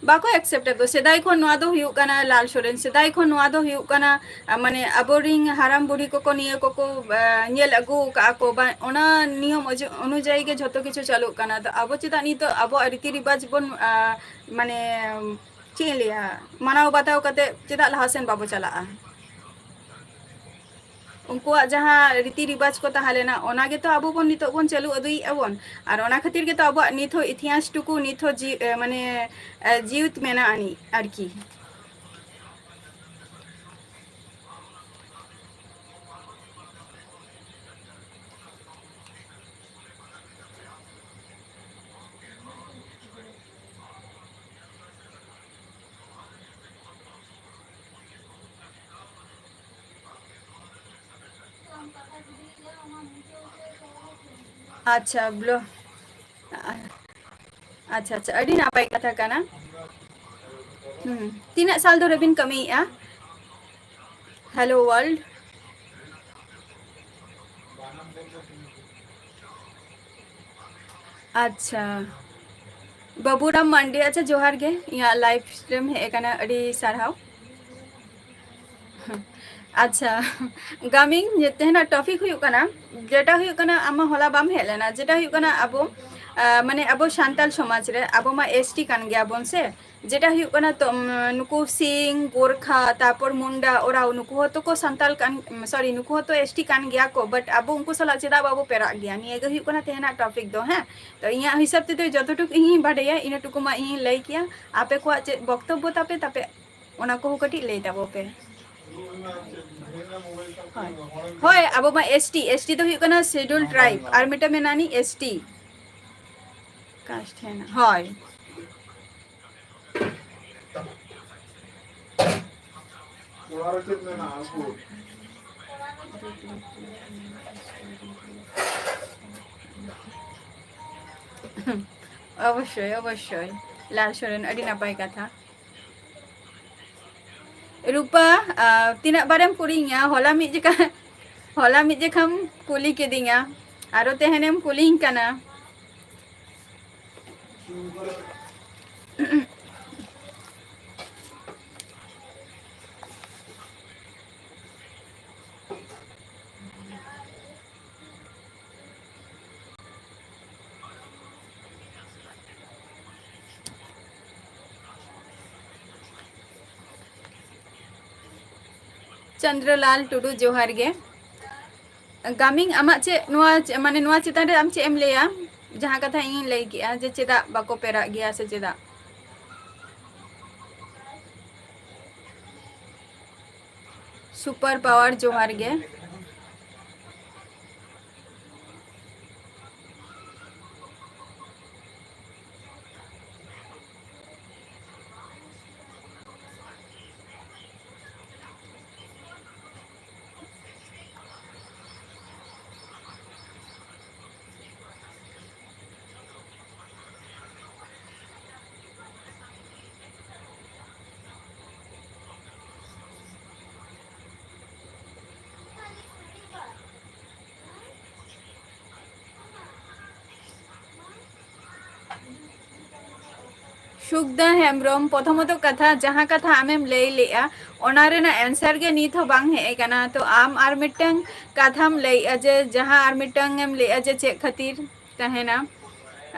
ᱵᱟᱠᱚ accept ᱮᱫ ᱫᱚ᱾ ᱥᱮᱫᱟᱭ ᱠᱷᱚᱱ ᱱᱚᱣᱟ ᱫᱚ ᱦᱩᱭᱩᱜ ᱠᱟᱱᱟ, ᱞᱟᱞ ᱥᱚᱨᱮᱱ, ᱥᱮᱫᱟᱭ ᱠᱷᱚᱱ ᱱᱚᱣᱟ ᱫᱚ ᱦᱩᱭᱩᱜ ᱠᱟᱱᱟ, ᱟ, ᱢᱟᱱᱮ ᱟᱵᱚᱨᱤᱱ ᱦᱟᱲᱟᱢ ᱵᱩᱲᱦᱤ ᱠᱚᱠᱚ ᱱᱤᱭᱟᱹ ᱠᱚᱠᱚ, ᱟ, ᱧᱮᱞ ᱟᱹᱜᱩ ᱟᱠᱟᱫᱼᱟ ᱠᱚ, ᱵᱟ, ᱚᱱᱟ ᱱᱤᱭᱚᱢ ᱚᱡᱮ-, ᱚᱱᱩᱡᱟᱭᱤ ᱜᱮ ᱡᱷᱚᱛᱚ ᱠᱤᱪᱷᱩ ᱪᱟᱹᱞᱩᱜ ᱠᱟᱱᱟ᱾ ᱛᱚ ᱟᱵᱚ ᱪᱮᱫᱟᱜ ᱱᱤᱛᱚᱜ ᱟᱵᱚᱣᱟᱜ ᱨᱤᱛᱤ ᱨᱤᱵᱟᱡᱽ ᱵᱚᱱ, ᱟ, ᱢᱟᱱᱮ, ᱪᱮᱫ ᱤᱧ ᱞᱟᱹᱭᱟ, ᱢᱟᱱᱟᱣ ᱵᱟᱛᱟᱣ ᱠᱟᱛᱮ ᱪᱮᱫᱟᱜ ᱞᱟᱦᱟ ᱥᱮᱱ ᱵᱟᱵᱚ ᱪᱟᱞᱟᱜᱼᱟ? ᱩᱱᱠᱩᱣᱟᱜ ᱡᱟᱦᱟᱸ ᱨᱤᱛᱤ ᱨᱤᱵᱟᱡᱽ ᱠᱚ ᱛᱟᱦᱮᱸ ᱞᱮᱱᱟ, ᱚᱱᱟ ᱜᱮᱛᱚ ᱟᱵᱚ ᱵᱚᱱ ᱱᱤᱛᱚᱜ ᱵᱚᱱ ᱪᱟᱹᱞᱩ ᱟᱹᱫᱩᱭᱮᱫᱼᱟ ᱵᱚᱱ᱾ ᱟᱨ ᱚᱱᱟ ᱠᱷᱟᱹᱛᱤᱨ ᱜᱮᱛᱚ ᱟᱵᱚᱣᱟᱜ ᱱᱤᱛ ᱦᱚᱸ ᱤᱛᱤᱦᱟᱥ ᱴᱩᱠᱩ ᱱᱤᱛ ᱦᱚᱸ ᱡᱤ-, ᱮ, ᱢᱟᱱᱮ, ᱮ, ᱡᱤᱣᱤᱛ ᱢᱮᱱᱟᱜ ᱟᱹᱱᱤᱡ ᱟᱨᱠᱤ᱾ ᱟᱪᱪᱷᱟ, ᱵᱞᱚ-, ᱟᱪᱪᱷᱟ, ᱟᱪᱪᱷᱟ, ᱟᱹᱰᱤ ᱱᱟᱯᱟᱭ ᱠᱟᱛᱷᱟ ᱠᱟᱱᱟ᱾ ᱦᱩᱸ, ᱛᱤᱱᱟᱹᱜ ᱥᱟᱞ ᱫᱷᱚᱨᱮ ᱵᱤᱱ ᱠᱟᱹᱢᱤᱭᱮᱫᱼᱟ? Hello World᱾ ᱟᱪᱪᱷᱟ, ᱵᱟᱹᱵᱩᱨᱟᱢ ᱢᱟᱱᱰᱤ, ᱟᱪᱪᱷᱟ, ᱡᱚᱦᱟᱨ ᱜᱮ, ᱤᱧᱟᱹᱜ live stream ᱦᱮᱡ ᱟᱠᱟᱱᱟ, ᱟᱹᱰᱤ ᱥᱟᱨᱦᱟᱣ᱾ ᱟᱪᱪᱷᱟ, ᱜᱟᱢᱤᱝ, ᱛᱮᱦᱮᱧᱟᱜ topic ᱦᱩᱭᱩᱜ ᱠᱟᱱᱟ, ᱡᱮᱴᱟ ᱦᱩᱭᱩᱜ ᱠᱟᱱᱟ, ᱟᱢ ᱢᱟ ᱦᱚᱞᱟ ᱵᱟᱢ ᱦᱮᱡ ᱞᱮᱱᱟ, ᱡᱮᱴᱟ ᱦᱩᱭᱩᱜ ᱠᱟᱱᱟ ᱟᱵᱚ, ᱟᱸ, ᱢᱟᱱᱮ ᱟᱵᱚ ᱥᱟᱱᱛᱟᱞ ᱥᱚᱢᱟᱡᱽ ᱨᱮ ᱟᱵᱚ ᱢᱟ ST ᱠᱟᱱ ᱜᱮᱭᱟ ᱵᱚᱱ ᱥᱮ, ᱡᱮᱴᱟ ᱦᱩᱭᱩᱜ ᱠᱟᱱᱟ ᱛᱚ, ᱩᱢ, ᱱᱩᱠᱩ ᱥᱤᱝ, ᱜᱳᱨᱠᱷᱟ, ᱛᱟᱨᱯᱚᱨ ᱢᱩᱱᱰᱟ, ᱳᱨᱟᱣ, ᱱᱩᱠᱩ ᱦᱚᱸᱛᱚ ᱠᱚ ᱥᱟᱱᱛᱟᱞ ᱠᱟᱱ, ᱩᱢ, sorry, ᱱᱩᱠᱩ ᱦᱚᱸᱛᱚ ST ᱠᱟᱱ ᱜᱮᱭᱟ ᱠᱚ, but ᱟᱵᱚ ᱩᱱᱠᱩ ᱥᱟᱞᱟᱜ ᱪᱮᱫᱟᱜ ᱵᱟᱵᱚ ᱯᱮᱨᱟᱜ ᱜᱮᱭᱟ? ᱱᱤᱭᱟᱹ ᱜᱮ ᱦᱩᱭᱩᱜ ᱠᱟᱱᱟ ᱛᱮᱦᱮᱧᱟᱜ topic ᱫᱚ, ᱦᱮᱸ᱾ ᱛᱚ ᱤᱧᱟᱹᱜ ᱦᱤᱥᱟᱹᱵ ᱛᱮᱫᱚ ᱡᱚᱛᱚᱴᱩᱠᱩ ᱤᱧᱤᱧ ᱵᱟᱰᱟᱭᱟ, ᱤᱱᱟᱹᱴᱩᱠᱩ ᱢᱟ ᱤᱧᱤᱧ ᱞᱟᱹᱭ ᱠᱮᱭᱟ᱾ ᱟᱯᱮ ᱠᱚᱣᱟᱜ ᱪᱮᱫ ᱵᱚᱠᱛᱚᱵᱵᱚ ᱛᱟᱯᱮ, ᱛᱟᱯᱮ ᱚᱱᱟ ᱠᱚᱦᱚᱸ ᱠᱟᱹᱴᱤᱡ ᱞᱟᱹᱭ ᱛᱟᱵᱚ ᱯᱮ᱾ ᱦᱳᱭ᱾ ᱦᱳᱭ, ᱟᱵᱚ ᱢᱟ ST, ST ᱫᱚ ᱦᱩᱭᱩᱜ ᱠᱟᱱᱟ Scheduled Tribe, ᱟᱨ ᱢᱤᱫᱴᱮᱱ ᱢᱮᱱᱟᱜᱼᱟ ᱱᱤ ST᱾ Caste ᱦᱮᱱᱟᱜ, ᱦᱳᱭ᱾ ᱚᱲᱟᱜ ᱨᱮ ᱪᱮᱫ ᱢᱮᱱᱟᱜᱼᱟ? ᱩᱱᱠᱩ ᱚᱵᱚᱥᱥᱳᱭ, ᱚᱵᱚᱥᱥᱳᱭ᱾ ᱞᱟᱞ ᱥᱚᱨᱮᱱ, ᱟᱹᱰᱤ ᱱᱟᱯᱟᱭ ᱠᱟᱛᱷᱟ᱾ ᱨᱩᱯᱟ, ᱟᱨ ᱛᱤᱱᱟᱹᱜ ᱵᱟᱨᱮᱢ ᱠᱩᱞᱤᱧᱟ? ᱦᱚᱞᱟ ᱢᱤᱫ ᱡᱚᱠᱷᱟ, ᱦᱚᱞᱟ ᱢᱤᱫ ᱡᱚᱠᱷᱟᱢ ᱠᱩᱞᱤ ᱠᱤᱫᱤᱧᱟ᱾ ᱟᱨᱚ ᱛᱮᱦᱮᱧᱮᱢ ᱠᱩᱞᱤᱧ ᱠᱟᱱᱟ᱾ ᱪᱚᱱᱫᱨᱚᱞᱟᱞ ᱴᱩᱰᱩ, ᱡᱚᱦᱟᱨ ᱜᱮ᱾ ᱜᱟᱢᱤᱝ, ᱟᱢᱟᱜ ᱪᱮᱫ ᱱᱚᱣᱟ ᱪᱮ-, ᱢᱟᱱᱮ ᱱᱚᱣᱟ ᱪᱮᱛᱟᱱ ᱨᱮ ᱟᱢ ᱪᱮᱫ ᱮᱢ ᱞᱟᱹᱭᱟ? ᱡᱟᱦᱟᱸ ᱠᱟᱛᱷᱟ ᱤᱧᱤᱧ ᱞᱟᱹᱭ ᱠᱮᱜᱼᱟ ᱡᱮ ᱪᱮᱫᱟᱜ ᱵᱟᱠᱚ ᱯᱮᱨᱟᱜ ᱜᱮᱭᱟ ᱥᱮ ᱪᱮᱫᱟᱜ? ᱥᱩᱯᱟᱨ ᱯᱟᱣᱟᱨ, ᱡᱚᱦᱟᱨ ᱜᱮ᱾ ᱥᱩᱠᱫᱟ ᱦᱮᱢᱵᱨᱚᱢ, ᱯᱨᱚᱛᱷᱚᱢᱚᱛᱚ ᱠᱟᱛᱷᱟ, ᱡᱟᱦᱟᱸ ᱠᱟᱛᱷᱟ ᱟᱢᱮᱢ ᱞᱟᱹᱭ ᱞᱮᱜᱼᱟ, ᱚᱱᱟ ᱨᱮᱱᱟᱜ answer ᱜᱮ ᱱᱤᱛ ᱦᱚᱸ ᱵᱟᱝ ᱦᱮᱡ ᱟᱠᱟᱱᱟ᱾ ᱛᱚ ᱟᱢ ᱟᱨ ᱢᱤᱫᱴᱟᱝ ᱠᱟᱛᱷᱟᱢ ᱞᱟᱹᱭᱮᱜᱼᱟ ᱡᱮ, ᱡᱟᱦᱟᱸ ᱟᱨ ᱢᱤᱫᱴᱟᱝ ᱮᱢ ᱞᱟᱹᱭᱮᱜᱼᱟ ᱡᱮ ᱪᱮᱫ ᱠᱷᱟᱹᱛᱤᱨ ᱛᱟᱦᱮᱱᱟ᱾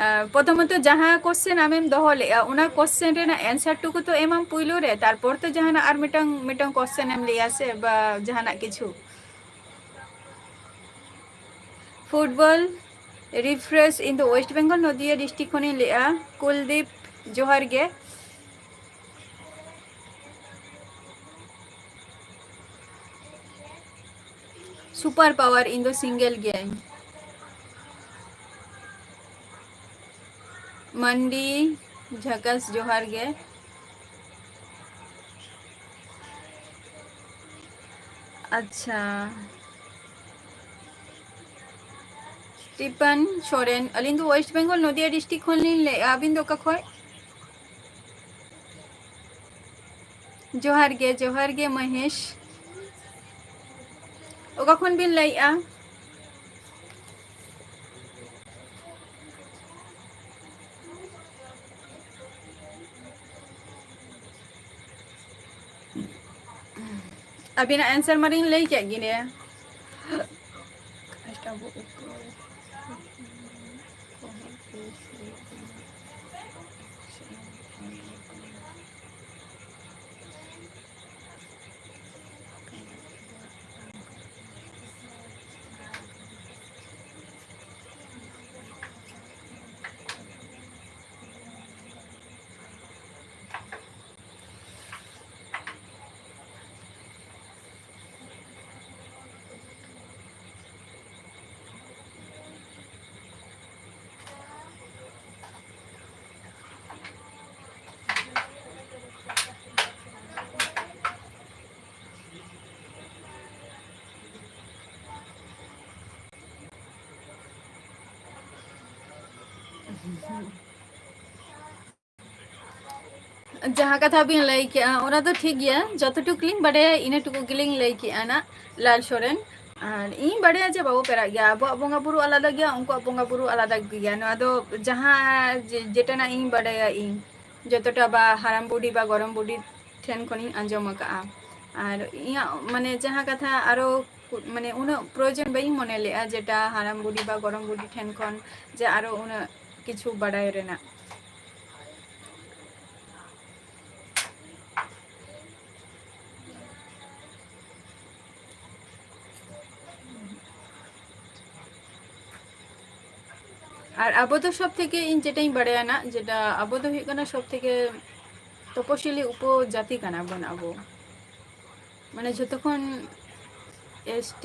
ᱟᱨ ᱯᱨᱚᱛᱷᱚᱢᱚᱛᱚ ᱡᱟᱦᱟᱸ question ᱟᱢᱮᱢ ᱫᱚᱦᱚ ᱞᱮᱜᱼᱟ, ᱚᱱᱟ question ᱨᱮᱱᱟᱜ answer ᱴᱩᱠᱩ ᱛᱚ ᱮᱢᱟᱢ ᱯᱩᱭᱞᱩ ᱨᱮ, ᱛᱟᱨᱯᱚᱨ ᱛᱚ ᱡᱟᱦᱟᱱᱟᱜ ᱟᱨ ᱢᱤᱫᱴᱟᱝ, ᱢᱤᱫᱴᱟᱝ question ᱮᱢ ᱞᱟᱹᱭᱟ ᱥᱮ, ᱵᱟ ᱡᱟᱦᱟᱱᱟᱜ ᱠᱤᱪᱷᱩ᱾ ᱯᱷᱩᱴᱵᱚᱞ ᱨᱤᱯᱷᱨᱮᱥ, ᱤᱧ ᱫᱚ ᱳᱭᱮᱥᱴ ᱵᱮᱝᱜᱚᱞ ᱱᱚᱫᱤᱭᱟ ᱰᱤᱥᱴᱨᱤᱠᱴ ᱠᱷᱚᱱᱤᱧ ᱞᱟᱹᱭᱮᱜᱼᱟ᱾ ᱠᱩᱞᱫᱤᱯ, ᱡᱚᱦᱟᱨ ᱜᱮ᱾ ᱥᱩᱯᱟᱨ ᱯᱟᱣᱟᱨ, ᱤᱧ ᱫᱚ ᱥᱤᱝᱜᱮᱞ ᱜᱤᱭᱟᱹᱧ᱾ ᱢᱟᱱᱰᱤ, ᱡᱷᱟᱠᱟᱥ, ᱡᱚᱦᱟᱨ ᱜᱮ᱾ ᱟᱪᱪᱷᱟ, ᱥᱴᱤᱯᱟᱱ ᱥᱚᱨᱮᱱ, ᱟᱹᱞᱤᱧ ᱫᱚ ᱳᱭᱮᱥᱴ ᱵᱮᱝᱜᱚᱞ ᱱᱚᱫᱤᱭᱟ ᱰᱤᱥᱴᱨᱤᱠᱴ ᱠᱷᱚᱱ ᱞᱤᱧ ᱞᱟᱹᱭᱮᱜᱼᱟ᱾ ᱟᱹᱵᱤᱱ ᱫᱚ ᱚᱠᱟ ᱠᱷᱚᱡ? ᱡᱚᱦᱟᱨ ᱜᱮ, ᱡᱚᱦᱟᱨ ᱜᱮ ᱢᱚᱦᱮᱥ᱾ ᱚᱠᱟ ᱠᱷᱚᱱ ᱵᱤᱱ ᱞᱟᱹᱭᱮᱜᱼᱟ? ᱟᱹᱵᱤᱱᱟᱜ answer ᱢᱟᱞᱤᱧ ᱞᱟᱹᱭ ᱠᱮᱫ ᱜᱮ᱾ ᱡᱟᱦᱟᱸ ᱠᱟᱛᱷᱟ ᱵᱤᱱ ᱞᱟᱹᱭ ᱠᱮᱜᱼᱟ, ᱚᱱᱟ ᱫᱚ ᱴᱷᱤᱠ ᱜᱮᱭᱟ᱾ ᱡᱚᱛᱚ ᱴᱩᱠᱩ ᱞᱤᱧ ᱵᱟᱰᱟᱭᱟ, ᱤᱱᱟᱹ ᱴᱩᱠᱩ ᱜᱮᱞᱤᱧ ᱞᱟᱹᱭ ᱠᱮᱜᱼᱟ ᱱᱟᱜ, ᱞᱟᱞ ᱥᱚᱨᱮᱱ᱾ ᱟᱨ ᱤᱧ ᱵᱟᱰᱟᱭᱟ ᱡᱮ ᱵᱟᱵᱚ ᱯᱮᱲᱟᱜ ᱜᱮᱭᱟ, ᱟᱵᱚᱣᱟᱜ ᱵᱚᱸᱜᱟ ᱵᱩᱨᱩ ᱟᱞᱟᱫᱟ ᱜᱮᱭᱟ, ᱩᱱᱠᱩᱣᱟᱜ ᱵᱚᱸᱜᱟ ᱵᱩᱨᱩ ᱟᱞᱟᱫᱟ ᱜᱮᱭᱟ᱾ ᱱᱚᱣᱟ ᱫᱚ ᱡᱟᱦᱟᱸ ᱡᱮ-, ᱡᱮᱴᱟᱱᱟᱜ ᱤᱧ ᱵᱟᱰᱟᱭᱟ ᱤᱧ, ᱡᱚᱛᱚᱴᱟ ᱵᱟ ᱦᱟᱲᱟᱢ ᱵᱩᱰᱷᱤ ᱵᱟ ᱜᱚᱲᱚᱢ ᱵᱩᱰᱷᱤ ᱴᱷᱮᱱ ᱠᱷᱚᱱᱤᱧ ᱟᱸᱡᱚᱢ ᱟᱠᱟᱜᱼᱟ᱾ ᱟᱨ ᱤᱧᱟᱹᱜ ᱢᱟᱱᱮ ᱡᱟᱦᱟᱸ ᱠᱟᱛᱷᱟ ᱟᱨᱚ ᱠᱩ-, ᱢᱟᱱᱮ ᱩᱱᱟᱹᱜ ᱯᱨᱚᱭᱳᱡᱚᱱ ᱵᱟᱹᱧ ᱢᱚᱱᱮ ᱞᱮᱜᱼᱟ, ᱡᱮᱴᱟ ᱦᱟᱲᱟᱢ ᱵᱩᱰᱷᱤ ᱵᱟ ᱜᱚᱲᱚᱢ ᱵᱩᱰᱷᱤ ᱴᱷᱮᱱ ᱠᱷᱚᱱ ᱡᱮ ᱟᱨᱚ ᱩᱱᱟᱹᱜ ᱠᱤᱪᱷᱩ ᱵᱟᱰᱟᱭ ᱨᱮᱱᱟᱜ᱾ ᱟᱨ ᱟᱵᱚ ᱫᱚ ᱥᱚᱵ ᱛᱷᱮᱠᱮ, ᱤᱧ ᱡᱮᱴᱟᱧ ᱵᱟᱲᱟᱭᱟ ᱱᱟᱜ, ᱡᱮᱴᱟ ᱟᱵᱚ ᱫᱚ ᱦᱩᱭᱩᱜ ᱠᱟᱱᱟ ᱥᱚᱵ ᱛᱷᱮᱠᱮ ᱛᱚᱯᱚᱥᱤᱞᱤ ᱩᱯᱚᱡᱟᱛᱤ ᱠᱟᱱᱟ ᱵᱚᱱ ᱟᱵᱚ᱾ ᱢᱟᱱᱮ ᱡᱷᱚᱛᱚ ᱠᱷᱚᱱ S T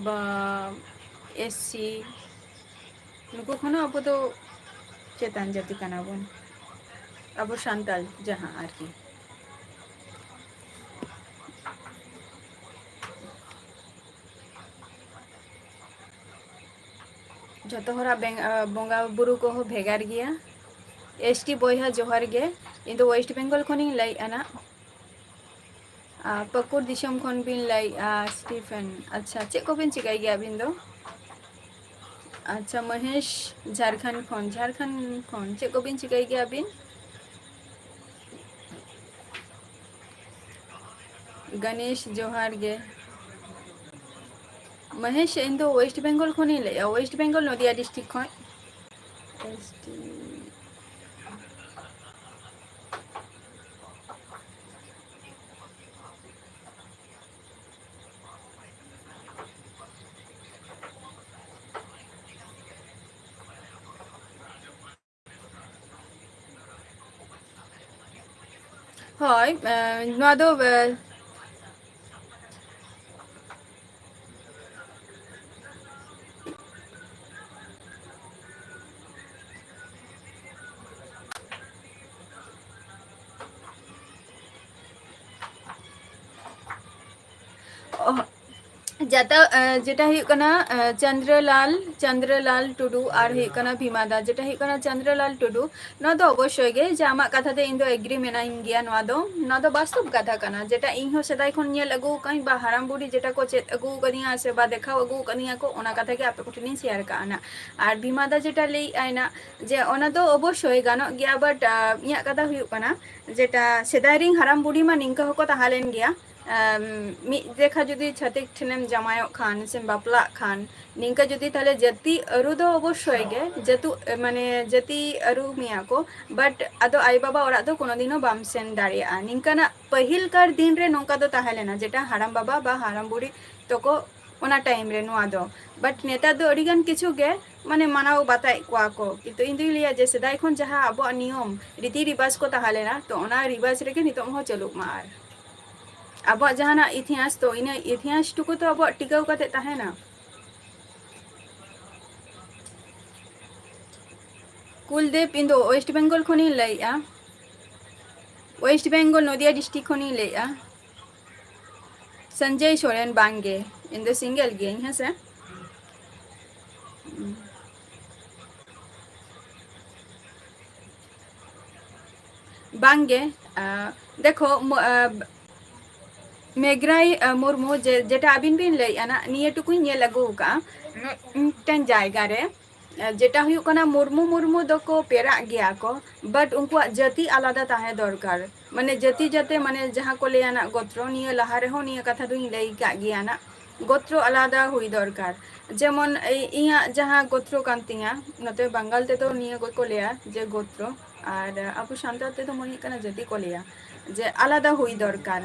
ᱵᱟ S C, ᱱᱩᱠᱩ ᱠᱷᱚᱱ ᱦᱚᱸ ᱟᱵᱚ ᱫᱚ ᱪᱮᱛᱟᱱ ᱡᱟᱹᱛᱤ ᱠᱟᱱᱟ ᱵᱚᱱ, ᱟᱵᱚ ᱥᱟᱱᱛᱟᱲ ᱡᱟᱦᱟᱸ ᱟᱨᱠᱤ᱾ ᱡᱷᱚᱛᱚ ᱦᱚᱲᱟᱜ ᱵᱮᱝ-, ᱟ, ᱵᱚᱸᱜᱟ ᱵᱩᱨᱩ ᱠᱚᱦᱚᱸ ᱵᱷᱮᱜᱟᱨ ᱜᱮᱭᱟ᱾ S T ᱵᱚᱭᱦᱟ ᱡᱚᱦᱟᱨ ᱜᱮ, ᱤᱧ ᱫᱚ West Bengal ᱠᱷᱚᱱᱤᱧ ᱞᱟᱹᱭᱮᱫᱼᱟ ᱱᱟᱜ᱾ ᱟ, ᱯᱟᱹᱠᱩᱲ ᱫᱤᱥᱚᱢ ᱠᱷᱚᱱ ᱵᱤᱱ ᱞᱟᱹᱭᱮᱫᱼᱟ, ᱥᱴᱤᱯᱷᱮᱱ᱾ ᱟᱪᱪᱷᱟ, ᱪᱮᱫ ᱠᱚᱵᱤᱱ ᱪᱤᱠᱟᱹᱭ ᱜᱮᱭᱟ ᱟᱹᱵᱤᱱ ᱫᱚ? ᱟᱪᱪᱷᱟ, ᱢᱚᱦᱮᱥ, ᱡᱷᱟᱲᱠᱷᱚᱸᱰ ᱠᱷᱚᱱ, ᱡᱷᱟᱲᱠᱷᱚᱸᱰ ᱠᱷᱚᱱ ᱪᱮᱫ ᱠᱚᱵᱤᱱ ᱪᱤᱠᱟᱹᱭ ᱜᱮᱭᱟ ᱟᱹᱵᱤᱱ? ᱜᱟᱱᱮᱥ, ᱡᱚᱦᱟᱨ ᱜᱮ᱾ ᱢᱚᱦᱮᱥ, ᱤᱧ ᱫᱚ ᱳᱭᱮᱥᱴ ᱵᱮᱝᱜᱚᱞ ᱠᱷᱚᱱᱤᱧ ᱞᱟᱹᱭᱮᱜᱼᱟ, ᱳᱭᱮᱥᱴ ᱵᱮᱝᱜᱚᱞ, ᱱᱚᱫᱤᱭᱟ ᱰᱤᱥᱴᱨᱤᱠᱴ ᱠᱷᱚᱱ᱾ ᱦᱳᱭ, ᱮ, ᱱᱚᱣᱟ ᱫᱚ, ᱮ, ᱚ, ᱡᱟᱛᱟ, ᱮ, ᱡᱮᱴᱟ ᱦᱩᱭᱩᱜ ᱠᱟᱱᱟ, ᱮ, ᱪᱚᱱᱫᱨᱚᱞᱟᱞ, ᱪᱚᱱᱫᱨᱚᱞᱟᱞ ᱴᱩᱰᱩ ᱟᱨ ᱦᱩᱭᱩᱜ ᱠᱟᱱᱟ ᱵᱷᱤᱢᱟ ᱫᱟ, ᱡᱮᱴᱟ ᱦᱩᱭᱩᱜ ᱠᱟᱱᱟ ᱪᱚᱱᱫᱨᱚᱞᱟᱞ ᱴᱩᱰᱩ, ᱱᱚᱣᱟ ᱫᱚ ᱚᱵᱚᱥᱥᱳᱭ ᱜᱮ, ᱡᱮ ᱟᱢᱟᱜ ᱠᱟᱛᱷᱟ ᱛᱮ ᱤᱧ ᱫᱚ ᱮᱜᱽᱨᱤ ᱢᱮᱱᱟᱧ ᱜᱮᱭᱟ᱾ ᱱᱚᱣᱟ ᱫᱚ, ᱱᱚᱣᱟ ᱫᱚ ᱵᱟᱥᱛᱚᱵ ᱠᱟᱛᱷᱟ ᱠᱟᱱᱟ, ᱡᱮᱴᱟ ᱤᱧ ᱦᱚᱸ ᱥᱮᱫᱟᱭ ᱠᱷᱚᱱ ᱧᱮᱞ ᱟᱹᱜᱩ ᱟᱠᱟᱫᱟᱹᱧ, ᱵᱟ ᱦᱟᱲᱟᱢ ᱵᱩᱲᱦᱤ ᱡᱮᱴᱟ ᱠᱚ ᱪᱮᱫ ᱟᱹᱜᱩ ᱟᱠᱟᱫᱤᱧᱟ ᱥᱮ ᱵᱟ ᱫᱮᱠᱷᱟᱣ ᱟᱹᱜᱩ ᱟᱠᱟᱫᱤᱧᱟ ᱠᱚ, ᱚᱱᱟ ᱠᱟᱛᱷᱟ ᱜᱮ ᱟᱯᱮ ᱠᱚᱴᱷᱮᱱᱤᱧ ᱥᱮᱭᱟᱨ ᱠᱟᱜᱼᱟ ᱱᱟᱜ᱾ ᱟᱨ ᱵᱷᱤᱢᱟ ᱫᱟ ᱡᱮᱴᱟ ᱞᱟᱹᱭᱮᱫ ᱟᱭ ᱱᱟᱜ, ᱡᱮ ᱚᱱᱟ ᱫᱚ ᱚᱵᱚᱥᱥᱳᱭ ᱜᱟᱱᱚᱜ ᱜᱮᱭᱟ, but, ᱟ, ᱤᱧᱟᱹᱜ ᱠᱟᱛᱷᱟ ᱦᱩᱭᱩᱜ ᱠᱟᱱᱟ, ᱡᱮᱴᱟ ᱥᱮᱫᱟᱭ ᱨᱮᱱ ᱦᱟᱲᱟᱢ ᱵᱩᱲᱦᱤ ᱢᱟ ᱱᱤᱝᱠᱟᱹ ᱦᱚᱸᱠᱚ ᱛᱟᱦᱮᱸ ᱞᱮᱱ ᱜᱮᱭᱟ᱾ ᱟᱢ, ᱢᱤᱫ ᱡᱮᱠᱷᱟ ᱡᱩᱫᱤ ᱪᱷᱟᱹᱛᱤᱠ ᱴᱷᱮᱱᱮᱢ ᱡᱟᱶᱟᱭᱚᱜ ᱠᱷᱟᱱ ᱥᱮᱢ ᱵᱟᱯᱞᱟᱜ ᱠᱷᱟᱱ, ᱱᱤᱝᱠᱟᱹ ᱡᱩᱫᱤ, ᱛᱟᱦᱞᱮ ᱡᱟᱹᱛᱤ ᱟᱹᱨᱩ ᱫᱚ ᱚᱵᱚᱥᱥᱳᱭ ᱜᱮ, ᱡᱟᱹᱛᱩ, ᱢᱟᱱᱮ, ᱡᱟᱹᱛᱤ ᱟᱹᱨᱩ ᱢᱮᱭᱟ ᱠᱚ, but ᱟᱫᱚ ᱟᱭᱳ ᱵᱟᱵᱟ ᱚᱲᱟᱜ ᱫᱚ ᱠᱳᱱᱳ ᱫᱤᱱ ᱦᱚᱸ ᱵᱟᱢ ᱥᱮᱱ ᱫᱟᱲᱮᱭᱟᱜᱼᱟ᱾ ᱱᱤᱝᱠᱟᱱᱟᱜ ᱯᱟᱹᱦᱤᱞ ᱠᱟᱨ ᱫᱤᱱ ᱨᱮ ᱱᱚᱝᱠᱟ ᱫᱚ ᱛᱟᱦᱮᱸ ᱞᱮᱱᱟ, ᱡᱮᱴᱟ ᱦᱟᱲᱟᱢ ᱵᱟᱵᱟ ᱵᱟ ᱦᱟᱲᱟᱢ ᱵᱩᱲᱦᱤ ᱛᱟᱠᱚ ᱚᱱᱟ time ᱨᱮ ᱱᱚᱣᱟ ᱫᱚ᱾ But ᱱᱮᱛᱟᱨ ᱫᱚ ᱟᱹᱰᱤ ᱜᱟᱱ ᱠᱤᱪᱷᱩ ᱜᱮ, ᱢᱟᱱᱮ, ᱢᱟᱱᱟᱣ ᱵᱟᱛᱟᱣᱮᱫ ᱠᱚᱣᱟ ᱠᱚ᱾ ᱠᱤᱱᱛᱩ ᱤᱧ ᱫᱩᱧ ᱞᱟᱹᱭᱟ ᱡᱮ ᱥᱮᱫᱟᱭ ᱠᱷᱚᱱ ᱡᱟᱦᱟᱸ ᱟᱵᱚᱣᱟᱜ ᱱᱤᱭᱚᱢ ᱨᱤᱛᱤ ᱨᱤᱵᱟᱡᱽ ᱠᱚ ᱛᱟᱦᱮᱸ ᱞᱮᱱᱟ, ᱛᱚ ᱚᱱᱟ ᱨᱤᱵᱟᱡᱽ ᱨᱮᱜᱮ ᱱᱤᱛᱚᱜ ᱦᱚᱸ ᱪᱟᱹᱞᱩᱜ ᱢᱟ᱾ ᱟᱨ ᱟᱵᱚᱣᱟᱜ ᱡᱟᱦᱟᱱᱟᱜ ᱤᱛᱤᱦᱟᱥ, ᱛᱚ ᱤᱱᱟᱹ ᱤᱛᱤᱦᱟᱥ ᱴᱩᱠᱩ ᱛᱚ ᱟᱵᱚᱣᱟᱜ ᱴᱤᱠᱟᱹᱣ ᱠᱟᱛᱮ ᱛᱟᱦᱮᱱᱟ᱾ ᱠᱩᱞᱫᱮᱵ, ᱤᱧ ᱫᱚ ᱳᱭᱮᱥᱴ ᱵᱮᱝᱜᱚᱞ ᱠᱷᱚᱱᱤᱧ ᱞᱟᱹᱭᱮᱫᱼᱟ᱾ ᱳᱭᱮᱥᱴ ᱵᱮᱝᱜᱚᱞ, ᱱᱚᱫᱤᱭᱟ ᱰᱤᱥᱴᱨᱤᱠᱴ ᱠᱷᱚᱱᱤᱧ ᱞᱟᱹᱭᱮᱫᱼᱟ᱾ ᱥᱚᱧᱡᱚᱭ ᱥᱚᱨᱮᱱ, ᱵᱟᱝᱜᱮ, ᱤᱧ ᱫᱚ ᱥᱤᱝᱜᱮᱞ ᱜᱤᱭᱟᱹᱧ, ᱦᱮᱸ ᱥᱮ᱾ ᱵᱟᱝᱜᱮ, ᱟ, ᱫᱮᱠᱷᱚ, ᱢᱚ-, ᱟ, ᱢᱮᱜᱽᱨᱟᱭ, ᱟ, ᱢᱩᱨᱢᱩ, ᱡᱮ, ᱡᱮᱴᱟ ᱟᱹᱵᱤᱱ ᱵᱤᱱ ᱞᱟᱹᱭᱮᱫᱼᱟ ᱱᱟᱜ, ᱱᱤᱭᱟᱹ ᱴᱩᱠᱩᱧ ᱧᱮᱞ ᱟᱹᱜᱩ ᱟᱠᱟᱫᱼᱟ, ᱢᱤᱫᱴᱮᱱ ᱡᱟᱭᱜᱟ ᱨᱮ, ᱡᱮᱴᱟ ᱦᱩᱭᱩᱜ ᱠᱟᱱᱟ, ᱢᱩᱨᱢᱩ ᱢᱩᱨᱢᱩ ᱫᱚᱠᱚ ᱯᱮᱲᱟᱜ ᱜᱮᱭᱟ ᱠᱚ, but ᱩᱱᱠᱩᱣᱟᱜ ᱡᱟᱹᱛᱤ ᱟᱞᱟᱫᱟ ᱛᱟᱦᱮᱸ ᱫᱚᱨᱠᱟᱨ᱾ ᱢᱟᱱᱮ ᱡᱟᱹᱛᱤ ᱡᱟᱛᱮ, ᱢᱟᱱᱮ ᱡᱟᱦᱟᱸ ᱠᱚ ᱞᱟᱹᱭᱟ ᱱᱟᱜ ᱜᱳᱛᱨᱚ, ᱱᱤᱭᱟᱹ ᱞᱟᱦᱟ ᱨᱮᱦᱚᱸ ᱱᱤᱭᱟᱹ ᱠᱟᱛᱷᱟ ᱫᱩᱧ ᱞᱟᱹᱭ ᱠᱟᱜ ᱜᱮᱭᱟ ᱱᱟᱜ, ᱜᱳᱛᱨᱚ ᱟᱞᱟᱫᱟ ᱦᱩᱭ ᱫᱚᱨᱠᱟᱨ᱾ ᱡᱮᱢᱚᱱ ᱤ-, ᱤᱧᱟᱹᱜ ᱡᱟᱦᱟᱸ ᱜᱳᱛᱨᱚ ᱠᱟᱱ ᱛᱤᱧᱟ, ᱱᱚᱛᱮ ᱵᱟᱝᱜᱟᱞ ᱛᱮᱫᱚ ᱱᱤᱭᱟᱹ ᱜᱮᱠᱚ ᱞᱟᱹᱭᱟ ᱡᱮ ᱜᱳᱛᱨᱚ, ᱟᱨ ᱟᱵᱚ ᱥᱟᱱᱛᱟᱲ ᱛᱮᱫᱚ ᱢᱚᱱᱮ ᱦᱩᱭᱩᱜ ᱠᱟᱱᱟ ᱡᱟᱹᱛᱤ ᱠᱚ ᱞᱟᱹᱭᱟ, ᱡᱮ ᱟᱞᱟᱫᱟ ᱦᱩᱭ ᱫᱚᱨᱠᱟᱨ᱾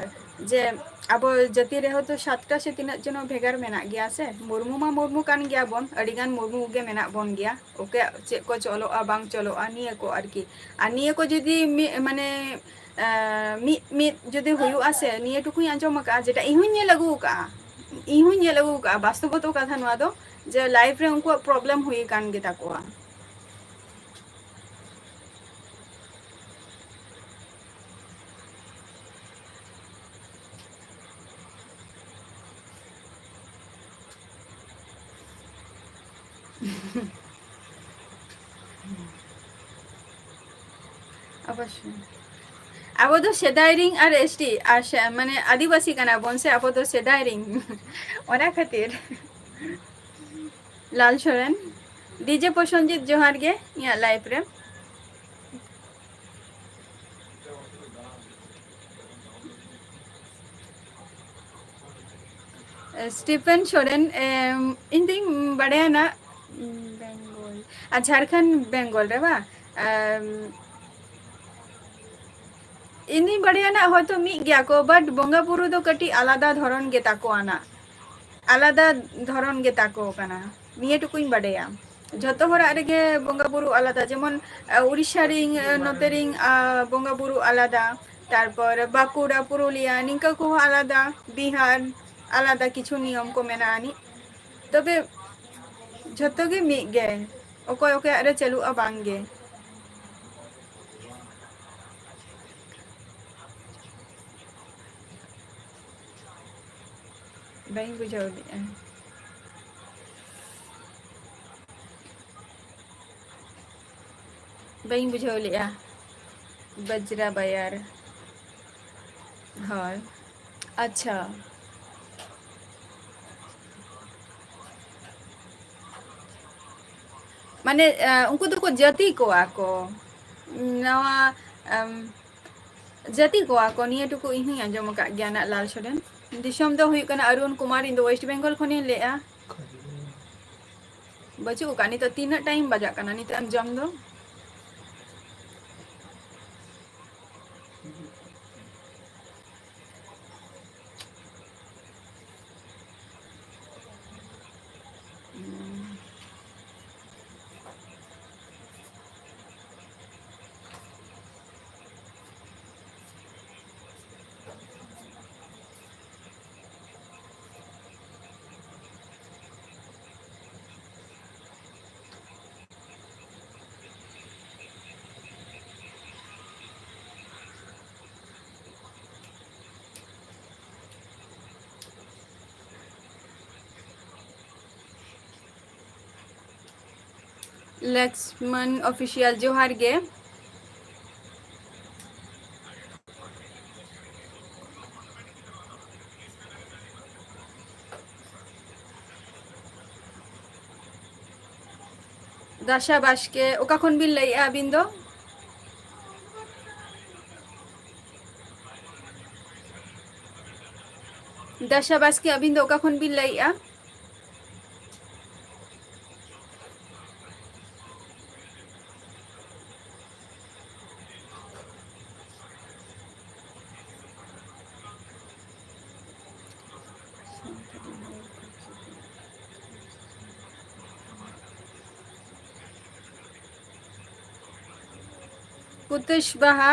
ᱡᱮ ᱟᱵᱚ ᱡᱟᱹᱛᱤ ᱨᱮᱦᱚᱸ ᱛᱚ ᱥᱟᱛᱴᱟ ᱥᱮ ᱛᱤᱱᱟᱹᱜ ᱪᱚᱱᱚ ᱵᱷᱮᱜᱟᱨ ᱢᱮᱱᱟᱜ ᱜᱮᱭᱟ ᱥᱮ, ᱢᱩᱨᱢᱩ ᱢᱟ ᱢᱩᱨᱢᱩ ᱠᱟᱱ ᱜᱮᱭᱟ ᱵᱚᱱ, ᱟᱹᱰᱤ ᱜᱟᱱ ᱢᱩᱨᱢᱩ ᱜᱮ ᱢᱮᱱᱟᱜ ᱵᱚᱱ ᱜᱮᱭᱟ, ᱚᱠᱚᱭᱟᱜ ᱪᱮᱫ ᱠᱚ ᱪᱚᱞᱚᱜᱼᱟ ᱵᱟᱝ ᱪᱚᱞᱚᱜᱼᱟ ᱱᱤᱭᱟᱹ ᱠᱚ ᱟᱨᱠᱤ᱾ ᱟᱨ ᱱᱤᱭᱟᱹ ᱠᱚ ᱡᱩᱫᱤ ᱢᱤ-, ᱢᱟᱱᱮ, ᱟᱸ, ᱢᱤᱫ ᱢᱤᱫ ᱡᱩᱫᱤ ᱦᱩᱭᱩᱜᱼᱟ ᱥᱮ, ᱱᱤᱭᱟᱹ ᱴᱩᱠᱩᱧ ᱟᱸᱡᱚᱢ ᱟᱠᱟᱫᱼᱟ, ᱡᱮᱴᱟ ᱤᱧ ᱦᱚᱸᱧ ᱧᱮᱞ ᱟᱹᱜᱩ ᱟᱠᱟᱫᱼᱟ, ᱤᱧ ᱦᱚᱸᱧ ᱧᱮᱞ ᱟᱹᱜᱩ ᱟᱠᱟᱫᱼᱟ, ᱵᱟᱥᱛᱚᱵᱚᱛᱚ ᱠᱟᱛᱷᱟ ᱱᱚᱣᱟ ᱫᱚ, ᱡᱮ life ᱨᱮ ᱩᱱᱠᱩᱣᱟᱜ problem ᱦᱩᱭ ᱟᱠᱟᱱ ᱜᱮᱛᱟ ᱠᱚᱣᱟ᱾ ᱚᱵᱚᱥᱥᱳᱭ᱾ ᱟᱵᱚ ᱫᱚ ᱥᱮᱫᱟᱭ ᱨᱤᱱ ᱟᱨ S T, ᱟᱨ ᱥᱮ-, ᱢᱟᱱᱮ ᱟᱹᱫᱤᱵᱟᱹᱥᱤ ᱠᱟᱱᱟ ᱵᱚᱱ ᱥᱮ, ᱟᱵᱚ ᱫᱚ ᱥᱮᱫᱟᱭ ᱨᱤᱱ᱾ ᱚᱱᱟ ᱠᱷᱟᱹᱛᱤᱨ᱾ ᱞᱟᱞ ᱥᱚᱨᱮᱱ, D J ᱯᱨᱚᱥᱚᱱᱡᱤᱛ, ᱡᱚᱦᱟᱨ ᱜᱮ ᱤᱧᱟᱹᱜ live ᱨᱮ᱾ ᱥᱴᱤᱯᱷᱮᱱ ᱥᱚᱨᱮᱱ, ᱮᱢ, ᱤᱧ ᱫᱩᱧ ᱵᱟᱰᱟᱭᱟ ᱱᱟᱜ, ᱵᱮᱝᱜᱚᱞ, ᱟᱨ ᱡᱷᱟᱲᱠᱷᱚᱸᱰ ᱵᱮᱝᱜᱚᱞ ᱨᱮ ᱵᱟᱝ? ᱮᱢ, ᱤᱧ ᱫᱩᱧ ᱵᱟᱰᱟᱭᱟ ᱱᱟᱜ ᱦᱚᱭᱛᱳ ᱢᱤᱫ ᱜᱮᱭᱟ ᱠᱚ, but ᱵᱚᱸᱜᱟ ᱵᱩᱨᱩ ᱫᱚ ᱠᱟᱹᱴᱤᱡ ᱟᱞᱟᱫᱟ ᱫᱷᱚᱨᱚᱱ ᱜᱮ ᱛᱟᱠᱚᱣᱟ ᱱᱟᱜ, ᱟᱞᱟᱫᱟ ᱫᱷᱚᱨᱚᱱ ᱜᱮ ᱛᱟᱠᱚ ᱠᱟᱱᱟ, ᱱᱤᱭᱟᱹ ᱴᱩᱠᱩᱧ ᱵᱟᱰᱟᱭᱟ᱾ ᱡᱷᱚᱛᱚ ᱦᱚᱲᱟᱜ ᱨᱮᱜᱮ ᱵᱚᱸᱜᱟ ᱵᱩᱨᱩ ᱟᱞᱟᱫᱟ, ᱡᱮᱢᱚᱱ, ᱟ, ᱩᱲᱤᱥᱥᱟ ᱨᱤᱱ, ᱟ, ᱱᱚᱛᱮ ᱨᱤᱱ, ᱟ, ᱵᱚᱸᱜᱟ ᱵᱩᱨᱩ ᱟᱞᱟᱫᱟ, ᱛᱟᱨᱯᱚᱨ ᱵᱟᱸᱠᱩᱲᱟ, ᱯᱩᱨᱩᱞᱤᱭᱟ, ᱱᱤᱝᱠᱟᱹ ᱠᱚᱦᱚᱸ ᱟᱞᱟᱫᱟ, ᱵᱤᱦᱟᱨ ᱟᱞᱟᱫᱟ ᱠᱤᱪᱷᱩ ᱱᱤᱭᱚᱢ ᱠᱚ ᱢᱮᱱᱟᱜ ᱟᱹᱱᱤᱡ, ᱛᱚᱵᱮ ᱡᱷᱚᱛᱚ ᱜᱮ ᱢᱤᱫ ᱜᱮ, ᱚᱠᱚᱭ ᱚᱠᱚᱭᱟᱜ ᱨᱮ ᱪᱟᱹᱞᱩᱜᱼᱟ ᱵᱟᱝ ᱜᱮ᱾ ᱵᱟᱹᱧ ᱵᱩᱡᱷᱟᱹᱣ ᱞᱮᱫᱼᱟ᱾ ᱵᱟᱹᱧ ᱵᱩᱡᱷᱟᱹᱣ ᱞᱮᱫᱼᱟ᱾ ᱵᱟᱡᱽᱨᱟ ᱵᱟᱭᱟᱨ᱾ ᱦᱳᱭ᱾ ᱟᱪᱪᱷᱟ᱾ ᱢᱟᱱᱮ, ᱟᱸ, ᱩᱱᱠᱩ ᱫᱚᱠᱚ ᱡᱟᱹᱛᱤ ᱠᱚᱣᱟ ᱠᱚ᱾ ᱱᱚᱣᱟ, ᱟᱢ, ᱡᱟᱹᱛᱤ ᱠᱚᱣᱟ ᱠᱚ, ᱱᱤᱭᱟᱹ ᱴᱩᱠᱩ ᱤᱧ ᱦᱚᱸᱧ ᱟᱸᱡᱚᱢ ᱟᱠᱟᱫ ᱜᱮᱭᱟ ᱱᱟᱜ ᱞᱟᱞ ᱥᱚᱨᱮᱱ᱾ ᱫᱤᱥᱚᱢ ᱫᱚ ᱦᱩᱭᱩᱜ ᱠᱟᱱᱟ ᱚᱨᱩᱱ ᱠᱩᱢᱟᱨ, ᱤᱧ ᱫᱚ West Bengal ᱠᱷᱚᱱᱤᱧ ᱞᱟᱹᱭᱮᱫᱼᱟ᱾ ᱵᱟᱹᱪᱩᱜ ᱟᱠᱟᱫ, ᱱᱤᱛᱚᱜ ᱛᱤᱱᱟᱹᱜ time ᱵᱟᱡᱟᱜ ᱠᱟᱱᱟ ᱱᱤᱛᱚᱜ ᱮᱢ ᱡᱚᱢ ᱫᱚ? ᱞᱚᱠᱥᱢᱚᱱ Official, ᱡᱚᱦᱟᱨ ᱜᱮ᱾ ᱫᱟᱥᱟ ᱵᱟᱥᱠᱮ, ᱚᱠᱟ ᱠᱷᱚᱱ ᱵᱤᱱ ᱞᱟᱹᱭᱮᱫᱼᱟ ᱟᱹᱵᱤᱱ ᱫᱚ? ᱫᱟᱥᱟ ᱵᱟᱥᱠᱮ, ᱟᱹᱵᱤᱱ ᱫᱚ ᱚᱠᱟ ᱠᱷᱚᱱ ᱵᱤᱱ ᱞᱟᱹᱭᱮᱫᱼᱟ? ᱠᱩᱛᱩᱥ ᱵᱟᱦᱟ,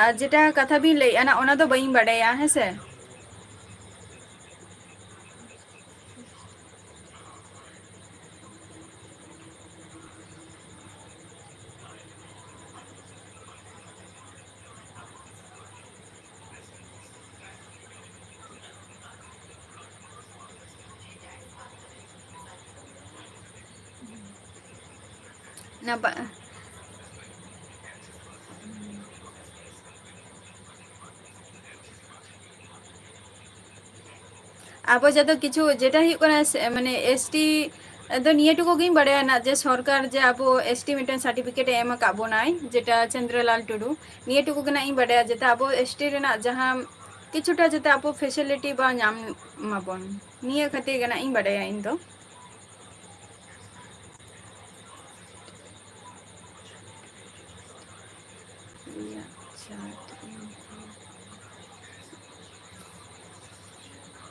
ᱟᱨ ᱡᱮᱴᱟ ᱠᱟᱛᱷᱟ ᱵᱤᱱ ᱞᱟᱹᱭᱮᱫᱼᱟ ᱱᱟ, ᱚᱱᱟ ᱫᱚ ᱵᱟᱹᱧ ᱵᱟᱰᱟᱭᱟ, ᱦᱮᱸ ᱥᱮ᱾ ᱱᱟᱯᱟ-, ᱟᱵᱚ ᱡᱚᱛᱚ ᱠᱤᱪᱷᱩ ᱡᱮᱴᱟ ᱦᱩᱭᱩᱜ ᱠᱟᱱᱟ ᱥᱮ, ᱢᱟᱱᱮ, S T, ᱟᱫᱚ ᱱᱤᱭᱟᱹ ᱴᱩᱠᱩ ᱜᱤᱧ ᱵᱟᱲᱟᱭᱟ ᱱᱟᱜ, ᱡᱮ ᱥᱚᱨᱠᱟᱨ ᱡᱮ ᱟᱵᱚ ᱮᱥ ᱴᱤ ᱢᱤᱫᱴᱮᱱ certificate ᱮ ᱮᱢ ᱟᱠᱟᱫ ᱵᱚᱱᱟᱭ, ᱡᱮᱴᱟ ᱪᱚᱱᱫᱨᱚᱞᱟᱞ ᱴᱩᱰᱩ, ᱱᱤᱭᱟᱹ ᱴᱩᱠᱩ ᱜᱮ ᱱᱟᱜ ᱤᱧ ᱵᱟᱲᱟᱭᱟ, ᱡᱟᱛᱮ ᱟᱵᱚ ᱮᱥ ᱴᱤ ᱨᱮᱱᱟᱜ ᱡᱟᱦᱟᱸ ᱠᱤᱪᱷᱩᱴᱟ ᱡᱟᱛᱮ ᱟᱵᱚ facility ᱵᱟ ᱧᱟᱢ ᱢᱟᱵᱚᱱ, ᱱᱤᱭᱟᱹ ᱠᱷᱟᱹᱛᱤᱨ ᱜᱮ ᱱᱟᱜ ᱤᱧ ᱵᱟᱲᱟᱭᱟ ᱤᱧ ᱫᱚ᱾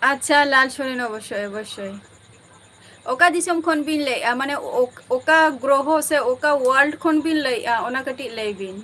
ᱟᱪᱪᱷᱟ, ᱞᱟᱞ ᱥᱚᱨᱮᱱ, ᱚᱵᱚᱥᱥᱳᱭ, ᱚᱵᱚᱥᱥᱳᱭ᱾ ᱚᱠᱟ ᱫᱤᱥᱚᱢ ᱠᱷᱚᱱ ᱵᱤᱱ ᱞᱟᱹᱭᱮᱜᱼᱟ? ᱢᱟᱱᱮ, ᱚᱠ-, ᱚᱠᱟ ᱜᱨᱚᱦᱚ ᱥᱮ ᱚᱠᱟ world ᱠᱷᱚᱱ ᱵᱤᱱ ᱞᱟᱹᱭᱮᱜᱼᱟ? ᱚᱱᱟ ᱠᱟᱹᱴᱤᱡ ᱞᱟᱹᱭ ᱵᱤᱱ᱾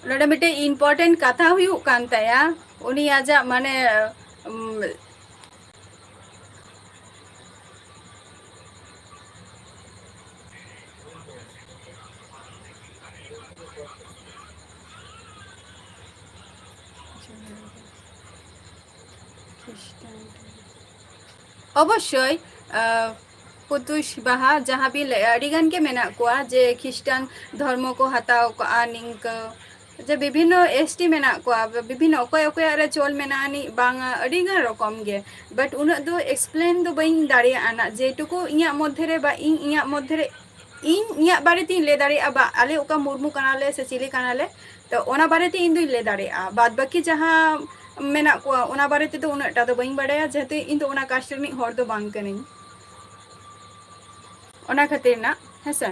ᱱᱚᱰᱮ ᱢᱤᱫᱴᱮᱡ important ᱠᱟᱛᱷᱟ ᱦᱩᱭᱩᱜ ᱠᱟᱱ ᱛᱟᱭᱟ, ᱩᱱᱤ ᱟᱡᱟᱜ ᱢᱟᱱᱮ, ᱩᱢ, ᱚᱵᱚᱥᱥᱳᱭ, ᱟᱸ, ᱯᱩᱛᱩᱥ ᱵᱟᱦᱟ ᱡᱟᱦᱟᱸ ᱵᱤᱱ ᱞᱟᱹᱭᱮᱜᱼᱟ, ᱟᱹᱰᱤ ᱜᱟᱱ ᱜᱮ ᱢᱮᱱᱟᱜ ᱠᱚᱣᱟ ᱡᱮ ᱠᱷᱨᱤᱥᱴᱟᱱ ᱫᱷᱚᱨᱢᱚ ᱠᱚ ᱦᱟᱛᱟᱣ ᱠᱟᱜᱼᱟ, ᱱᱤᱝᱠᱟᱹ ᱡᱮ ᱵᱤᱵᱷᱤᱱᱱᱚ ᱮᱥ ᱴᱤ ᱢᱮᱱᱟᱜ ᱠᱚᱣᱟ, ᱵᱤᱵᱷᱤᱱᱱᱚ ᱚᱠᱚᱭ ᱚᱠᱚᱭᱟᱜ ᱨᱮ ᱪᱚᱞ ᱢᱮᱱᱟᱜᱼᱟ ᱟᱹᱱᱤᱡ ᱵᱟᱝᱟ, ᱟᱹᱰᱤ ᱜᱟᱱ ᱨᱚᱠᱚᱢ ᱜᱮ᱾ But ᱩᱱᱟᱹᱜ ᱫᱚ explain ᱫᱚ ᱵᱟᱹᱧ ᱫᱟᱲᱮᱭᱟᱜᱼᱟ ᱱᱟᱜ, ᱡᱮᱴᱩᱠᱩ ᱤᱧᱟᱹᱜ ᱢᱚᱫᱽᱫᱷᱮ ᱨᱮ ᱵᱟ ᱤᱧ ᱤᱧᱟᱹᱜ ᱢᱚᱫᱽᱫᱷᱮ ᱨᱮ ᱤᱧ ᱤᱧᱟᱹᱜ ᱵᱟᱨᱮ ᱛᱤᱧ ᱞᱟᱹᱭ ᱫᱟᱲᱮᱭᱟᱜᱼᱟ, ᱵᱟ ᱟᱞᱮ ᱚᱠᱟ ᱢᱩᱨᱢᱩ ᱠᱟᱱᱟᱞᱮ ᱥᱮ ᱪᱤᱞᱤ ᱠᱟᱱᱟᱞᱮ, ᱛᱚ ᱚᱱᱟ ᱵᱟᱨᱮ ᱛᱮ ᱤᱧ ᱫᱩᱧ ᱞᱟᱹᱭ ᱫᱟᱲᱮᱭᱟᱜᱼᱟ᱾ ᱵᱟᱫ ᱵᱟᱹᱠᱤ ᱡᱟᱦᱟᱸ ᱢᱮᱱᱟᱜ ᱠᱚᱣᱟ, ᱚᱱᱟ ᱵᱟᱨᱮ ᱛᱮᱫᱚ ᱩᱱᱟᱹᱜ ᱴᱟ ᱫᱚ ᱵᱟᱹᱧ ᱵᱟᱲᱟᱭᱟ, ᱡᱮᱦᱮᱛᱩ ᱤᱧ ᱫᱚ ᱚᱱᱟ caste ᱨᱤᱱᱤᱡ ᱦᱚᱲ ᱫᱚ ᱵᱟᱝ ᱠᱟᱹᱱᱟᱹᱧ᱾ ᱚᱱᱟ ᱠᱷᱟᱹᱛᱤᱨ ᱱᱟᱜ, ᱦᱮᱸᱥᱮ?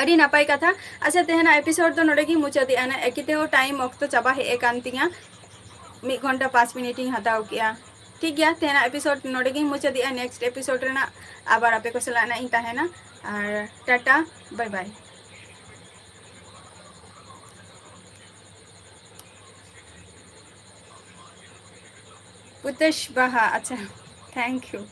ᱟᱹᱰᱤ ᱱᱟᱯᱟᱭ ᱠᱟᱛᱷᱟ᱾ ᱟᱪᱪᱷᱟ, ᱛᱮᱦᱮᱧᱟᱜ episode ᱫᱚ ᱱᱚᱰᱮ ᱜᱤᱧ ᱢᱩᱪᱟᱹᱫᱮᱜᱼᱟ ᱱᱟᱜ, ᱮᱠᱤᱛᱮ time ᱚᱠᱛᱚ ᱪᱟᱵᱟ ᱦᱮᱡ ᱟᱠᱟᱱ ᱛᱤᱧᱟ᱾ ᱢᱤᱫ ᱜᱷᱚᱱᱴᱟ ᱯᱟᱸᱪ ᱢᱤᱱᱤᱴ ᱤᱧ ᱦᱟᱛᱟᱣ ᱠᱮᱜᱼᱟ᱾ ᱴᱷᱤᱠ ᱜᱮᱭᱟ, ᱛᱮᱦᱮᱧᱟᱜ episode ᱱᱚᱰᱮ ᱜᱤᱧ ᱢᱩᱪᱟᱹᱫᱮᱜᱼᱟ᱾ Next episode ᱨᱮᱱᱟᱜ ᱟᱵᱟᱨ ᱟᱯᱮ ᱠᱚ ᱥᱟᱞᱟᱜ ᱱᱟᱜ ᱤᱧ ᱛᱟᱦᱮᱱᱟ᱾ ᱟᱨ ᱴᱟᱴᱟ, bye bye᱾ ᱯᱩᱛᱩᱥ ᱵᱟᱦᱟ, ᱟᱪᱪᱷᱟ, thank you᱾